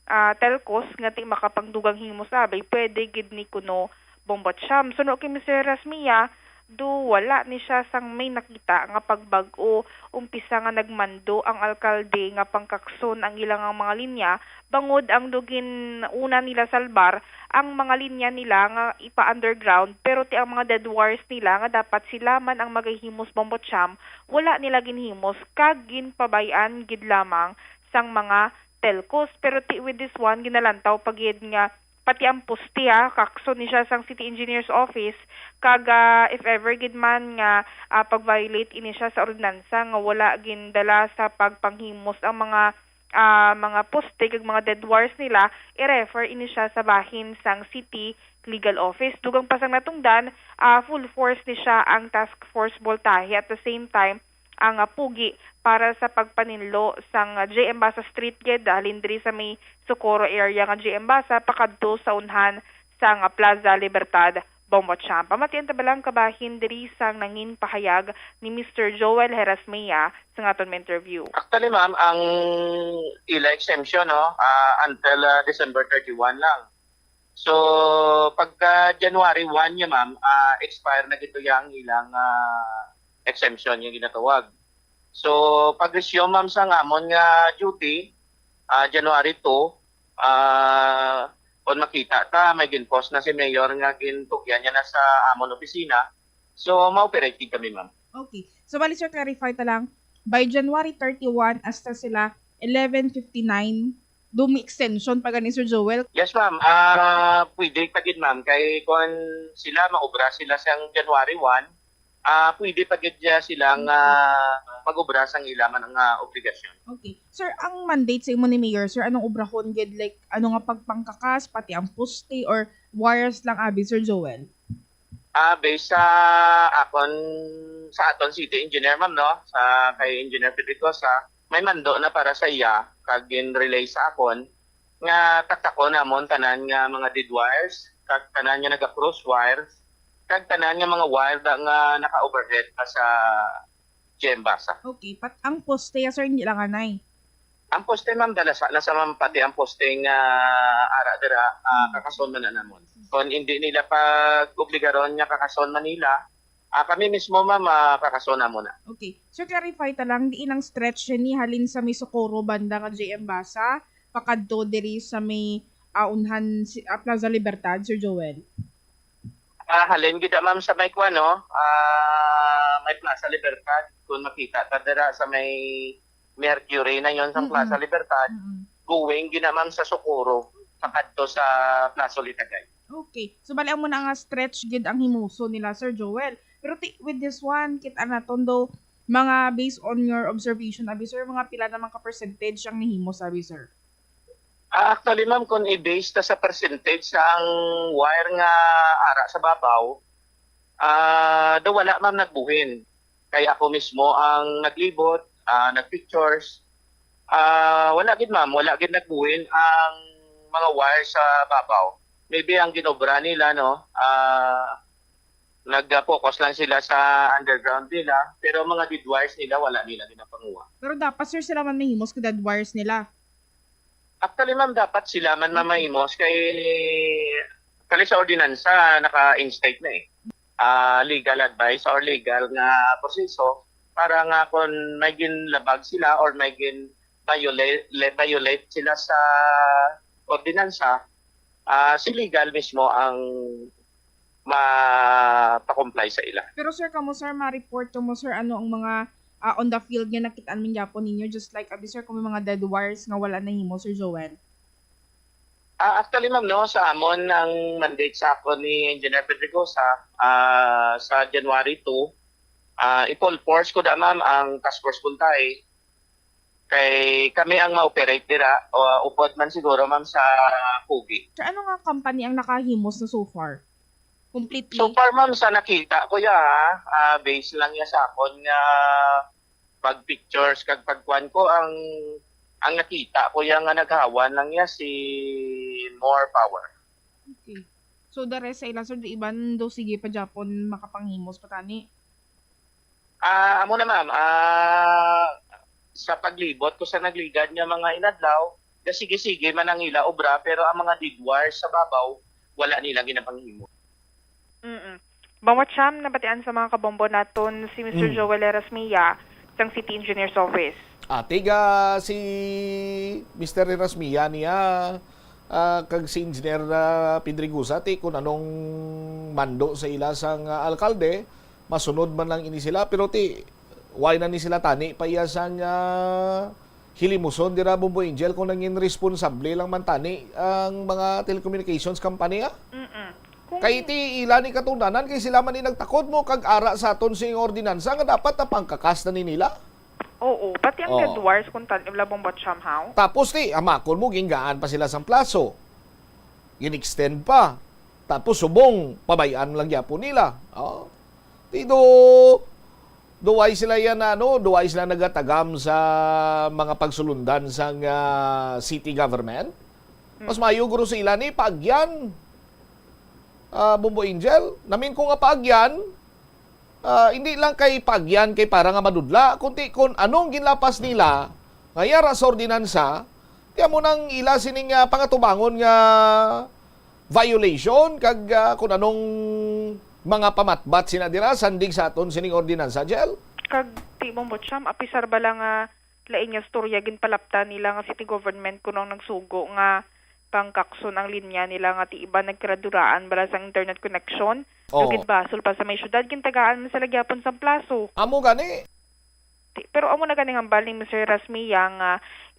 ah, telcos nga ti makapangdugang himo sa abay, pwede gid ni kuno Bombo Cham. Suno kay Mister Rasmia, do wala ni siya sang may nakita nga pagbag-o. Umpisa nga nagmando ang alkalde nga pangkakson ang ilang mga linya, bangod ang do gin-una nila salbar ang mga linya nila nga ipa-underground, pero ti ang mga dead wires nila nga dapat sila man ang magahimos Bombo Cham, wala nila ginhimos kag ginpabay-an gid lamang sang mga telcos. Pero ti with this one, ginalantaw pa gid nga pati ang poste, ah, kakson ni siya sang City Engineer's Office, kag, ah, if ever gid man nga, ah, pag-violate ini siya sa ordinansa nga wala gindala sa pagpanghimos ang mga, ah, mga poste kag mga dead wires nila, i-refer ini siya sa bahin sang City Legal Office. Dugang pa sang natungdan, ah, full force ni siya ang task force boltahe. At the same time, ang, ah, pugi para sa pagpaninlo sang, ah, J M Basa Street gid, halin diri sa may Socorro area nga J M Basa pakadto sa unhan sang, ah, Plaza Libertad, Bombo Champ. Pamatian ta bala ang kabahin diri sang nangin pahayag ni Mister Joel Herasmia sa aton interview. Actually, ma'am, ang ila exemption, no, ah, until, ah, December thirty-one lang. So, pagka January one niya, ma'am, ah, expire na gito yang ilang, ah, exemption nga ginatawag. So, pag-resume, ma'am, sa amon nga duty, ah, January two, ah, kung makita ta, may gin-post na si Mayor nga gintugyan niya na sa amon opisina. So, ma-operate gid kami, ma'am. Okay. So, bali, sir, clarify ta lang. By January thirty-one, hasta sila eleven fifty-nine, dumi extension pa gani, Sir Joel? Yes, ma'am. Ah, pwede pa gid, ma'am. Kay kung sila, maobra sila sang January one, ah, pwede pa gid siya sila nga mag-obra sang ila man nga obligasyon. Okay. Sir, ang mandate sa imo ni Mayor, sir, anong obrahon gid? Like, ano nga pagpangkakas, pati ang poste or wires lang abi, Sir Joel? Ah, based sa akon, sa aton city engineer, ma'am, no? Sa kay Engineer Pedrigosa, may mando na para sa iya, kag gin-relay sa akon nga taktakon namon tanan nga mga dead wires, kag tanan nga naga-cross wires, kag tanan nga mga wire da nga naka-overhead pa sa J M Basa. Okay, pat ang poste, sir, hindi lang anay? Ang poste, ma'am, dala sa, nasa, ma'am, pati ang poste nga ara dira, ah, kakason man na namon. Kung hindi nila pag-obligaron nga kakason man nila, ah, kami mismo, ma'am, ah, kakason namon na. Okay. Sir, clarify ta lang, diin ang stretch ni halin sa may Socorro banda nga J M Basa, pakadto diri sa may, ah, unhan si, ah, Plaza Libertad, Sir Joel? Ah, halin gid, ma'am, sa may kuwan, no? Ah, may Plaza Libertad. Kung makita ta dira sa may Mercury na yon sa Mm-mm. Plaza Libertad, Mm-mm. going gid na, ma'am, sa Socorro, pakadto sa Plaza Litagay. Okay. So, bali, amo na nga stretch gid ang himuso nila, Sir Joel. Pero ti-, with this one, kita naton do, mga based on your observation, abi, sir, mga pila naman ka percentage ang nahimo, sabi, sir? Ah, actually, ma'am, kung i-base ta sa percentage sa ang wire nga ara sa babaw, ah, daw wala, ma'am, nagbuhin. Kay ako mismo ang naglibot, ah, nagpictures. Ah, wala gid, ma'am, wala gid nagbuhin ang mga wire sa babaw. Maybe ang ginobra nila, no, ah, nag-focus lang sila sa underground nila, pero ang mga dead wires nila, wala nila ginapanguha. Pero dapat, sir, sila man mahimos ka dead wires nila. Actually, ma'am, dapat sila man mamahimos kay, kali sa ordinansa, naka-instate na eh. Ah, legal advice or legal nga proseso para nga kung may ginlabag sila or may gin violate, le-, violate sila sa ordinansa, ah, si legal mismo ang mapakomply sa ila. Pero, sir, kamo, sir, ma-report kamo, sir, ano ang mga, ah, on the field nga nakit-an man gyapon ninyo, just like abi, sir, kung may mga dead wires nga wala nahimo, Sir Joel? Ah, actually, ma'am, no, sa amon ang mandate sa ako ni Engineer Pedregosa, ah, sa January two, ah, i-full force ko da, ma'am, ang task force Kuntay. Kay kami ang ma-operate dira, o upod man siguro, ma'am, sa Kugi. Sir, ano nga company ang nakahimos na so far? Completely? So far, ma'am, sa nakita ko ya, ah, base lang ya sa akon nga pag-pictures kag pagkuan ko, ang, ang nakita ko ya nga naghawan lang ya si More Power. Okay. So, the rest sa ila, sir, di iban do sige pa gyapon makapanghimos pa tani? Ah, amo na, ma'am. Ah, sa paglibot ko sa nagligad nga mga inadlaw, sige-sige man ang ila obra, pero ang mga dead wires sa babaw, wala nila ginapanghimo. Mm-mm. Bawat siyam nabatian sa mga kabombo naton si Mister Mm. Joel Erasmia sang City Engineer's Office. Ah, tiga si Mister Erasmia niya, ah, kag si Engineer, ah, Pedregosa, ti, kung anong mando sa ila sang, ah, alkalde, masunod man lang ini sila, pero ti, why na ni sila tani pa iya sang, ah, hilimuson dira, Bombo Angel, kung nangin responsable lang man tani ang mga telecommunications company, ah? Mm-mm. Kung Kay ti ila ni katungdanan, kay sila man ni nagtakod mo kag ara sa aton sing ordinansa nga dapat napangkakas na ni nila. Oo, pati ang Oh. dead wires kung tan-, wala bang batsyam, haw? Tapos ti, hamakon mo, gingaan pa sila sang plaso. Gin-extend pa. Tapos subong, pabayaan lang gyapon nila. Oh. Ti do, duway sila yan, ano, duway sila nagatagam sa mga pagsulundan sang ah, city government. Mas mayo guro sila ni paagyan. Ah, Bombo Angel, namin ko nga paagyan, ah, hindi lang kay paagyan kay para nga madudla, kundi kung anong ginlapas nila nga yara sa ordinansa, ti amo nang ila sining ah, pangatubangon nga violation kag ah, kung anong mga pamatbat sina dira sandig sa aton sining ordinansa, Jel. Kag ti, Bombo Cham, apisar bala nga lain nga storya, ginpalapta nila nga city government kuno ang nagsugo nga pangkakson ang linya nila, nga ti iban nagkaraduraan bala sang internet connection. Oo. Kag ginbasol pa sa may syudad, gintagaan man sila gyapon sang plaso. Amo gani. Ti-, pero amo na gani hambal ni Mister Rasmia nga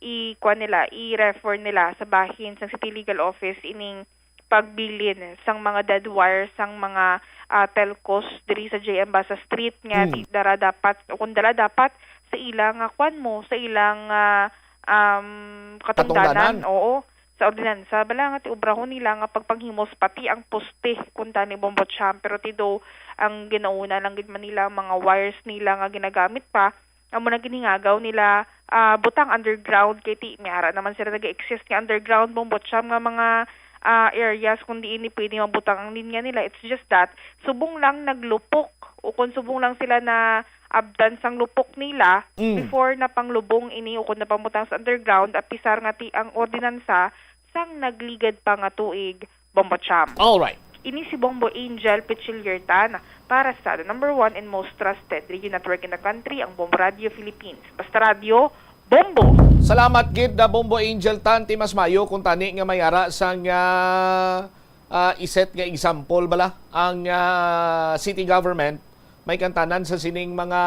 i-, kuan nila, i-refer nila sa bahin sang City Legal Office ining pagbilin sang mga dead wire sang mga ah, telcos diri sa J M Basa Street nga Hmm. ti-, dara dapat o kung dala dapat sa ilang ah, kuan mo, sa ilang ah, um, katungdanan. Katungdanan. Oo, sa ordinansa bala nga ti obrahon nila nga pagpanghimos pati ang poste, kunta ni Bombo Cham, pero ti do ang ginauna lang gid man nila ang mga wires nila nga ginagamit pa, amo na ginhingagaw nila ah, butang underground, kay ti may ara naman sila nag-exist nga underground, Bombo Cham, nga mga ah, areas kung diin ni pwede mabutang ang linya nila. It's just that subong lang naglupok, o kung subong lang sila na abdan sang lupok nila Mm. before na panglubong ini o kung napamutang sa underground, apisar nga ti ang ordinansa sang nagligad pa nga tuig, Bombo Cham. All right. Ini si Bombo Angel Pichiliertan para sa the number one and most trusted radio network in the country, ang Bombo Radio Philippines. Basta radyo, Bombo! Salamat gid na Bombo Angel Tan, ti mas mayo kung tani nga may ara sang ah, ah, iset nga example bala ang ah, city government may kantanan sa sining mga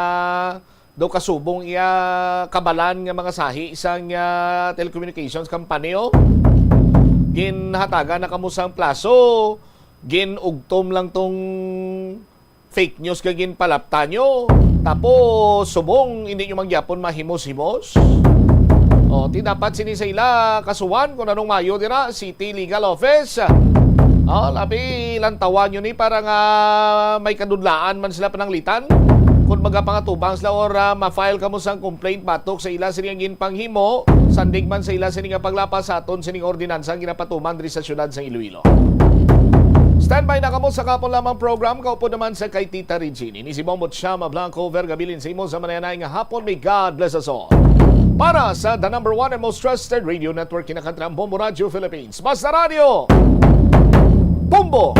do kasubong iya kabalan nga mga sahi sang ah, telecommunications company, oh. Ginhatagan na kamo sang plaso, ginugtom lang tong fake news nga ginpalapta nyo. Tapos, subong, hindi nyo man gyapon mahimos-himos. O, ti dapat sini sa ila, kasuhan kung anong mayo dira, City Legal Office. O, labi, lantawan nyo ni para nga may kadudlaan man sila pananglitan. Kung magapangatubang sila or ah, ma-file kamo sang complaint batok sa ila sini nga ginpanghimo, sandig man sa ila sini nga paglapas sa aton sining ordinansa nga ginapatuman diri sa siyudad sang Iloilo. Standby na kamo sa kapon lamang program, kaupod naman sa kay Tita Regine. Ini si Bombo Chama Blanco, Vergabilin sa imo sa manayanay nga hapon. May God bless us all. Para sa the number one and most trusted radio network, kinakantrang Bombo Radio Philippines. Basta Radio, Bombo!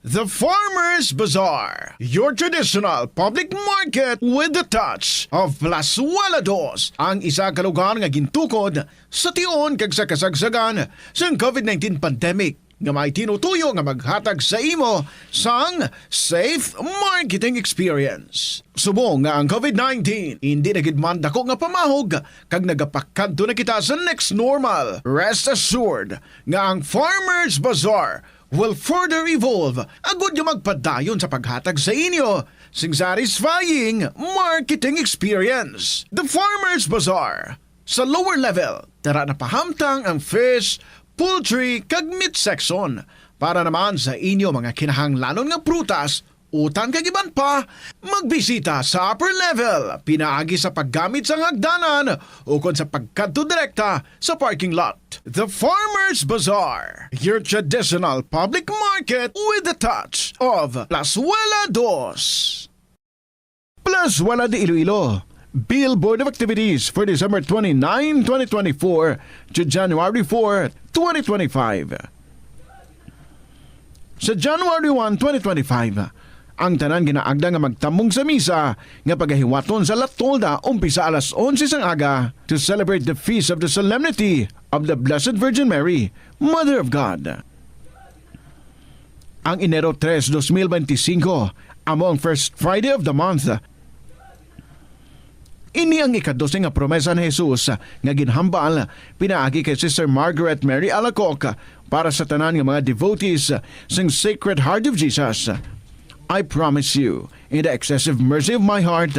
The Farmers Bazaar, your traditional public market with the touch of Plazuela Dos, ang isa ka lugar nga gintukod sa tion kag sa kasagsagan sang COVID nineteen pandemic, nga may tinutuyo nga maghatag sa imo sang safe marketing experience. Subong nga ang COVID nineteen hindi na gid man dako nga pamahog kag nagapakadto na kita sa next normal, rest assured nga ang Farmers Bazaar will further evolve agud nga magpadayon sa paghatag sa inyo sing satisfying marketing experience. The Farmers Bazaar. Sa lower level, tara na pahamtang ang fish, poultry, kag meat section. Para naman sa inyo mga kinahanglanon nga prutas, utan kag iban pa, magbisita sa upper level pinaagi sa paggamit sang hagdanan ukon sa pagkadto direkta sa parking lot. The Farmers Bazaar, your traditional public market with the touch of Plazuela Dos. Plazuela de Iloilo. Bill Board of Activities for December twenty-nine, twenty twenty-four to January four, twenty twenty-five. Sa January one, twenty twenty-five, ang tanan ginaagda nga magtambong sa misa nga pagahiwaton sa La Tolda umpisa alas onse sang aga to celebrate the feast of the Solemnity of the Blessed Virgin Mary, Mother of God. Ang Enero tres, dos mil bente y cinco, amo ang first Friday of the month. Ini ang ikadose nga promesa ni Jesus nga ginhambal pinaagi kay Sister Margaret Mary Alacoque para sa tanan nga mga devotees sang Sacred Heart of Jesus. I promise you, In the excessive mercy of my heart,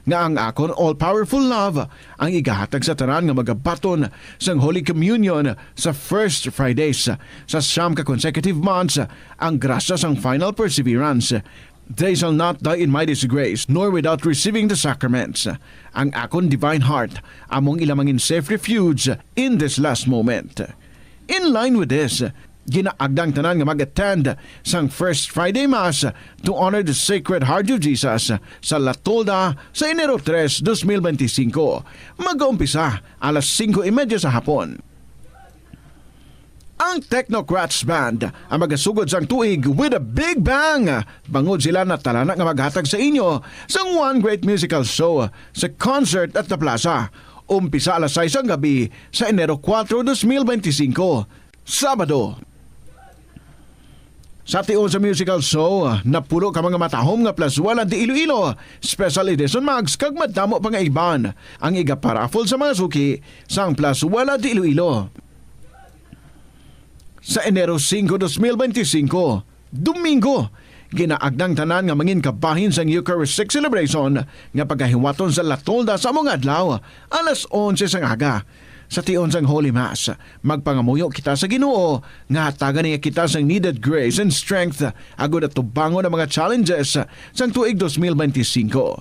nga ang akon all-powerful love ang igahatag sa tanan nga magabaton sang Holy Communion sa First Fridays sa siyam ka consecutive months, ang grasya sang final perseverance. They shall not die in my disgrace, nor without receiving the sacraments. Ang akon divine heart among ila mangin safe refuge in this last moment. In line with this, ginaagda ang tanan nga mag-attend sang First Friday Mass to honor the Sacred Heart of Jesus sa La Tolda sa Enero tres, dos mil benti singko. Mag-uumpisa alas singko y media sa hapon. Ang Technocrats Band ang magasugod sang tuig with a big bang, bangod sila natalana nga maghatag sa inyo sang one great musical show sa concert at the plaza. Umpisa alas sais ang gabi sa Enero kuwatro, dos mil benti singko, Sabado. Sa tion sa musical show, napulo ka mga matahom nga Plazuela de Iloilo Special Edition Mugs kag madamo pa nga iban ang igaparaffle sa mga suki sang Plazuela de Iloilo. Sa Enero singko, dos mil benti singko, Domingo, ginaagda ang tanan nga mangin kabahin sang Eucharistic celebration nga pagahiwaton sa La Tolda sa amo nga adlaw, alas onse sang aga. Sa tion sang Holy Mass, magpangamuyo kita sa Ginoo nga hatagan niya kita sang needed grace and strength agod atubangon ang mga challenges sang tuig dos mil benti singko.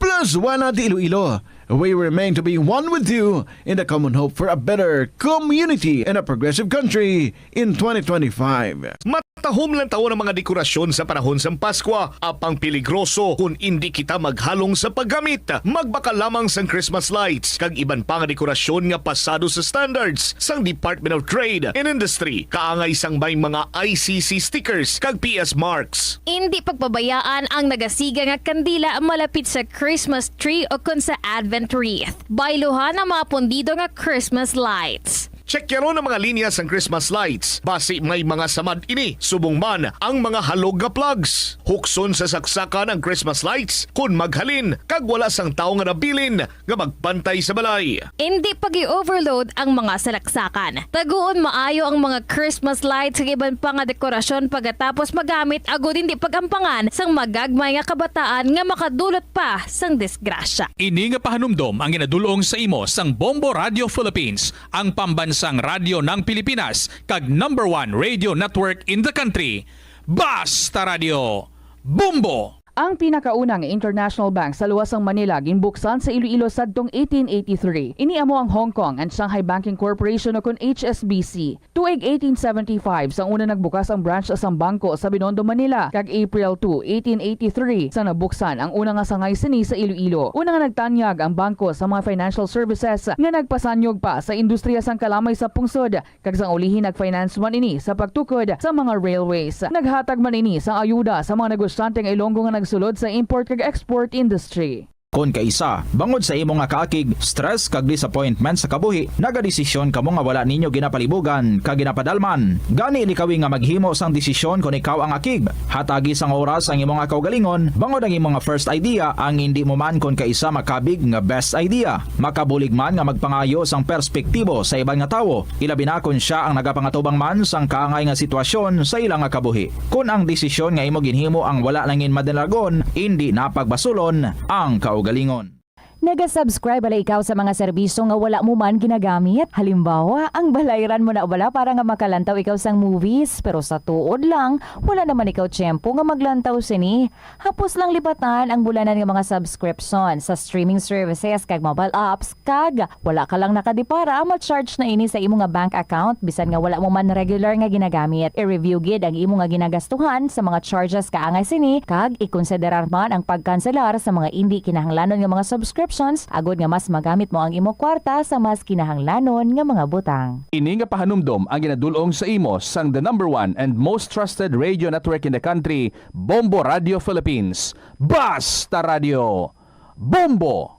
Plazuela de Iloilo, we remain to be one with you in the common hope for a better community and a progressive country in twenty twenty-five. Matahom lang taon ang mga dekorasyon sa panahon sang Paskwa, apang peligroso kon indi kita maghalong sa paggamit. Magbakal lamang sang Christmas lights kag iban pa nga dekorasyon nga pasado sa standards sang Department of Trade and Industry, kaangay sang may mga I C C stickers kag P S marks. Indi pagpabayaan ang nagasiga nga kandila malapit sa Christmas tree o kon sa Advent wreath. Bayluhan ang mga pundido nga Christmas lights. Tsekyaron ang mga linya sang Christmas lights basi may mga samad ini, subong man ang mga halog nga plugs. Hukson sa saksakan ang Christmas lights kon maghalin kag wala sang tawo nga nabilin nga magbantay sa balay. Indi pag-i-overload ang mga salaksakan. Taguon maayo ang mga Christmas lights kag iban pa nga dekorasyon pagkatapos magamit agod indi pag-ampangan sang magagmay nga kabataan nga makadulot pa sang disgrasya. Ini nga pahanumdom ang ginadul-ong sa imo sang Bombo Radio Philippines, ang pambansang radyo ng Pilipinas, kag number one radio network in the country. Basta Radio, Bombo! Ang pinakauna nga international bank sa luwas sang Manila ginbuksan sa Iloilo sadtong eighteen eighty-three. Ini amo ang Hong Kong and Shanghai Banking Corporation, o kon H S B C. Tuig eighteen seventy-five sang una nagbukas ang branch sang bangko sa Binondo, Manila, kag April two, eighteen eighty-three sang nabuksan ang una nga sangay sini sa Iloilo. Una nga nagtanyag ang bangko sa mga financial services nga nagpasanyog pa sa industriya sang kalamay sa pungsod, kag sang ulihi nag-finance man ini sa pagtukod sa mga railways. Naghatag man ini sang ayuda sa mga negosyante nga Ilonggo nga nagsulod sa import kag export industry. Kon kaisa, bangod sa imo nga kaakig, stress kag disappointment sa kabuhi, nagadesisyon kamo nga wala ninyo ginapalibugan kag ginapadalman. Gani, likawi nga maghimo sang desisyon kon ikaw ang akig. Hatagi sang oras ang imo nga kaugalingon, bangod ang imo nga first idea ang indi mo man kon kaisa makabig nga best idea. Makabulig man nga magpangayo sang perspektibo sa iban nga tawo, ilabi na kon sia ang nagapangatubang man sang kaangay nga sitwasyon sa ila nga kabuhi. Kon ang desisyon nga imo ginhimo ang wala nangin madalagon, indi na pagbasulon ang kaugalingon. Naga-subscribe bala ikaw sa mga serbisyo nga wala mo man ginagamit? Halimbawa, ang balayran mo na bala para nga makalantaw ikaw sang movies, pero sa tuod lang, wala naman ikaw tiyempo nga maglantaw sini. Hapos lang lipatan ang bulanan nga mga subscription sa streaming services kag mobile apps, kag wala ka lang nakadipara, ma-charge na ini sa imo nga bank account bisan nga wala mo man regular nga ginagamit. I-review gid ang imo nga ginagastuhan sa mga charges kaangay sini, kag ikonsiderar man ang pagkanselar sa mga indi kinahanglanon nga mga subscriptions agod nga mas magamit mo ang imo kwarta sa mas kinahanglanon nga mga butang. Ini nga pahanumdom ang ginadul-ong sa imo sang the number one and most trusted radio network in the country, Bombo Radio Philippines. Basta Radio, Bombo!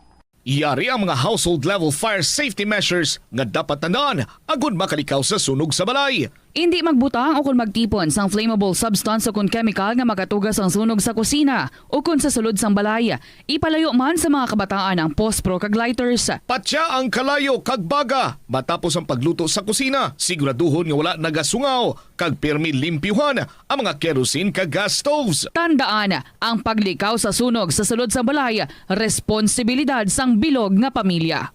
Yari ang mga household level fire safety measures nga dapat tandaan agud makalikaw sa sunog sa balay. Indi magbutang o kon magtipon sang flammable substance o kon chemical nga makatuga sang sunog sa kusina o kon sa sulod sang balay. Ipalayo man sa mga kabataan ang pospro kag lighters. Patya ang kalayo kag baga matapos ang pagluto sa kusina. Siguraduhon nga wala nagasungaw kag pirmi limpyuhan ang mga kerosene kag gas stoves. Tandaan, ang paglikaw sa sunog sa sulod sang balay, responsibilidad sang bilog nga pamilya.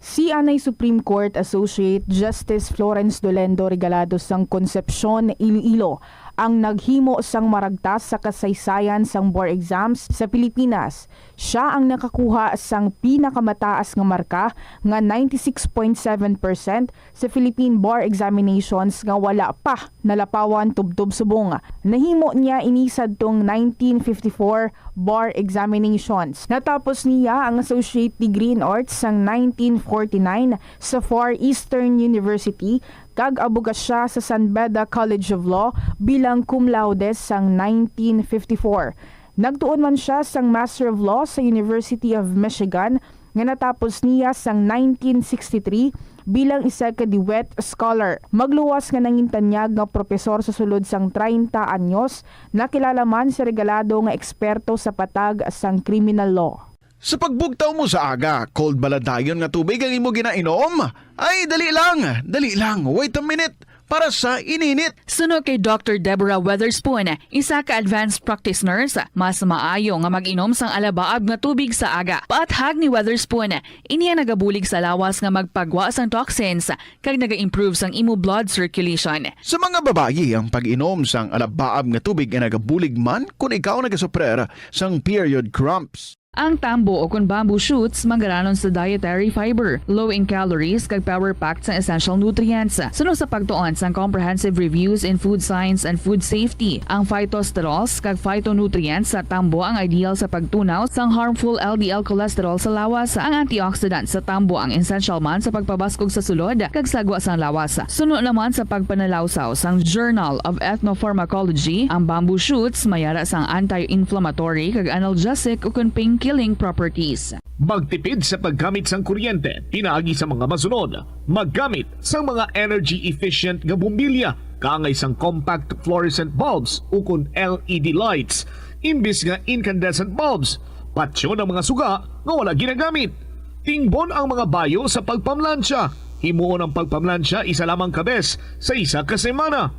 Si anay Supreme Court Associate Justice Florence Dolendo Regalado sang Concepcion, Iloilo, ang naghimo sang maragtas sa kasaysayan sang bar exams sa Pilipinas. Siya ang nakakuha sang pinakamataas nga marka nga ninety-six point seven percent sa Philippine Bar Examinations nga wala pa nalapawan tubtob subong. Nahimo niya ini sadtong nineteen fifty-four bar examinations. Natapos niya ang associate degree in arts sang nineteen forty-nine sa Far Eastern University kag abogasya sa San Beda College of Law bilang cum laude sang nineteen fifty-four. Nagtuon man siya sang Master of Law sa University of Michigan nga natapos niya sang nineteen sixty-three bilang isa ka DeWitt Scholar. Magluwas nga nangintanyag nga propesor sa sulod sang treinta anyos, nakilala man si Regalado nga eksperto sa patag sang criminal law. Sa pagbugtaw mo sa aga, cold bala dayon nga tubig ang imo ginainom? Ay, dali lang, dali lang, wait a minute, para sa ininit. Suno kay Doctor Deborah Weatherspoon, isa ka advanced practice nurse, mas maayo nga mag-inom sang alabaab nga tubig sa aga. Paathag ni Weatherspoon, ini ang nagabulig sa lawas nga magpagwa sang toxins kag naga-improve sang imo blood circulation. Sa mga babayi, ang pag-inom sang alabaab nga tubig ay nagabulig man kon ikaw nagasuprer sang period cramps. Ang tambo o kon bamboo shoots manggaranon sa dietary fiber, low in calories, kag power-packed sang essential nutrients. Suno sa pagtuon sang Comprehensive Reviews in Food Science and Food Safety, ang phytosterols kag phytonutrients sa tambo ang ideal sa pagtunaw sang harmful L D L cholesterol sa lawas. Ang antioxidant sa tambo ang essential man sa pagpabaskog sa sulod kag sagwa sang lawas. Suno naman sa pagpanalawsaw sang Journal of Ethnopharmacology, ang bamboo shoots mayara sang anti-inflammatory kag analgesic ukon pain-killing properties. Magtipid sa paggamit sang kuryente pinaagi sa mga masunod: maggamit sang mga energy-efficient nga bombilya kaangay sang compact fluorescent bulbs ukon L E D lights imbis nga incandescent bulbs. Patyon ang mga suga nga wala ginagamit. Tingbon ang mga bayo sa pagpamlansya. Himuon ang pagpamlansya isa lamang ka bes sa isa ka semana.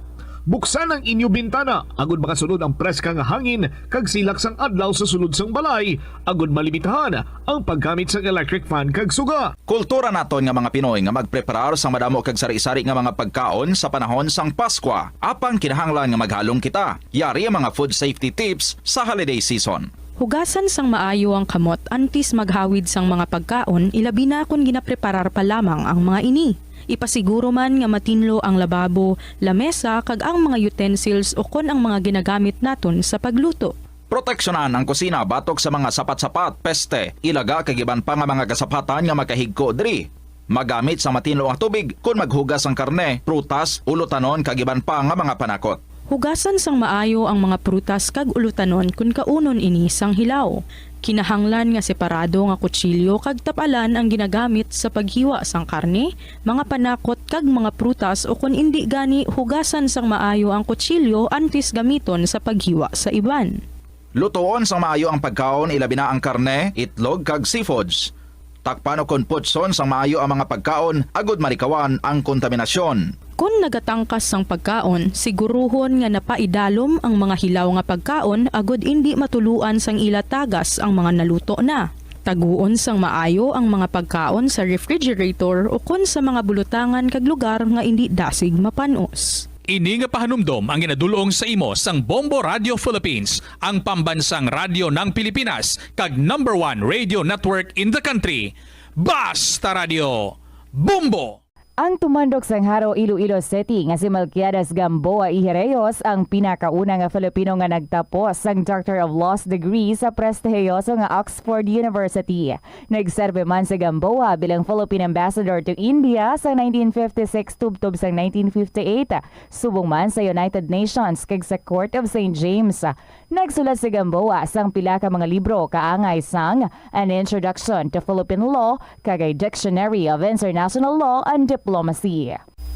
Buksan ang inyo bintana agod makasulod ang preska nga hangin kag silak sang adlaw sa sulod sang balay, agod malimitahan ang paggamit sang electric fan kag suga. Kultura naton nga mga Pinoy nga magpreparar sang madamo kag sari-sari nga mga pagkaon sa panahon sang Paskwa. Apang kinahanglan nga maghalong kita. Yari ang mga food safety tips sa holiday season. Hugasan sang maayo ang kamot antes maghawid sang mga pagkaon, ilabi na kon ginapreparar pa lamang ang mga ini. Ipasiguro man nga matinlo ang lababo, lamesa, kag ang mga utensils ukon ang mga ginagamit naton sa pagluto. Proteksyonan ang kusina batok sa mga sapat-sapat, peste, ilaga, kag iban pa nga mga kasapatan nga makahigko diri. Magamit sa matinlo nga tubig kon maghugas sang karne, prutas, ulotanon, kag iban pa nga mga panakot. Hugasan sang maayo ang mga prutas kag ulotanon kon kaunon ini sang hilaw. Kinahanglan nga separado nga kutsilyo kag tap-alan ang ginagamit sa paghiwa sang karne, mga panakot, kag mga prutas, ukon indi gani, hugasan sang maayo ang kutsilyo antes gamiton sa paghiwa sa iban. Lutoon sang maayo ang pagkaon, ilabi na ang karne, itlog, kag seafoods. Takpan ukon putson sang maayo ang mga pagkaon agod malikawan ang kontaminasyon. Kon nagatangkas sang pagkaon, siguruhon nga napaidalom ang mga hilaw nga pagkaon agod indi matuluan sang ila tagas ang mga naluto na. Taguon sang maayo ang mga pagkaon sa refrigerator ukon sa mga bulutangan kag lugar nga indi dasig mapan-os. Ini nga pahanumdom ang ginadul-ong sa imo sang Bombo Radio Philippines, ang pambansang radyo ng Pilipinas, kag number one radio network in the country. Basta Radio, Bombo! Ang tumandok sang Jaro, Iloilo City nga si Melquiades Gamboa Ijereyos ang pinakauna nga Filipino nga nagtapos sang Doctor of Laws degree sa prestihiyoso nga Oxford University. Nagserbi man si Gamboa bilang Philippine Ambassador to India sa nineteen fifty-six tubtob sang nineteen fifty-eight, subong man sa United Nations kag sa Court of Saint James. Nagsulat si Gamboa sang pila ka mga libro kaangay sang An Introduction to Philippine Law kag A Dictionary of International Law and Diplomacy.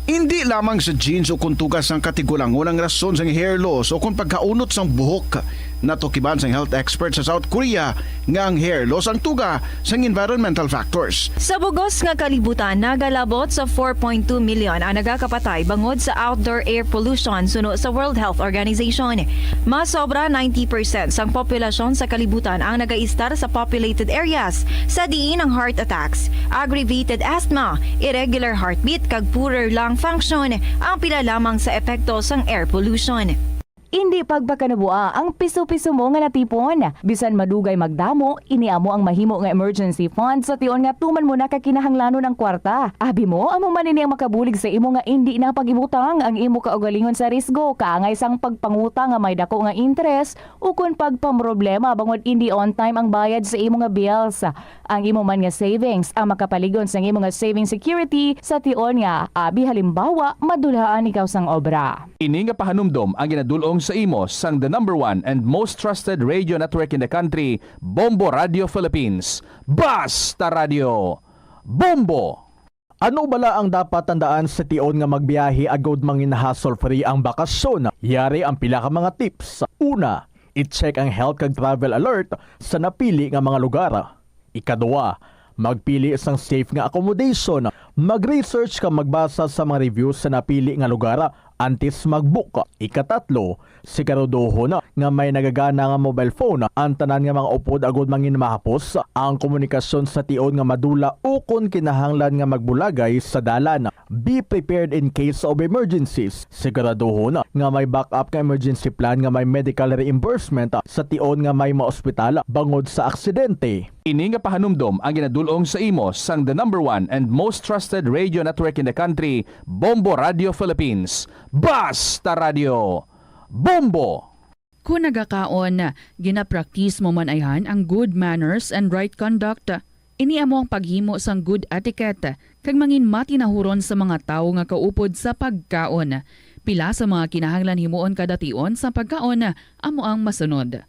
Indi lamang sa genes o kon tuga sang katigulangon ang rason sang hair loss o kon pagkaunot sang buhok. Natukiban sang health expert sa South Korea nga ang hair loss ang tuga sang environmental factors. Sa bugos nga kalibutan, nagalabot sa four point two million ang nagakapatay bangod sa outdoor air pollution suno sa World Health Organization. Mas sobra ninety percent sang populasyon sa kalibutan ang nagaistar sa populated areas, sa diin ang heart attacks, aggravated asthma, irregular heartbeat, kag poorer lung function ang pila lamang sa epekto sang air pollution. Indi pagpakanabua ang piso-piso mo nga natipon. Bisan madugay magdamo, ini amo ang mahimo nga emergency fund sa tion nga tuman mo na ka kinahanglanon ang kwarta. Abi mo, amo man ini ang makabulig sa imo nga indi na pag-ibutang ang imo kaugalingon sa risgo, kaangay sang pagpangutang nga may dako nga interes, ukon pagpamroblema bangod indi on time ang bayad sa imo nga bills. Ang imo man nga savings ang makapalig-on sang imo nga saving security sa tion nga, abi halimbawa, madulhaan ikaw sang obra. Ini nga pahanumdom ang ginadul-ong sa imo sang the number one and most trusted radio network in the country, Bombo Radio Philippines. Basta Radio Bombo! Ano bala ang dapat tandaan sa tion nga magbiyahe agod mangin hassle-free ang bakasyon? Yari ang pila ka mga tips. Una, i-check ang health kag travel alert sa napili nga mga lugar. Ikaduha, magpili sang safe nga accommodation. Mag-research kag magbasa sa mga reviews sa napili nga lugar antes mag-book. Ikatatlo, siguraduhon nga may nagagana nga mobile phone ang tanan nga mga upod agod mangin mahapos ang komunikasyon sa tion nga madula ukon kinahanglan nga magbulagay sa dalan. Be prepared in case of emergencies. Siguraduhon nga may backup nga emergency plan nga may medical reimbursement sa tion nga may maospital bangod sa aksidente. Ini nga pahanumdom ang ginadul-ong sa imo sang the number one and most trusted radio network in the country, Bombo Radio Philippines. Basta Radio Bombo! Kon nagakaon, ginapraktis mo man ayhan ang good manners and right conduct. Ini amo ang paghimo sang good etiquette kag mangin matinahuron sa mga tawo nga kaupod sa pagkaon. Pila sa mga kinahanglan himuon kada tion sa pagkaon amo ang masunod.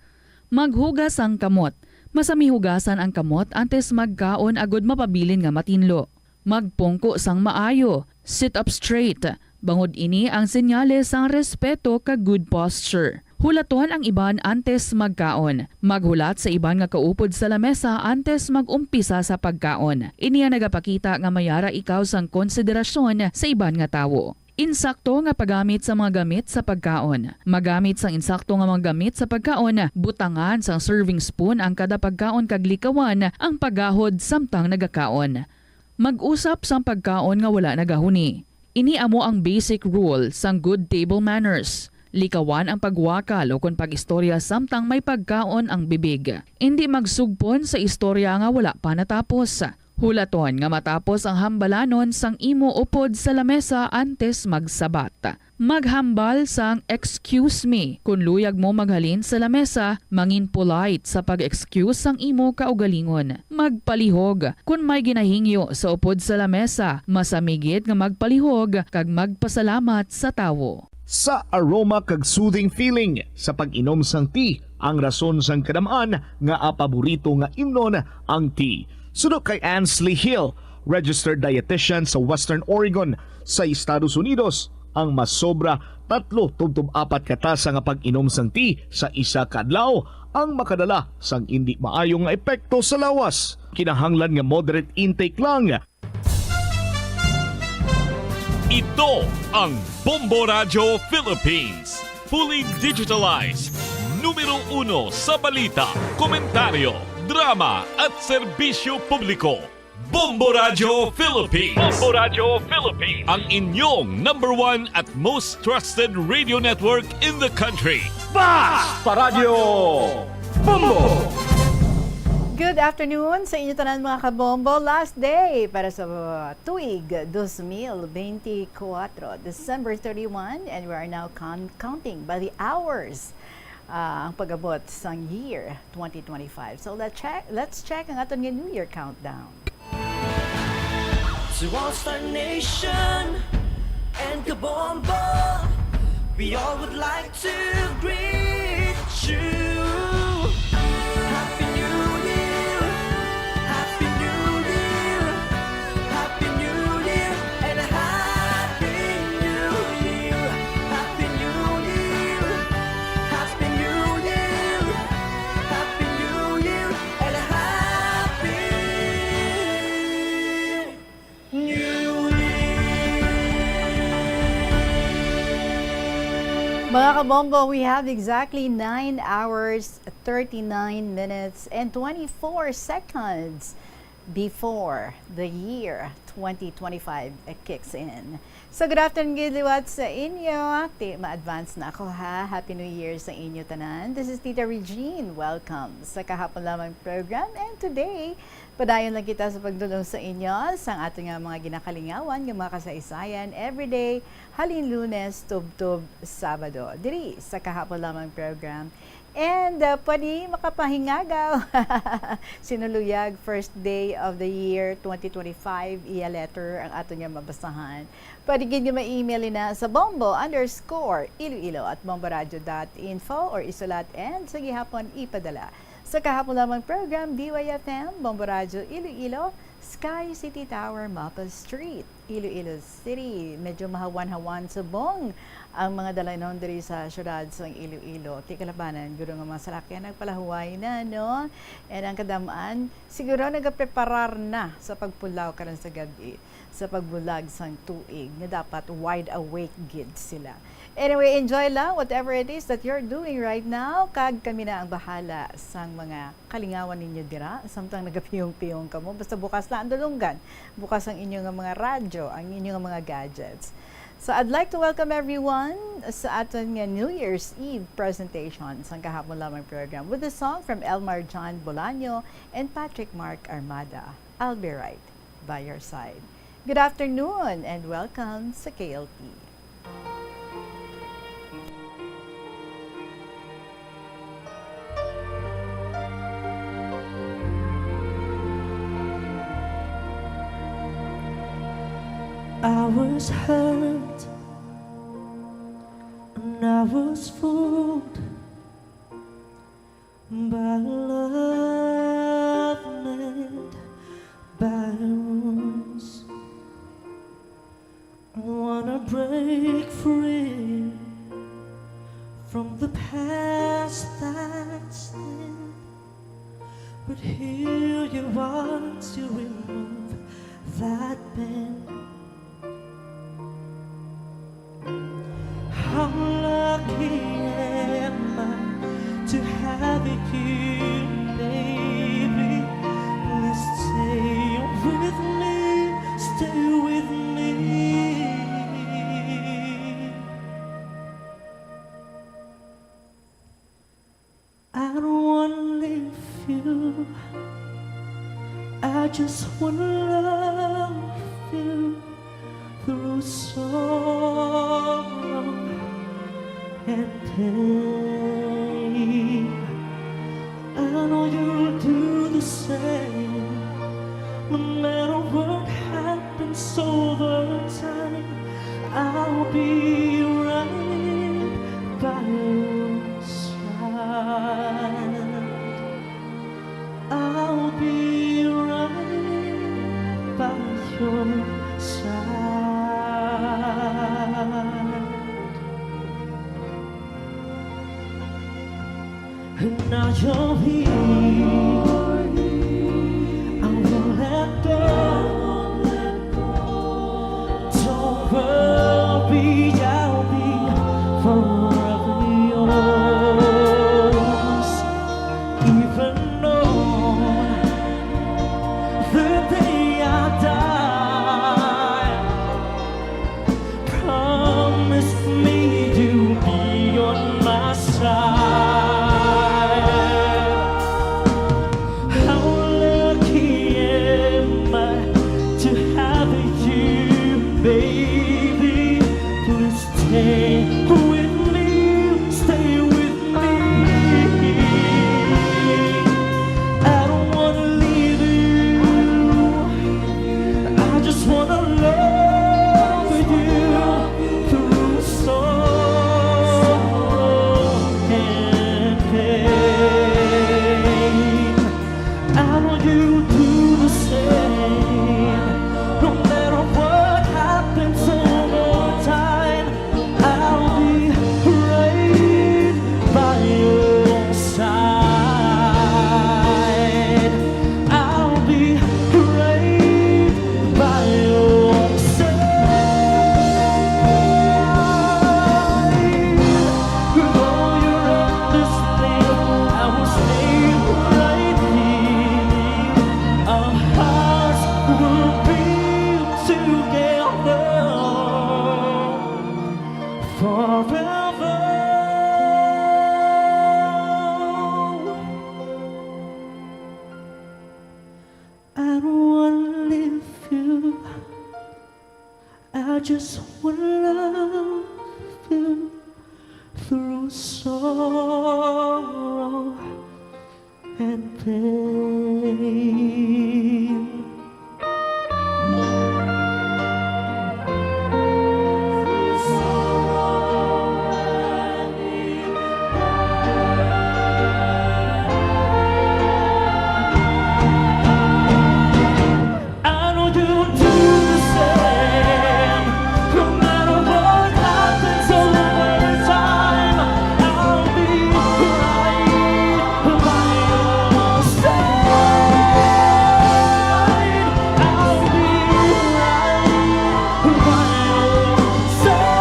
Maghugas sang kamot. Masami hugasan ang kamot antes magkaon agud mapabilin nga matinlo. Magpungko sang maayo, sit up straight, bangod ini ang senyales sang respeto kag good posture. Hulaton ang iban antes magkaon. Maghulat sa iban nga kaupod sa lamesa antes mag-umpisa sa pagkaon. Ini ang nagapakita nga may ara ikaw sang konsiderasyon sa iban nga tawo. Insakto nga paggamit sa mga gamit sa pagkaon. Magamit sang insakto nga mga gamit sa pagkaon, butangan sang serving spoon ang kada pagkaon kag likawan ang paggahod samtang nagakaon. Mag-usap sang pagkaon nga wala nagahuni. Ini amo ang basic rule sang good table manners. Likawan ang pagwakal ukon pag-istorya samtang may pagkaon ang bibig. Indi magsugpon sa istorya nga wala pa natapos. Hulaton nga matapos ang hambalanon sang imo upod sa lamesa antes magsabat. Maghambal sang "Excuse me" kon luyag mo maghalin sa lamesa. Mangin polite sa pag-excuse sang imo kaugalingon. Magpalihog. Kon may ginahingyo sa upod sa lamesa, masami gid nga magpalihog kag magpasalamat sa tawo. Sa aroma kag soothing feeling sa pag-inom sang tea, ang rason sang kadam-an nga paborito nga imnon ang tea. Suno kay Ansley Hill, registered dietitian sa Western Oregon, sa Estados Unidos, ang masobra tatlo tubtob apat ka tasa nga pag-inom sang tea sa isa ka adlaw ang makadala sang indi maayo nga epekto sa lawas. Kinahanglan nga moderate intake lang. Ito ang Bombo Radyo Philippines. Fully digitalized. Numero uno sa balita, komentaryo, drama at serbisyo publiko. Bombo Radyo Philippines. Bombo Radyo Philippines. Ang inyong number one at most trusted radio network in the country. Basta Radyo Bombo! Good afternoon sa inyo tanan, mga kabombo. Last day para sa tuig dos mil bente kuwatro, December thirty-one, and we are now con-, counting by the hours, ah, ang pag-abot sang year twenty twenty-five. So let's check, let's check ang aton nga New Year countdown. To all Star Nation and Kabombo, we all would like to greet you. Happy New Year! Happy New Year! Happy New Year and a Happy Bombo, we have exactly nine hours, thirty-nine minutes, and twenty-four seconds before the year twenty twenty-five kicks in. So, good afternoon gid liwat sa inyo. Ti, ma-advance na ako, ha. Happy New Year sa inyo tanan. This is Tita Regine. Welcome sa Kahapon Lamang program. And today, padayon lang kita sa pagdulong sa inyo sang ato nga mga ginakalingawan nga mga kasaysayan everyday, halin Lunes tubtob Sabado, diri sa Kahapon Lamang program. And, uh, pwede makapahingagaw. Sinuluyag, first day of the year twenty twenty-five, iya letter ang ato niya mabasahan. Pwede gid niyo ma-email ina sa bombo underscore iloilo at bomboradio dot info or isulat and sa gihapon ipadala sa Kahapon Lamang program, D Y F M, Bombo Radio Iloilo, Sky City Tower, Mapa Street, Iloilo City. Medyo mahawan-hawan subong ang mga dalaynon diri sa siyudad sang Iloilo. Ti kalabanan, guro nga mga salakyan nagpalahuway na, no? And ang kadam-an, siguro nagapreparar na sa pagpulaw karon sa gab-i, sa pagbulag sang tuig, nga dapat wide awake gid sila. Anyway, enjoy lang whatever it is that you're doing right now, kag kami na ang bahala sang mga kalingawan ninyo dira, samtang nagapiyong-piyong kamo. Basta bukas lang ang dulunggan, bukas ang inyo nga mga radyo, ang inyo nga mga gadgets. So, I'd like to welcome everyone sa aton nga New Year's Eve presentation sang Kahapon Lamang program with a song from Elmar John Bolaño and Patrick Mark Armada, I'll Be Right by Your Side. Good afternoon and welcome sa K L T. I was hurt and I was fooled by love made by wounds. I wanna break free from the past that's dead, but here you are to remove that pain. How lucky am I to have you, baby? Please stay with me, stay with me. I don't wanna leave you. I just wanna love you through sorrow and pain. I know you'll do the same, no matter what happens over time. I'll be right by your side. I'll be right by your side. And now you're here. I won't let go. Don't worry, I'll be forever yours. Even on the day I die, promise me you'll be on my side. I don't wanna leave you. I just wanna love you through sorrow and pain. I know you do the same. No matter what happens over time, I'll be right by your side. I'll be right by your side.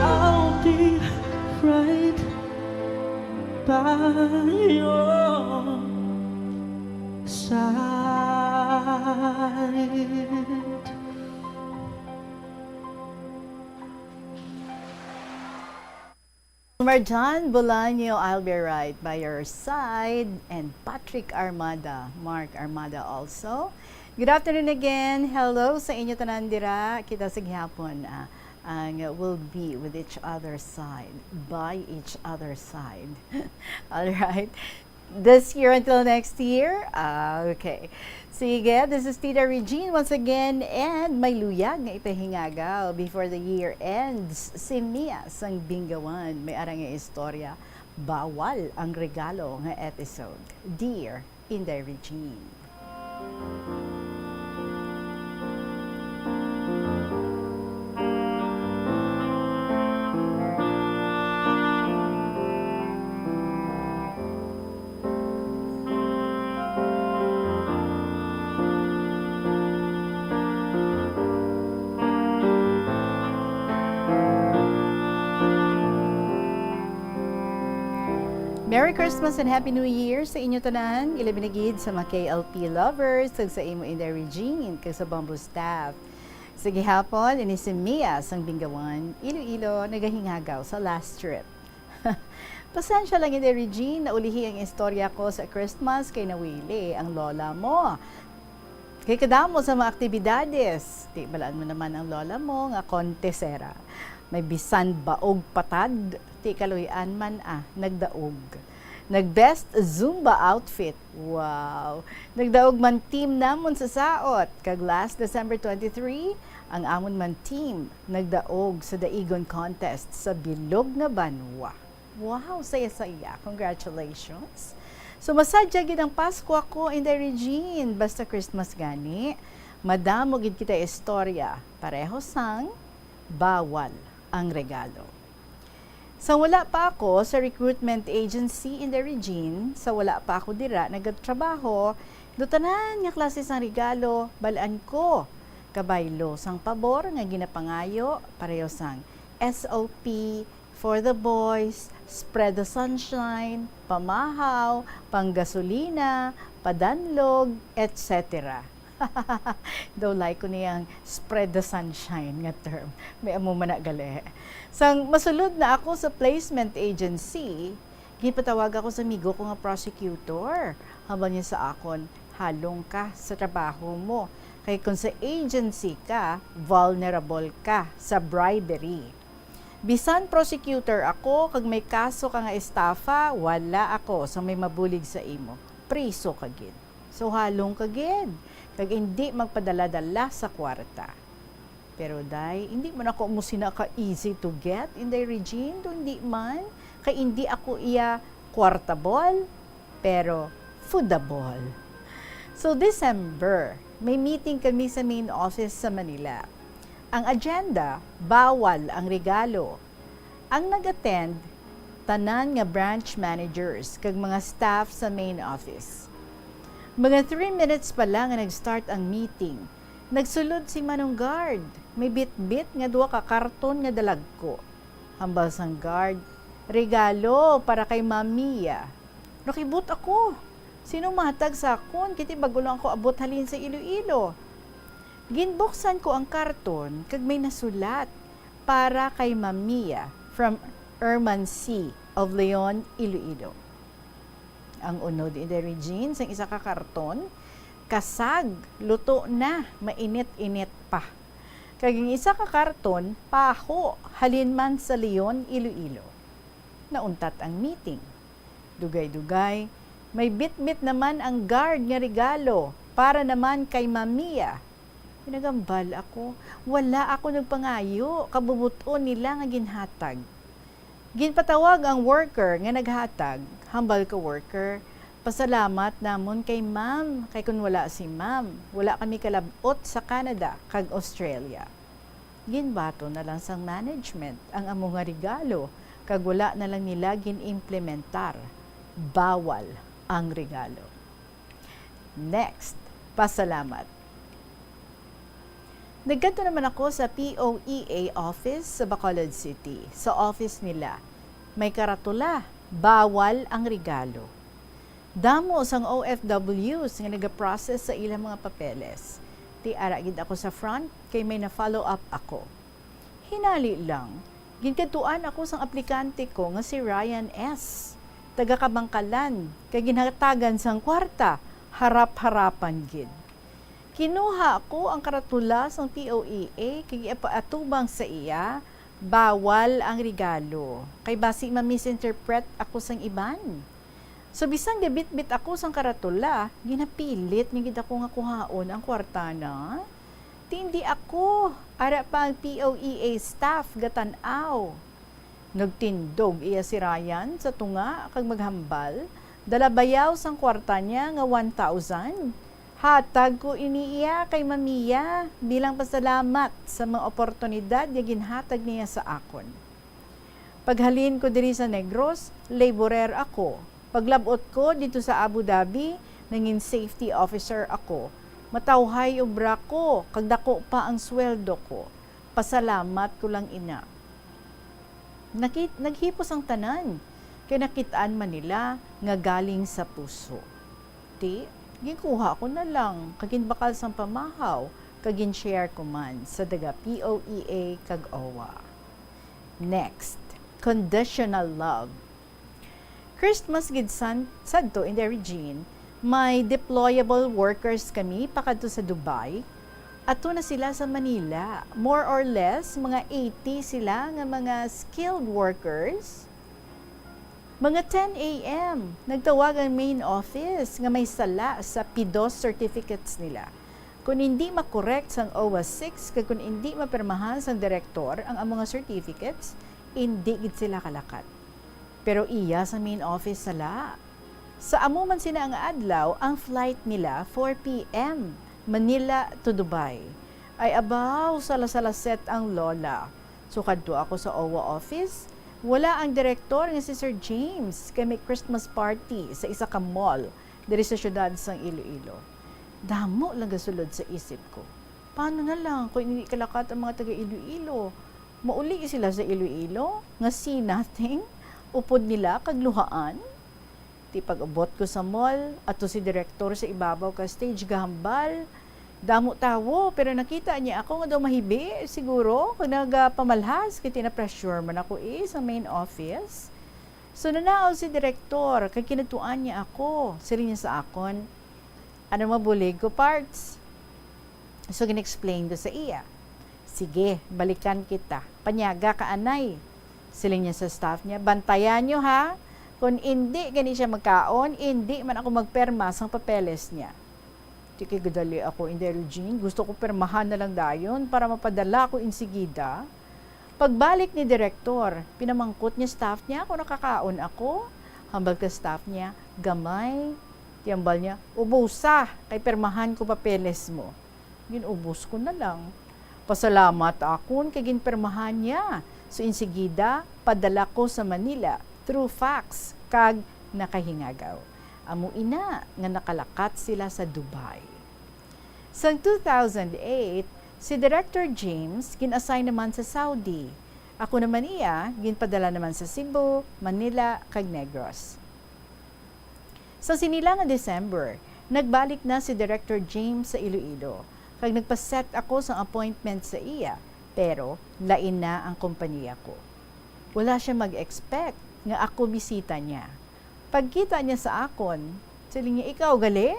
I'll be right by your side. Marjan Bolaño, I'll be right by your side, and Patrick Armada, Mark Armada also. Good afternoon again. Hello sa inyo tanan dira. Kita sa gihapon, ah, ang We'll Be With Each Other's Side, by each other's side. All right. This year until next year? Ah, okay. Sige, this is Tita Regine once again, and may luyag nga ipahingagaw before the year ends. Si Mia sang Bingawan, may ara nga istorya, Bawal ang Regalo nga episode. Dear Inday Regine. Merry Christmas and Happy New Year sa inyo tanan, ilabi na gid sa mga K L P lovers, kag sa imo, Inday Regine, kag sa Bamboo staff. Sa gihapon, ini si Mia sang Bingawan, Iloilo, nagahingagaw sa last trip. Pasensya lang, Inday Regine, naulihi ang istorya ko sa Christmas kay nawili ang lola mo. Kay kadamo sa mga aktibidades, ti balaan mo naman ang lola mo nga kontesera. May bisan baog patad, ti kaluy-an man, ah, nagdaog. Nag-best Zumba outfit. Wow! Nagdaog man team namon sa saot. Kag last December twenty-three, ang amon man team nagdaog sa Daigon Contest sa bilog nga banwa. Wow, saya-saya. Congratulations. So, masadya gid ang Pasko ako, Inday Regine. Basta Christmas gani, madamo gid kita istorya. Pareho sang bawal ang regalo. Sa wala pa ako sa recruitment agency, Inday Regine, sa wala pa ako dira nagatrabaho, do tanan nga klase sang regalo, balaan ko. Kabaylo sang pabor nga ginapangayo, pareho sang S O P, For the Boys, Spread the Sunshine, pamahaw, panggasolina, padanlog, et cetera. Daw like ko niyang spread the sunshine nga term. May amo man na gali. Sang masulod na ako sa placement agency, gipatawag ako sa amigo ko nga prosecutor. Hambal niya sa akon, "Halong ka sa trabaho mo. Kay kung sa agency ka, vulnerable ka sa bribery." Bisan prosecutor ako, kag may kaso ka nga estafa, wala ako sa may mabulig sa imo. Priso ka gid. So, halong ka gid, kag indi magpadala-dala sa kwarta. Pero, day, indi man ako amo sina ka easy to get, Inday Regine, do indi man, kay indi ako iya kwartabol, pero foodable. So, December, may meeting kami sa main office sa Manila. Ang agenda, bawal ang regalo. Ang nag-attend, tanan nga branch managers kag mga staff sa main office. Mga three minutes pa lang nga nag-start ang meeting, nagsulod si Manong Guard. May bitbit nga duha ka karton nga dalagko. Hambal sang guard, "Regalo para kay Ma'am Mia." Nakibot ako. Sino matag sa akon? Kay ti bag-o lang ako abot halin sa Iloilo. Ginbuksan ko ang karton kag may nasulat, "Para kay Ma'am Mia, from Herman C. of Leon, Iloilo." Ang unod, Inday Regine, sang isa ka karton, kasag, luto na, mainit-init pa. Kag ang isa ka karton, paho, halin man sa Leon, Iloilo. Nauntat ang meeting. Dugay-dugay, may bitbit naman ang guard nga regalo para naman kay Mamiya. Nagambal ako. Wala ako nagpangayo, kabubot-on nila nga ginhatag. Ginpatawag ang worker nga naghatag, hambal ka, "Worker, pasalamat namon kay ma'am, kay kun wala si ma'am, wala kami kalab-ot sa Canada kag Australia." Ginbaton na lang sang management ang amo nga regalo, kag wala na lang nila gin-implementar. Bawal ang regalo. Next, pasalamat. Nagkadto naman ako sa P O E A office sa Bacolod City. Sa office nila, may karatula, "Bawal ang regalo." Damo sang O F Ws nga nagaprocess sa ilang mga papeles. Ti ara gid ako sa front kay may na-follow up ako. Hinali lang, ginkadtuan ako sang aplikante ko nga si Ryan S, taga Kabangkalan, kag ginhatagan sang kwarta, harap-harapan gid. Kinuha ko ang karatula sang P O E A kag gipaatubang sa iya, "Bawal ang regalo, kay basi ma-misinterpret ako sang iban." So, bisan gabitbit ako sang karatula, ginapilit niya gid ako nga kuhaon ang kwarta na. Ti indi ako, ara pa ang P O E A staff gatan-aw. Nagtindog iya si Ryan sa tunga kag maghambal, dala bayaw sang kwarta niya nga one thousand. "Hatag ko ini iya kay Mamiya bilang pasalamat sa mga oportunidad nga ginhatag niya sa akon." Paghalin ko diri sa Negros, laborer ako. Paglab-ot ko didto sa Abu Dhabi, nangin safety officer ako. Matawhay obra ko, kag dako pa ang sweldo ko. Pasalamat ko lang ina. Nakit-, naghipos ang tanan, kay nakit-an man nila nga galing sa puso. Ti, ginkuha ko na lang, kag ginbakal sang pamahaw, kag gin-share ko man sa taga P O E A kag owa. Next, conditional love. Christmas gid san-, sadto, Inday Regine, may deployable workers kami pakadto sa Dubai. Ato na sila sa Manila. More or less, mga eighty sila nga mga skilled workers. Mga ten A M, nagtawag ang main office nga may sala sa P dos certificates nila. Kung hindi makorek sang owa six kag kung hindi mapirmahan sang direktor ang amo nga certificates, indi gid sila kalakat. Pero iya sa main office sala. Sa amo man sina nga adlaw, ang flight nila four P M, Manila to Dubai. Ay abaw, sala-sala set ang lola. So, kadto ako sa owa office. Wala ang direktor nga si Sir James, kay may Christmas party sa isa ka mall diri sa siyudad sang Iloilo. Damo lang gasulod sa isip ko. Paano na lang kung hindi kalakat ang mga taga Iloilo? Mauli sila sa Iloilo nga see nothing, upod nila kag luhaan? Ti pag-abot ko sa mall, ato si direktor sa ibabaw ka stage gahambal. Damo tawo, pero nakita niya ako nga daw mahibi, siguro, kag nagapamalhas, kay tina-pressure man ako, eh, sa main office. So, nanaaw si direktor, kag kinadtuan niya ako. Siling niya sa akon, "Ano, mabulig ko, parts?" So, gin-explain ko sa iya. "Sige, balikan kita. Panyaga ka anay." Siling niya sa staff niya, "Bantayan niyo, ha? Kung indi gani siya magkaon, indi man ako magperma sang papeles niya." Ti kay gadali ako, Inday Regine. Gusto ko permahan na lang dayon para mapadala ko insigida. Pagbalik ni direktor, pinamangkot niya staff niya kung nakakaon ako. Hambal ka staff niya, "Gamay." Ti hambal niya, "Ubusa, kay permahan ko papeles mo." Gin-ubos ko na lang. Pasalamat akon kay ginpermahan niya. So, insigida, padala ko sa Manila through fax kag nakahingagaw. Amo ina nga nakalakat sila sa Dubai. Sang two thousand eight, si Director James gin-assign naman sa Saudi. Ako naman iya, ginpadala naman sa Cebu, Manila, kag Negros. Sa sini lang nga December, nagbalik na si Director James sa Iloilo, kag nagpa-set ako sang appointment sa iya, pero lain na ang kompanya ko. Wala siya mag-expect nga ako bisita niya. Pagkita niya sa akon, siling niya, "Ikaw gali?"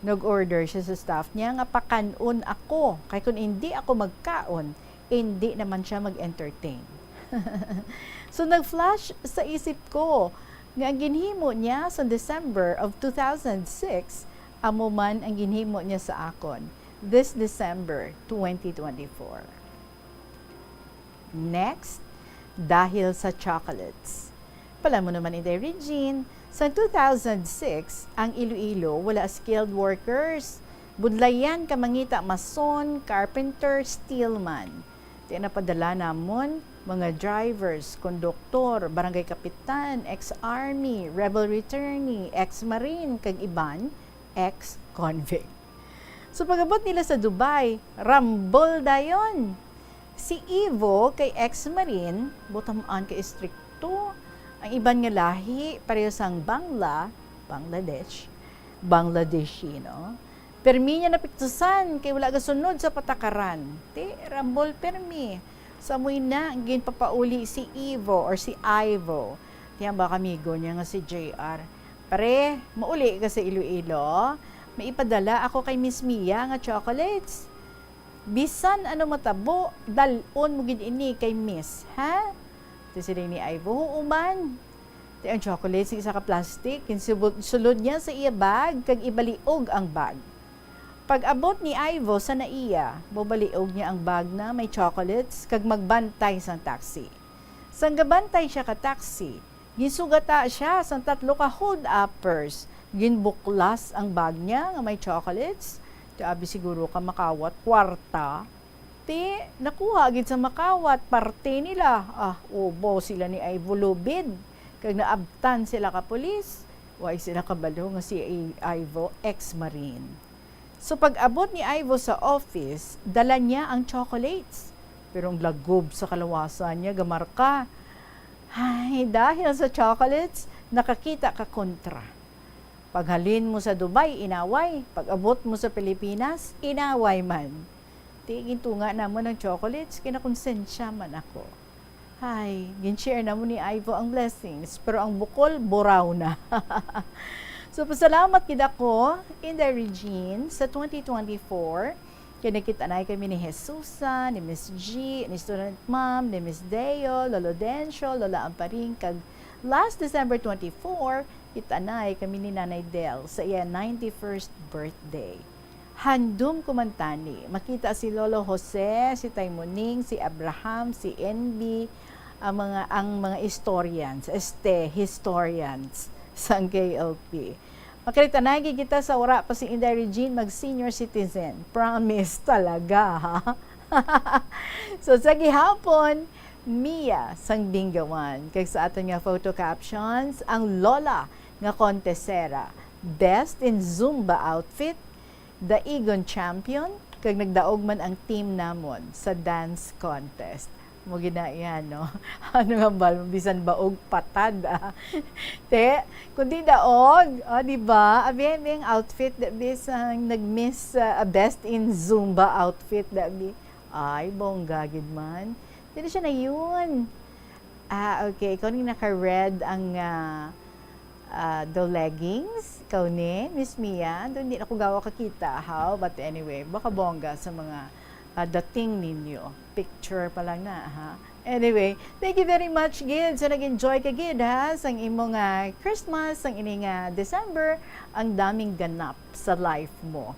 Nag-order siya sa staff niya nga pakan-on ako, kay kon indi ako magkaon, indi naman siya mag-entertain. So, nag-flash sa isip ko nga ang ginhimo niya sa December of two thousand six, amo man ang ginhimo niya sa akon this December twenty twenty-four. Next, dahil sa chocolates. Pala mo naman, Inday Regine, sa two thousand six, ang Iloilo wala skilled workers. Budlayan ka mangita, mason, carpenter, steelman. Ti napadala namon mga drivers, konduktor, barangay kapitan, ex-army, rebel returnee, ex-marine, kag iban, ex-convict. So, pag-abot nila sa Dubai, rambol dayon. Si Ivo kay ex-marine, butam-an kay istrikto. Ang iban nga lahi, pareho sang Bangla, Bangladesh, Bangladeshino. Permi niya napiktusan kay wala gasunod sa patakaran. Ti, rambol permi. Sa amoy na, ginpapauli si Ivo or si Ivo. Ti, ang baka amigo niya nga si J R. "Pre, mauli ka sa Iloilo? May ipadala ako kay Miss Mia nga chocolates. Bisan ano matabo, dal-on mo gid ini kay Miss, ha?" Ti siling ni Ivo, "Huo man." Ti ang chocolates sa isa ka plastic, ginsubod-, sulod niya sa iya bag kag ibaliog ang bag. Pag-abot ni Ivo sa naiya, mobaliog niya ang bag na may chocolates kag magbantay sang taxi. Sang gabantay siya ka taxi, ginsugata siya sang tatlo ka hold-uppers. Ginbuklas ang bag niya nga may chocolates. Ti abi siguro ka makawat kwarta. Ti, nakuha gid sa makawat, parte nila. Ah, ubo sila ni Ivo lubid. Kag naabtan sila ka pulis. Way sila kabalo nga si I-, Ivo, ex-marine. So, pag-abot ni Ivo sa office, dala niya ang chocolates. Pero ang lagob sa kalawasan niya, gamarka. Ay, dahil sa chocolates, nakakita ka kontra. Paghalin mo sa Dubai, inaway. Pag-abot mo sa Pilipinas, inaway man. Ti, gintunga namon ang chocolates, kinakonsensya man ako. Hay, gin-share namon ni Ivo ang blessings, pero ang bukol, buraw na. So, pasalamat gid ako, Inday Regine, sa twenty twenty-four. Kay nagkita na kami ni Jesusa, ni Miss G, ni Student Ma'am, ni Miss Deo, Lolo Dencio, Lola Amparing, kag last December twenty-four, kita na kami ni Nanay Del sa iya ninety-first birthday. Handom ko man tani, makita si Lolo Jose, si Tay Muning, si Abraham, si N B, ang mga, ang mga historians, este, historians sang K L P. Makalitanay gid kita sa wara pa si Inday Regine mag-senior citizen. Promise talaga, ha? So, sa gihapon, Mia sang Binggawan. Kag sa aton nga photo captions, ang lola nga kontesera, best in Zumba outfit, daigon champion, kag nagdaog man ang team namon sa dance contest. Mo gid na yan, no? Ano nga bal, bisan baog patad, ah. Te, kundi daog, ah, di ba? Abi, abi ang outfit, da, bisan nag-miss, ah, best in Zumba outfit, da, bi. Ay, bongga gid man. Dili siya na yun. Ah, okay. Ikaw ning naka-red ang, ah, ah, the leggings. Ikaw ni, Miss Mia. Doon di na ko gawa kakita, how? But anyway, baka bongga sa mga, ah, dating ninyo. Picture pa lang na, ha? Anyway, thank you very much, gid. So, nag-enjoy ka, gid, ha? Sang imo nga Christmas, sang ini nga December, ang daming ganap sa life mo.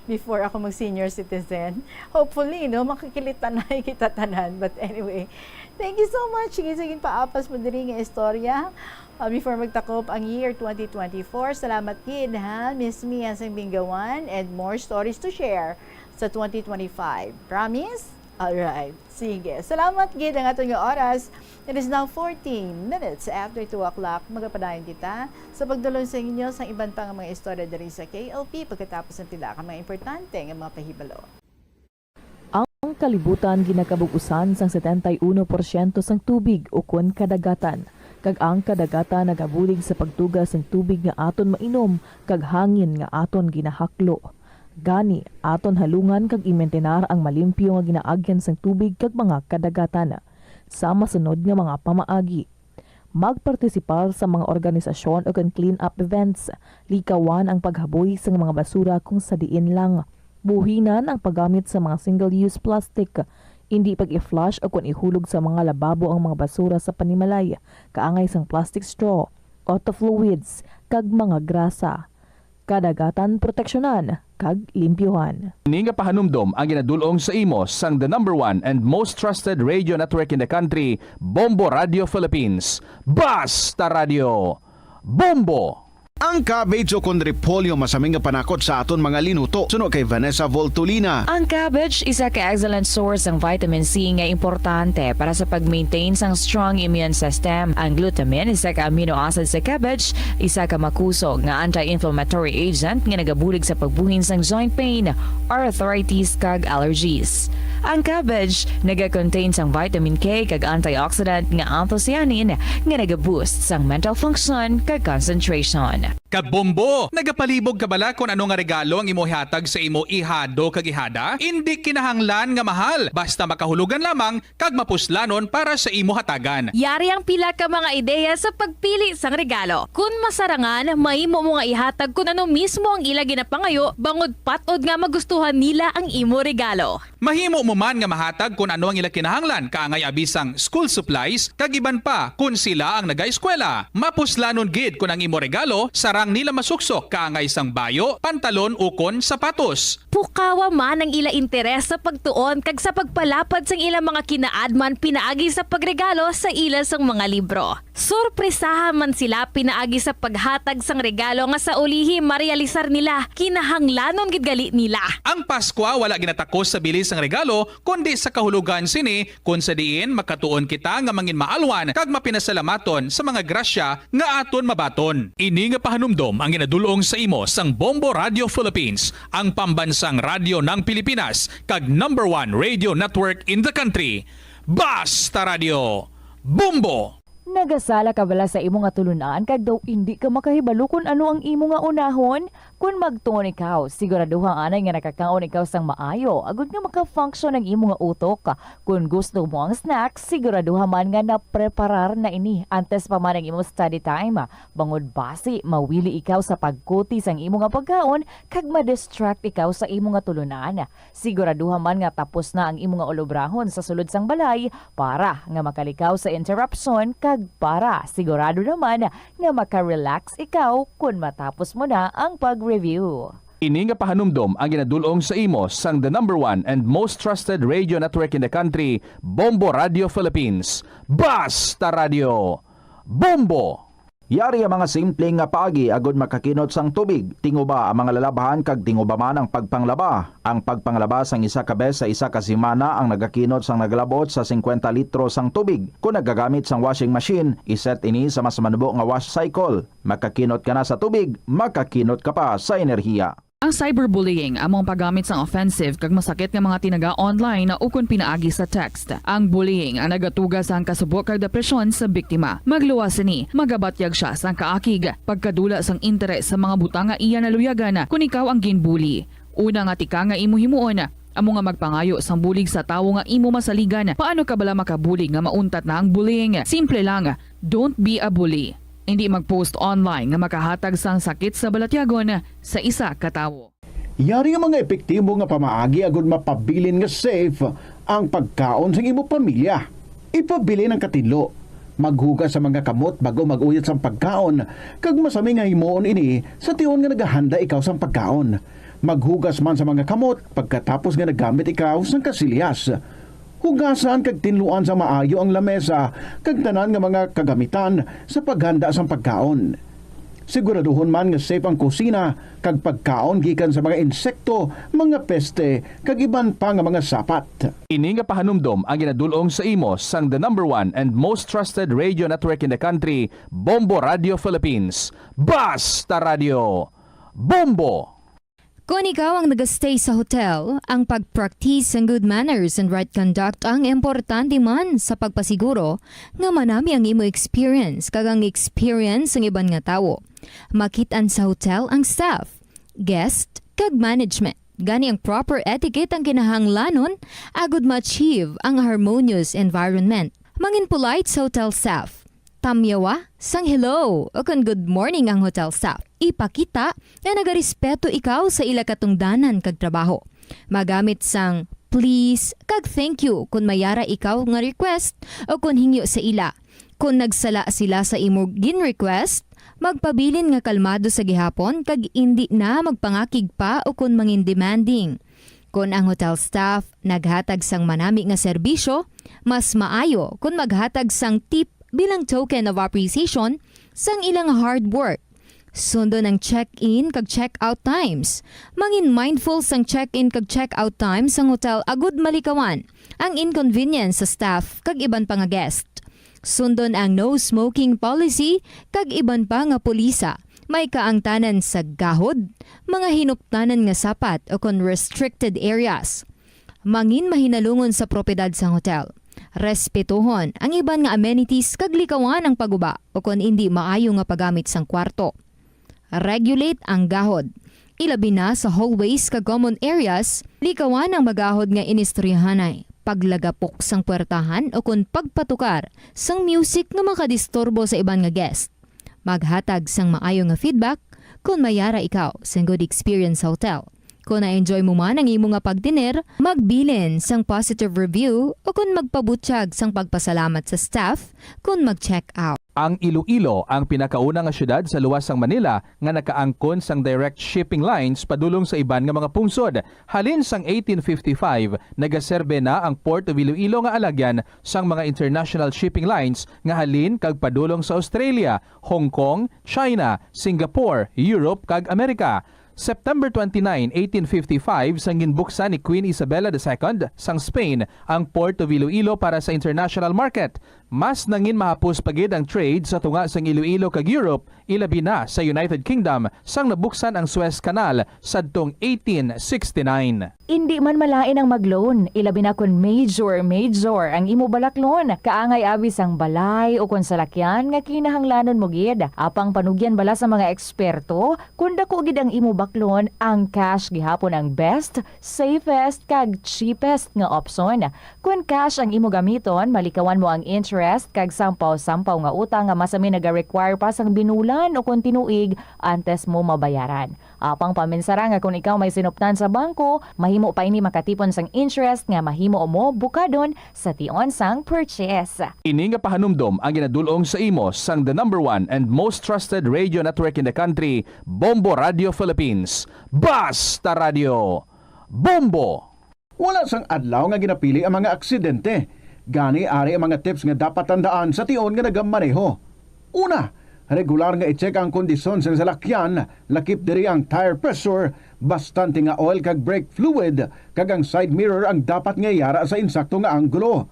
Before ako mag-senior citizen. Hopefully, no, makakilitanay kita tanan. But anyway, thank you so much. Sige, sige, paapas mo diri nga istorya. Uh, before magtakop ang year twenty twenty-four, salamat gid, ha, Miss Mia sang Binggawan, and more stories to share sa twenty twenty-five. Promise? Alright. Sige. Salamat gid ang aton nga oras. It is now fourteen minutes after two o'clock. Magapadayon kita sa pagdulong sa inyo sang iban pa nga mga istorya diri sa K L P pagkatapos ng pila ka mga importante nga mga pahibalo. Ang kalibutan ginakabug-usan sang setenta y uno porsyento sang tubig ukon kadagatan, kag ang kadagatan nagabulig sa pagtuga sang tubig nga aton mainom kag hangin nga aton ginahaklo. Gani, aton halungan kag imintinar ang malimpyo nga ginaagyan sang tubig kag mga kadagatan. Sa masunod nga mga pamaagi. Magpartisipar sa mga organisasyon o kan clean-up events. Likawan ang paghaboy sa mga basura kung sa diin lang. Buhinan ang paggamit sa mga single-use plastic. Indi pag-i-flush o kon ihulog sa mga lababo ang mga basura sa panimalay, kaangay sang plastic straw, auto fluids, kag mga grasa. Kadagatan proteksyonan kag limpyuhan. Ini nga pahanumdom ang ginadul-ong sa imo sang the number one and most trusted radio network in the country, Bombo Radio Philippines. Basta Radio! Bombo! Ang cabbage o kon repolyo masami nga panakot sa aton mga linuto. Suno kay Vanessa Voltolina. Ang cabbage isa ka excellent source sang vitamin C nga importante para sa pag-maintain sang strong immune system. Ang glutamine, isa ka amino acid sa cabbage, isa ka makusog nga anti-inflammatory agent nga nagabulig sa pagbuhin sang joint pain, arthritis, kag allergies. Ang cabbage nagakontain sang vitamin K kag antioxidant nga anthocyanin nga nagaboost sang mental function kag concentration. Kabombo! Nagapalibog ka bala kon ano nga regalo ang imo ihatag sa imo ihado kag ihada? Indi kinahanglan nga mahal, basta makahulugan lamang kag mapuslanon para sa imo hatagan. Yari ang pila ka mga ideya sa pagpili sang regalo. Kon masarangan, mahimo mo nga ihatag kon ano mismo ang ila ginapangayo, bangod pat-od nga magustuhan nila ang imo regalo. Mahimo mo man nga mahatag kon ano ang ila kinahanglan, kaangay abi sang school supplies, kag iban pa, kon sila ang nagaeskwela. Mapuslanon gid kon ang imo regalo sarang nila masuksok, kaangay sang bayo, pantalon, ukon sapatos. Pukawa man ang ila interes sa pagtuon kag sa pagpalapad sang ila mga kinaadman pinaagi sa pagregalo sa ila sang mga libro. Sorpresaha man sila pinaagi sa paghatag sang regalo nga sa ulihi marealisar nila kinahanglanon gid gali nila. Ang Paskwa wala ginatakos sa bili sang regalo, kundi sa kahulogan sini, kon sa diin makatuon kita nga manginmaalwan kag mapinasalamaton sa mga grasya nga aton mabaton. Ini nga pahanumdom ang ginadul-ong sa imo sang Bombo Radio Philippines, ang pambansang radyo ng Pilipinas, kag number one radio network in the country. Basta Radio! Bombo! Nagasala ka bala sa imo nga tulunan kag daw indi ka makahibalo kon ano ang imo nga unahon? Kon magtuon ikaw, siguraduha anay nga nakakaon ikaw sang maayo agod nga maka-function ang imo nga utok. Kon gusto mo ang snacks, siguraduha man nga napreparar na ini antes pa man ang imo study time. Bangod basi mawili ikaw sa pagkuti sang imo nga pagkaon kag ma-distract ikaw sa imo nga tulunan. Siguraduha man nga tapos na ang imo nga ulobrahon sa sulod sang balay para nga makalikaw sa interruption kag para sigurado naman nga maka-relax ikaw kon matapos mo na ang pag-review. Ini nga pahanumdom ang ginadul-ong sa imo sang the number one and most trusted radio network in the country, Bombo Radio Philippines. Basta Radio! Bombo! Yari ang mga simple nga paagi agud makakinot sang tubig. Tinguba ang mga lalabhan kag tinguba man ang pagpanglaba. Ang pagpanglaba sang isa ka bes sa isa ka semana ang nagakinot sang nagalabot sa singkwenta litro sang tubig. Kon nagagamit sang washing machine, iset ini sa mas manubo nga wash cycle. Makakinot ka na sa tubig, makakinot ka pa sa enerhiya. Ang cyberbullying amo ang paggamit sang offensive kag masakit nga mga tinaga online ukon pinaagi sa text. Ang bullying ang nagatuga sang kasubo kag depresyon sa biktima. Magluwas sini, magabatyag sia sang kaakig, pagkadula sang interes sa mga butang nga iya naluyagan kon ikaw ang ginbully. Una nga tika nga imo himuon, amo nga magpangayo sang bulig sa tawo nga imo masaligan. Paano ka bala makabulig nga mauntat na ang bullying? Simple lang, don't be a bully. Indi mag-post online nga makahatag sang sakit sa balatyagon sa isa ka tawo. Yari ang mga epektibo nga pamaagi agud mapabilin nga safe ang pagkaon sang imo pamilya. Ipabilin ang katinlo. Maghugas sa mga kamot bago mag-uyat sang pagkaon, kag masami nga himuon ini sa tion nga nagahanda ikaw sang pagkaon. Maghugas man sa mga kamot pagkatapos nga naggamit ikaw sang kasilyas. Hugasan kag tinluan sa maayo ang lamesa kag tanan nga mga kagamitan sa paghanda sang pagkaon. Siguraduhon man nga safe ang kusina kag pagkaon gikan sa mga insekto, mga peste, kag iban pa nga mga sapat. Ini nga pahanumdom ang ginadul-ong sa imo sang the number one and most trusted radio network in the country, Bombo Radio Philippines. Basta Radio! Bombo! Kon ikaw ang nagastay sa hotel, ang pag-practice sang good manners and right conduct ang importante man sa pagpasiguro nga manami ang imo experience kag ang experience sang iban nga tawo. Makit-an sa hotel ang staff, guest, kag management. Gani ang proper etiquette ang kinahanglanon agud ma-achieve ang harmonious environment. Mangin polite sa hotel staff. Tamyawa sang hello o kon good morning ang hotel staff. Ipakita nga nagarespeto ikaw sa ila katungdanan kag trabaho. Magamit sang please kag thank you kon may ara ikaw nga request o kon hingyo sa ila. Kon nagsala sila sa imo gin-request, magpabilin nga kalmado sa gihapon kag indi na magpangakig pa o kon mangin demanding. Kon ang hotel staff naghatag sang manami nga serbisyo, mas maayo kon maghatag sang tip bilang token of appreciation sang ilang hard work. Sundon ang check-in kag check-out times. Mangin mindful sang check-in kag check-out times sang hotel agud malikawan ang inconvenience sa staff kag iban pa nga guest. Sundon ang no smoking policy kag iban pa nga pulisa. May kaangtanan sa gahod, mga hinuptanan nga sapat o kon restricted areas. Mangin mahinalungon sa propiedad sang hotel. Respetuhon ang iban nga amenities kag likawan ang paguba o kon indi maayo nga paggamit sang kwarto. Regulate ang gahod. Ilabi na sa hallways kag common areas, likawan ang magahod nga inistoryahanay, paglagapok sang puwertahan o kon pagpatukar sang music nga makadisturbo sa iban nga guest. Maghatag sang maayo nga feedback kon may ara ikaw sang good experience sa hotel. Kon na-enjoy mo man ang imo nga pagtener, magbilin sang positive review o kon magpabutyag sang pagpasalamat sa staff kon mag-check out. Ang Iloilo ang pinakauna nga siyudad sa luwas sang Manila nga nakaangkon sang direct shipping lines padulong sa iban nga mga pungsod. Halin sang eighteen fifty-five, nagaserbe na ang Port of Iloilo nga alagyan sang mga international shipping lines nga halin kag padulong sa Australia, Hong Kong, China, Singapore, Europe, kag Amerika. September twenty-nine, eighteen fifty-five, sang ginbuksan ni Queen Isabella the Second sang Spain ang Port of Iloilo para sa international market. Mas nangin mahapos pa gid ang trade sa tunga sang Iloilo kag Europe, ilabi na sa United Kingdom, sang nabuksan ang Suez Canal sadtong eighteen sixty-nine. Indi man malain ang mag-loan, ilabi na kon major, major ang imo balaklon. Kaangay abi sang balay o kon salakyan nga kinahanglanon mo gid. Apang panugyan bala sa mga eksperto, kon dako gid ang imo baklon, ang cash gihapon ang best, safest, kag cheapest nga opsyon. Kon cash ang imo gamiton, malikawan mo ang interest kag sampaw-sampaw nga utang nga masami naga-require pa sang binulan o kon tinuig antes mo mabayaran. Apang paminsara nga kon ikaw may sinuptan sa bangko, mahimo pa ini makatipon sang interest nga mahimo mo bukadon sa tion sang purchase. Ini nga pahanumdom ang ginadul-ong sa imo sang the number one and most trusted radio network in the country, Bombo Radio Philippines. Basta Radio, Bombo! Wala sang adlaw nga ginapili ang mga aksidente. Gani, ari ang mga tips nga dapat tandaan sa tion nga nagamaneho. Una, regular nga i-check ang kondisyon sang salakyan, lakip diri ang tire pressure, bastante nga oil kag brake fluid, kag ang side mirror ang dapat nga yara sa insakto nga anggulo.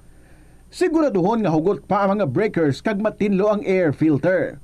Siguraduhon nga hugot pa ang mga breakers kag matinlo ang air filter.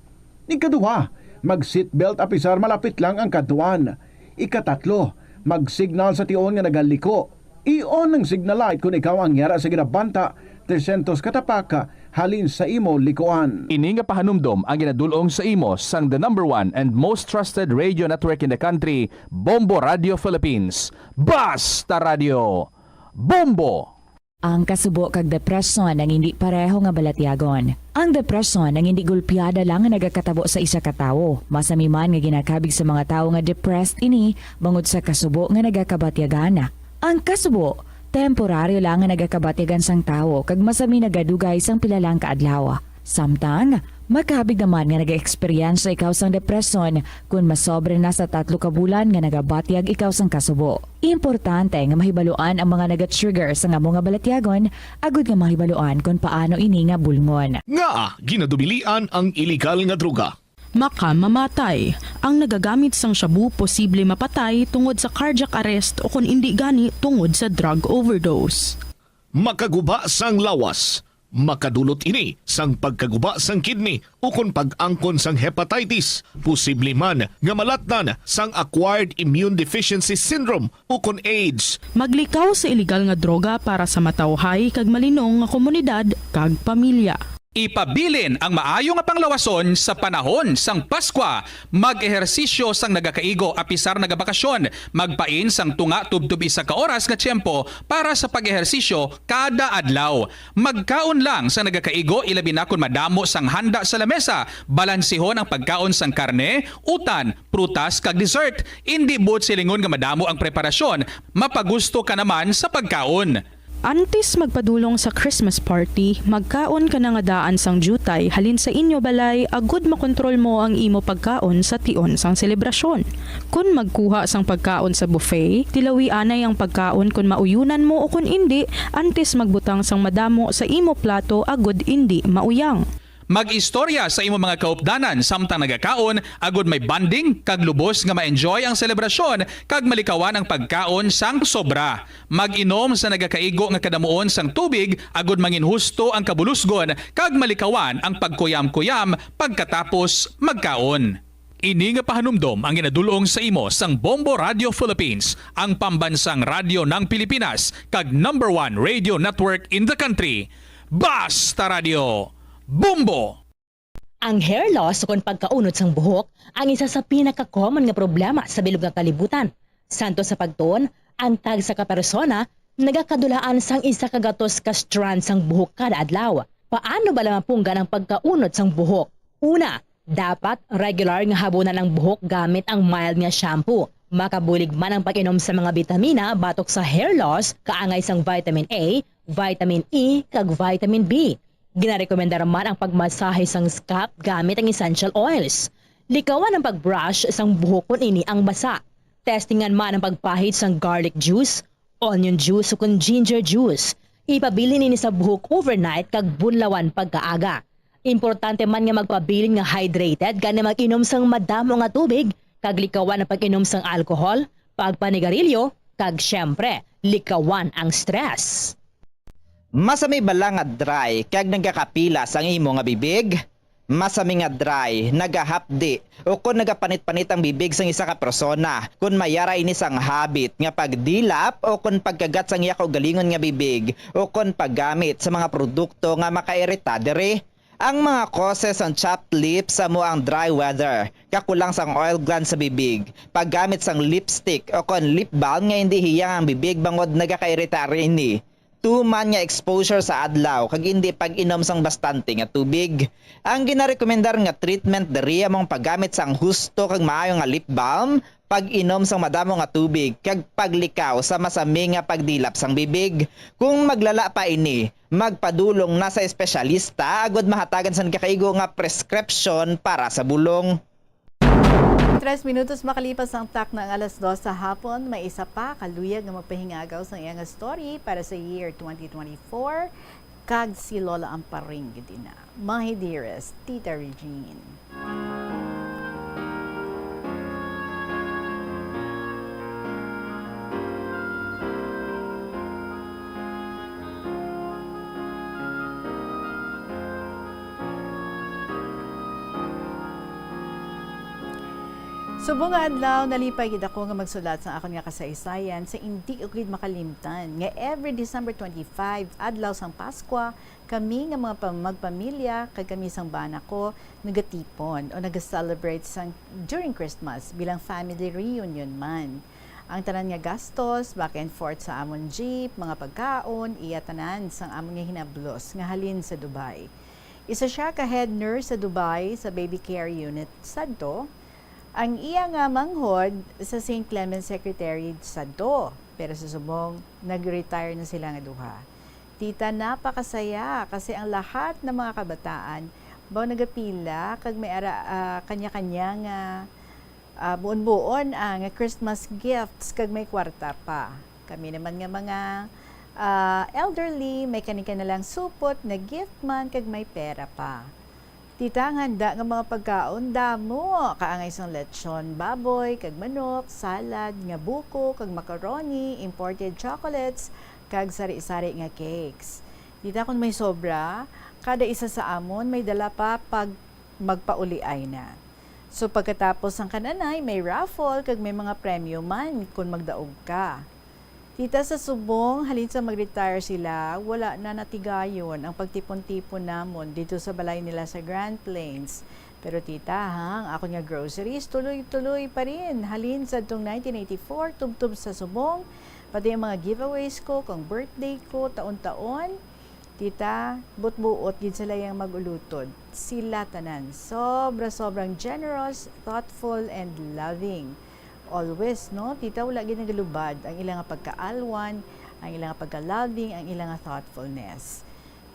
Ikaduha, mag-seatbelt apisar malapit lang ang kadtuan. Ikatatlo, mag-signal sa tion nga nagaliko. I-on ang signal light kon ikaw ang yara sa ginabanta tresyentos ka tapak halin sa imo likuan. Ini nga pahanumdom ang ginadul-ong sa imo sang the number one and most trusted radio network in the country, Bombo Radio Philippines. Basta Radio, Bombo! Ang kasubo kag depresyon ang indi pareho nga balatyagon. Ang depresyon ang indi golpeada lang nga nagakatabo sa isa ka tawo. Masami man nga ginakabig sa mga tawo nga depressed ini bangod sa kasubo nga nagakabatyagan. Ang kasubo, temporaryo lang nga nagakabatyagan sang tawo kag masami nagadugay sang pila lang ka adlaw. Samtang, makabig naman nga nag-eksperyensya ikaw sang depresyon kon masobra na sa tatlo ka bulan nga nagabatyag ikaw sang kasubo. Importante nga mahibaluan ang mga naga-trigger sang amo nga balatyagon agud nga mahibaluan kon paano ini nga bulngon. Ngaa ginadubilian ang iligal nga droga? Makamamatay. Ang nagagamit sang shabu posible mapatay tungod sa cardiac arrest o kon indi gani tungod sa drug overdose. Makaguba sang lawas. Makadulot ini sang pagkaguba sang kidney ukon pag-angkon sang hepatitis, posible man nga malatnan sang acquired immune deficiency syndrome ukon AIDS. Maglikaw sa iligal nga droga para sa matawhay kag malinong nga komunidad kag pamilya. Ipabilin ang maayo nga panglawason sa panahon sang Paskwa. Mag-ehersisyo sang nagakaigo apisar nagabakasyon. Magpain sang tunga tubtob isa ka oras nga tiyempo para sa pag-ehersisyo kada adlaw. Magkaon lang sang nagakaigo, ilabi na kon madamo sang handa sa lamesa. Balansihon ang pagkaon sang karne, utan, prutas, kag dessert. Indi buot silingon nga madamo ang preparasyon, mapagusto ka naman sa pagkaon. Antes magpadulong sa Christmas party, magkaon ka na nga daan sang diutay halin sa inyo balay agud makontrol mo ang imo pagkaon sa tion sang selebrasyon. Kon magkuha sang pagkaon sa buffet, tilawi anay ang pagkaon kon mauyunan mo o kon indi, antes magbutang sang madamo sa imo plato agud indi mauyang. Mag-istorya sa imo mga kaupdanan samtang nagakaon, agud may bonding kag lubos nga ma-enjoy ang selebrasyon kag malikawan ang pagkaon sang sobra. Mag-inom sa nagakaigo nga kadamuon sang tubig, agud manginhusto ang kabulusgon kag malikawan ang pagkuyam-kuyam pagkatapos magkaon. Ini nga pahanumdom ang ginadul-ong sa imo sang Bombo Radio Philippines, ang pambansang radyo ng Pilipinas, kag number one radio network in the country. Basta Radio, Bombo! Ang hair loss ukon pagkaunod sang buhok ang isa sa pinaka-common nga problema sa bilog nga kalibutan. Santo sa pagtuon, ang tagsa ka persona nagakadulaan sang isa ka gatos ka strand sang buhok kada adlaw. Paano bala mapunggan ang pagkaunod sang buhok? Una, dapat regular nga habunan ang buhok gamit ang mild nga shampoo. Makabulig man ang pag-inom sa mga bitamina batok sa hair loss, kaangay sang vitamin A, vitamin E, kag vitamin B. Ginarekomendar man ang pagmasahe sang scalp gamit ang essential oils. Likawan ang pag-brush sang buhok kon ini ang basa. Testingan man ang pagpahid sang garlic juice, onion juice, ukon ginger juice. Ipabilin ini sa buhok overnight kag bunlawan pagkaaga. Importante man nga magpabilin nga hydrated, gani mag-inom sang madamo nga tubig, kag likawan ang pag-inom sang alcohol, pagpanigarilyo, kag, siyempre, likawan ang stress. Masami bala nga dry kag nagakapila sang imo nga bibig? Masami nga dry, nagahapdi, ukon nagapanit-panit ang bibig sang isa ka persona, kon may ara ini sang habit nga pagdilap ukon pagkagat sang iya kaugalingon nga bibig, ukon paggamit sa mga produkto nga makairita diri. Ang mga causes sang chapped lips amo ang dry weather, kakulang sang oil gland sa bibig, paggamit sang lipstick ukon lip balm nga indi hiyang ang bibig bangod nagakairita ini. Tuman nga exposure sa adlaw kag indi pag-inom sang bastante nga tubig. Ang ginarekomendar nga treatment diri amo ang paggamit sang husto kag maayo nga lip balm, pag-inom sang madamo nga tubig, kag paglikaw sa masami nga pagdilap sang bibig. Kung maglala pa ini, magpadulong na sa espesyalista agud mahatagan sang kakaigo nga prescription para sa bulong. Tres minutos makalipas ang takna ang alas dos sa hapon, may isa pa ka luyag nga magpahingagaw sang iya nga story para sa year twenty twenty-four, kag si Lola Amparing gid ina. Mahi dearest, Tita Regine. Subong nga adlaw, nalipay gid ako nga magsulat sang akon nga kasaysayan sa indi ko gid makalimtan nga every December twenty-five, adlaw sang Paskwa, kami nga mga pam-, magpamilya kag kami sang bana ko nagatipon o naga-celebrate sang during Christmas bilang family reunion man. Ang tanan nga gastos, back and forth sa amon jeep, mga pagkaon, iya tanan sang amon nga hinablos nga halin sa Dubai. Isa sia ka head nurse sa Dubai sa baby care unit sadto. Ang iya nga manghod sa Saint Clement Secretariat sadto, pero sa subong, nag-retire na sila nga duha. Tita, napakasaya kasi ang lahat ng mga kabataan baw nagapila kag may ara, ah, kanya-kanya nga ah, buon-buon ang Christmas gifts kag may kwarta pa. Kami naman nga mga, ah, elderly, may kani-kani lang supot nga gift man kag may pera pa. Tita, ang handa nga mga pagkaon, damo. Kaangay sang lechon, baboy, kag manok, salad, nga buko, kag macaroni, imported chocolates, kag sari-sari nga cakes. Tita, kung may sobra, kada isa sa amon may dala pa pag magpauliay na. So, pagkatapos sang kan-anay, may raffle kag may mga premyo man kon magdaog ka. Tita, sa subong, halin sa mag-retire sila, wala na natigayon ang pagtipon-tipon namon dito sa balay nila sa Grand Plains. Pero tita, ha, ang akon nga groceries tuloy-tuloy pa rin. Halin sa tong nineteen eighty-four, tubtob sa subong, pati ang mga giveaways ko, kung birthday ko, taon-taon, tita, butbuot gid sila yang mag-ulutod. Sila tanan, sobra-sobrang generous, thoughtful, and loving. Always, no? Tita, wala gid nagalubad ang ila nga pagkaalwan, ang ila nga pagka-loving, ang ila nga thoughtfulness.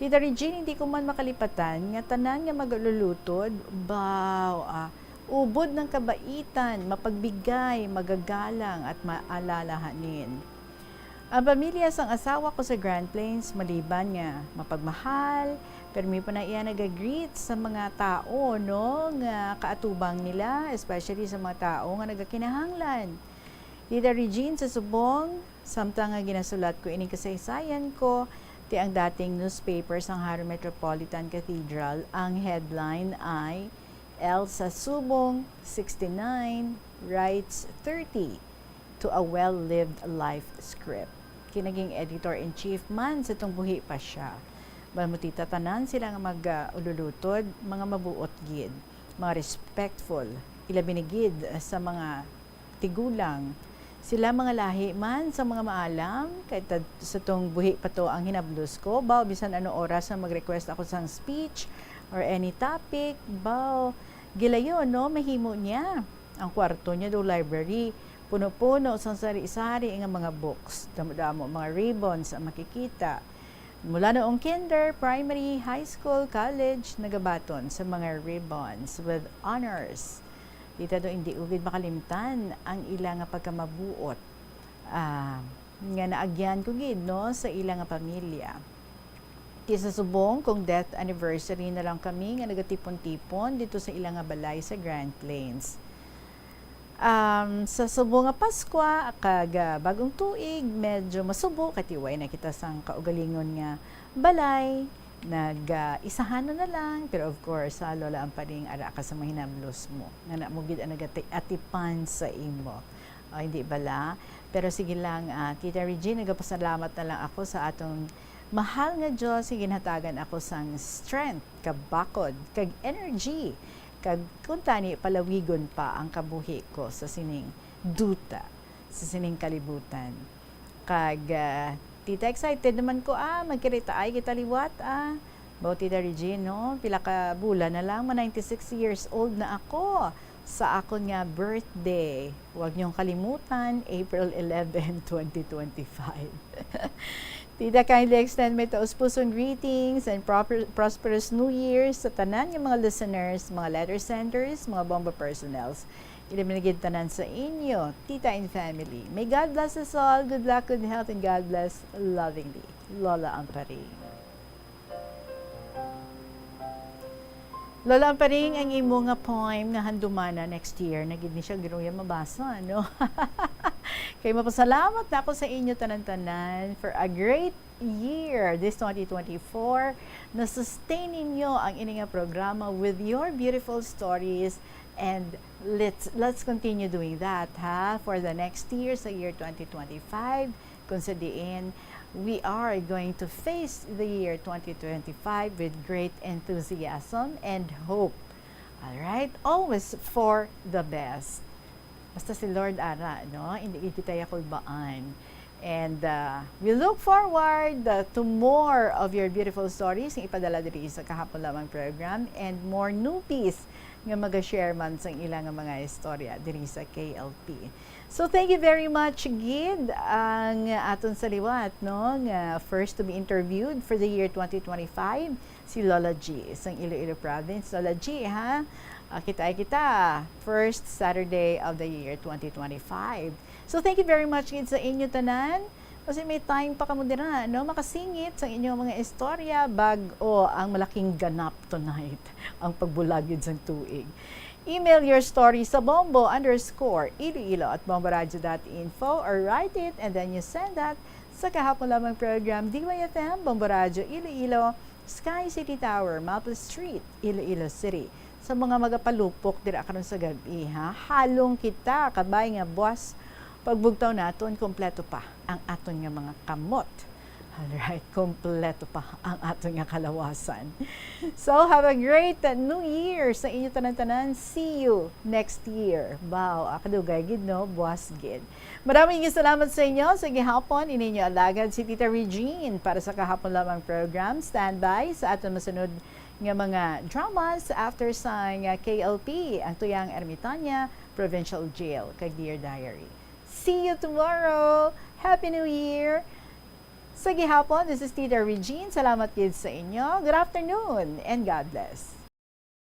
Tita Regine, hindi ko man makalipatan nga tanan nga magalulutod, baw, ah, ubod ng kabaitan, mapagbigay, magagalang, at maalalahanin. Ang pamilya sang asawa ko sa Grand Plains, maliban nga mapagmahal, permi pa na iya nagagreet sa mga tao, no, nga kaatubang nila, especially sa mga tao nga nagakinahanglan. Tita Regine, sa subong, samtang nga ginasulat ko ining kasaysayan ko, ti ang dating newspaper sang Jaro Metropolitan Cathedral, ang headline ay, "Elsa Subong, sixty-nine, writes thirty to a well-lived life script." Kinaging editor-in-chief man sa tong buhi pa siya. Bal mo, tita, tanan sila nga mag-, ah, ululutod, mga mabuot gid, mga respectful, ilabi na gid sa mga tigulang. Sila mga lahi man sa mga maalam, kay tad-, sa tong buhi pa to ang hinablos ko, baw, bisan ano oras nga mag-request ako sang speech or any topic, baw, gilayon, no, mahimo niya. Ang kwarto niya daw library, puno-puno sang sari-sari nga mga books, damo-damo mga ribbons ang makikita. Mula noong kinder, primary, high school, college, nagabaton sa mga ribbons with honors. Tita, do hindi ko gid makalimtan ang ila nga pagkamabuot, ah, nga naagyan ko gid, no, sa ila nga pamilya. Ti sa subong, kung death anniversary na lang kami nga nagatipon-tipon dito sa ila nga balay sa Grand Plains. Um, sa subong nga Paskwa kag, ah, Bagong Tuig, medyo masubo kay ti way na kita sang kaugalingon nga balay. Nag, ah, isahan na na lang, pero of course, ha, Lola Amparing, ara ka sa mga hinablos mo. Nga na mo gid ang nagati-, atipan sa imo. O, hindi bala? Pero sige lang, ah, Tita Regine, nagapasalamat na lang ako sa atong mahal nga Dios nga ginhatagan ako sang strength, kabakod, kag energy, kag kuntani palawigon pa ang kabuhi ko sa sining duta, sa sining kalibutan. Kag, ah, tita, excited naman ko, ah, magkiritaay kita liwat, ah. Baw, Tita Regine, no? Pila ka bulan na lang, ma ninety-six years old na ako sa akon nga birthday. Huwag niyong kalimutan, April eleven, twenty twenty-five. Tita, kindly extend my taus-pusong greetings and proper, prosperous New Year sa tanan nga mga listeners, mga letter senders, mga Bombo personnels. Ilabi na gid tanan sa inyo, Tita and family. May God bless us all. Good luck, good health, and God bless lovingly. Lola Amparing. Lola Amparing, ang imo nga poem nga handumana next year, na gid ni siya ginuya mabasa, no? Kay mapasalamat na ako sa inyo tanan-tanan for a great year, this twenty twenty-four. Na-sustain ninyo ang ini nga programa with your beautiful stories, and let's, let's continue doing that, ha, for the next year, sa year twenty twenty-five, kung sa diin we are going to face the year twenty twenty-five with great enthusiasm and hope. All right? Always for the best. Basta si Lord ara, no? Hindi gid kita yakulbaan. And, uh, we look forward, uh, to more of your beautiful stories nga ipadala diri sa Kahapon Lamang program and more newbies nga maga-share man sang ila nga mga istorya diri sa K L P. So, thank you very much gid ang aton sa liwat, no, nga first to be interviewed for the year twenty twenty-five, si Lola G sang Iloilo Province. Lola G, ha? Ah, kita ay kita, first Saturday of the year twenty twenty-five. So, thank you very much gid sa inyo tanan. Kasi may time pa kamo dira, no? Makasingit sa inyong mga istorya bag-o ang malaking ganap tonight, ang pagbulag gid sang tuig. Email your story sa bombo underscore iloilo at bomboradio dot info, or write it and then you send that sa Kahapon Lamang program, D Y F M, Bombo Radyo Iloilo, Sky City Tower, Maple Street, Iloilo City. Sa mga magapalupok dira karon sa gab-i, ha, halong kita, kabay nga buwas Pagbugtaw naton, kompleto pa ang aton nga mga kamot. Alright, kompleto pa ang aton nga kalawasan. So, have a great, uh, New Year sa inyo tanan-tanan. See you next year. Wow, akadugay gid, no? Buwas gid. Maraming salamat sa inyo. Sa gihapon, ini inyo alagad si Tita Regine para sa kahapon lamang program. Standby sa aton masunod nga mga dramas after sang, uh, K L P, ang Tuyang Ermitaña Provincial Jail, kag Dear Diary. See you tomorrow! Happy New Year! Sa gihapon, this is Tita Regine. Salamat gid sa inyo. Good afternoon and God bless.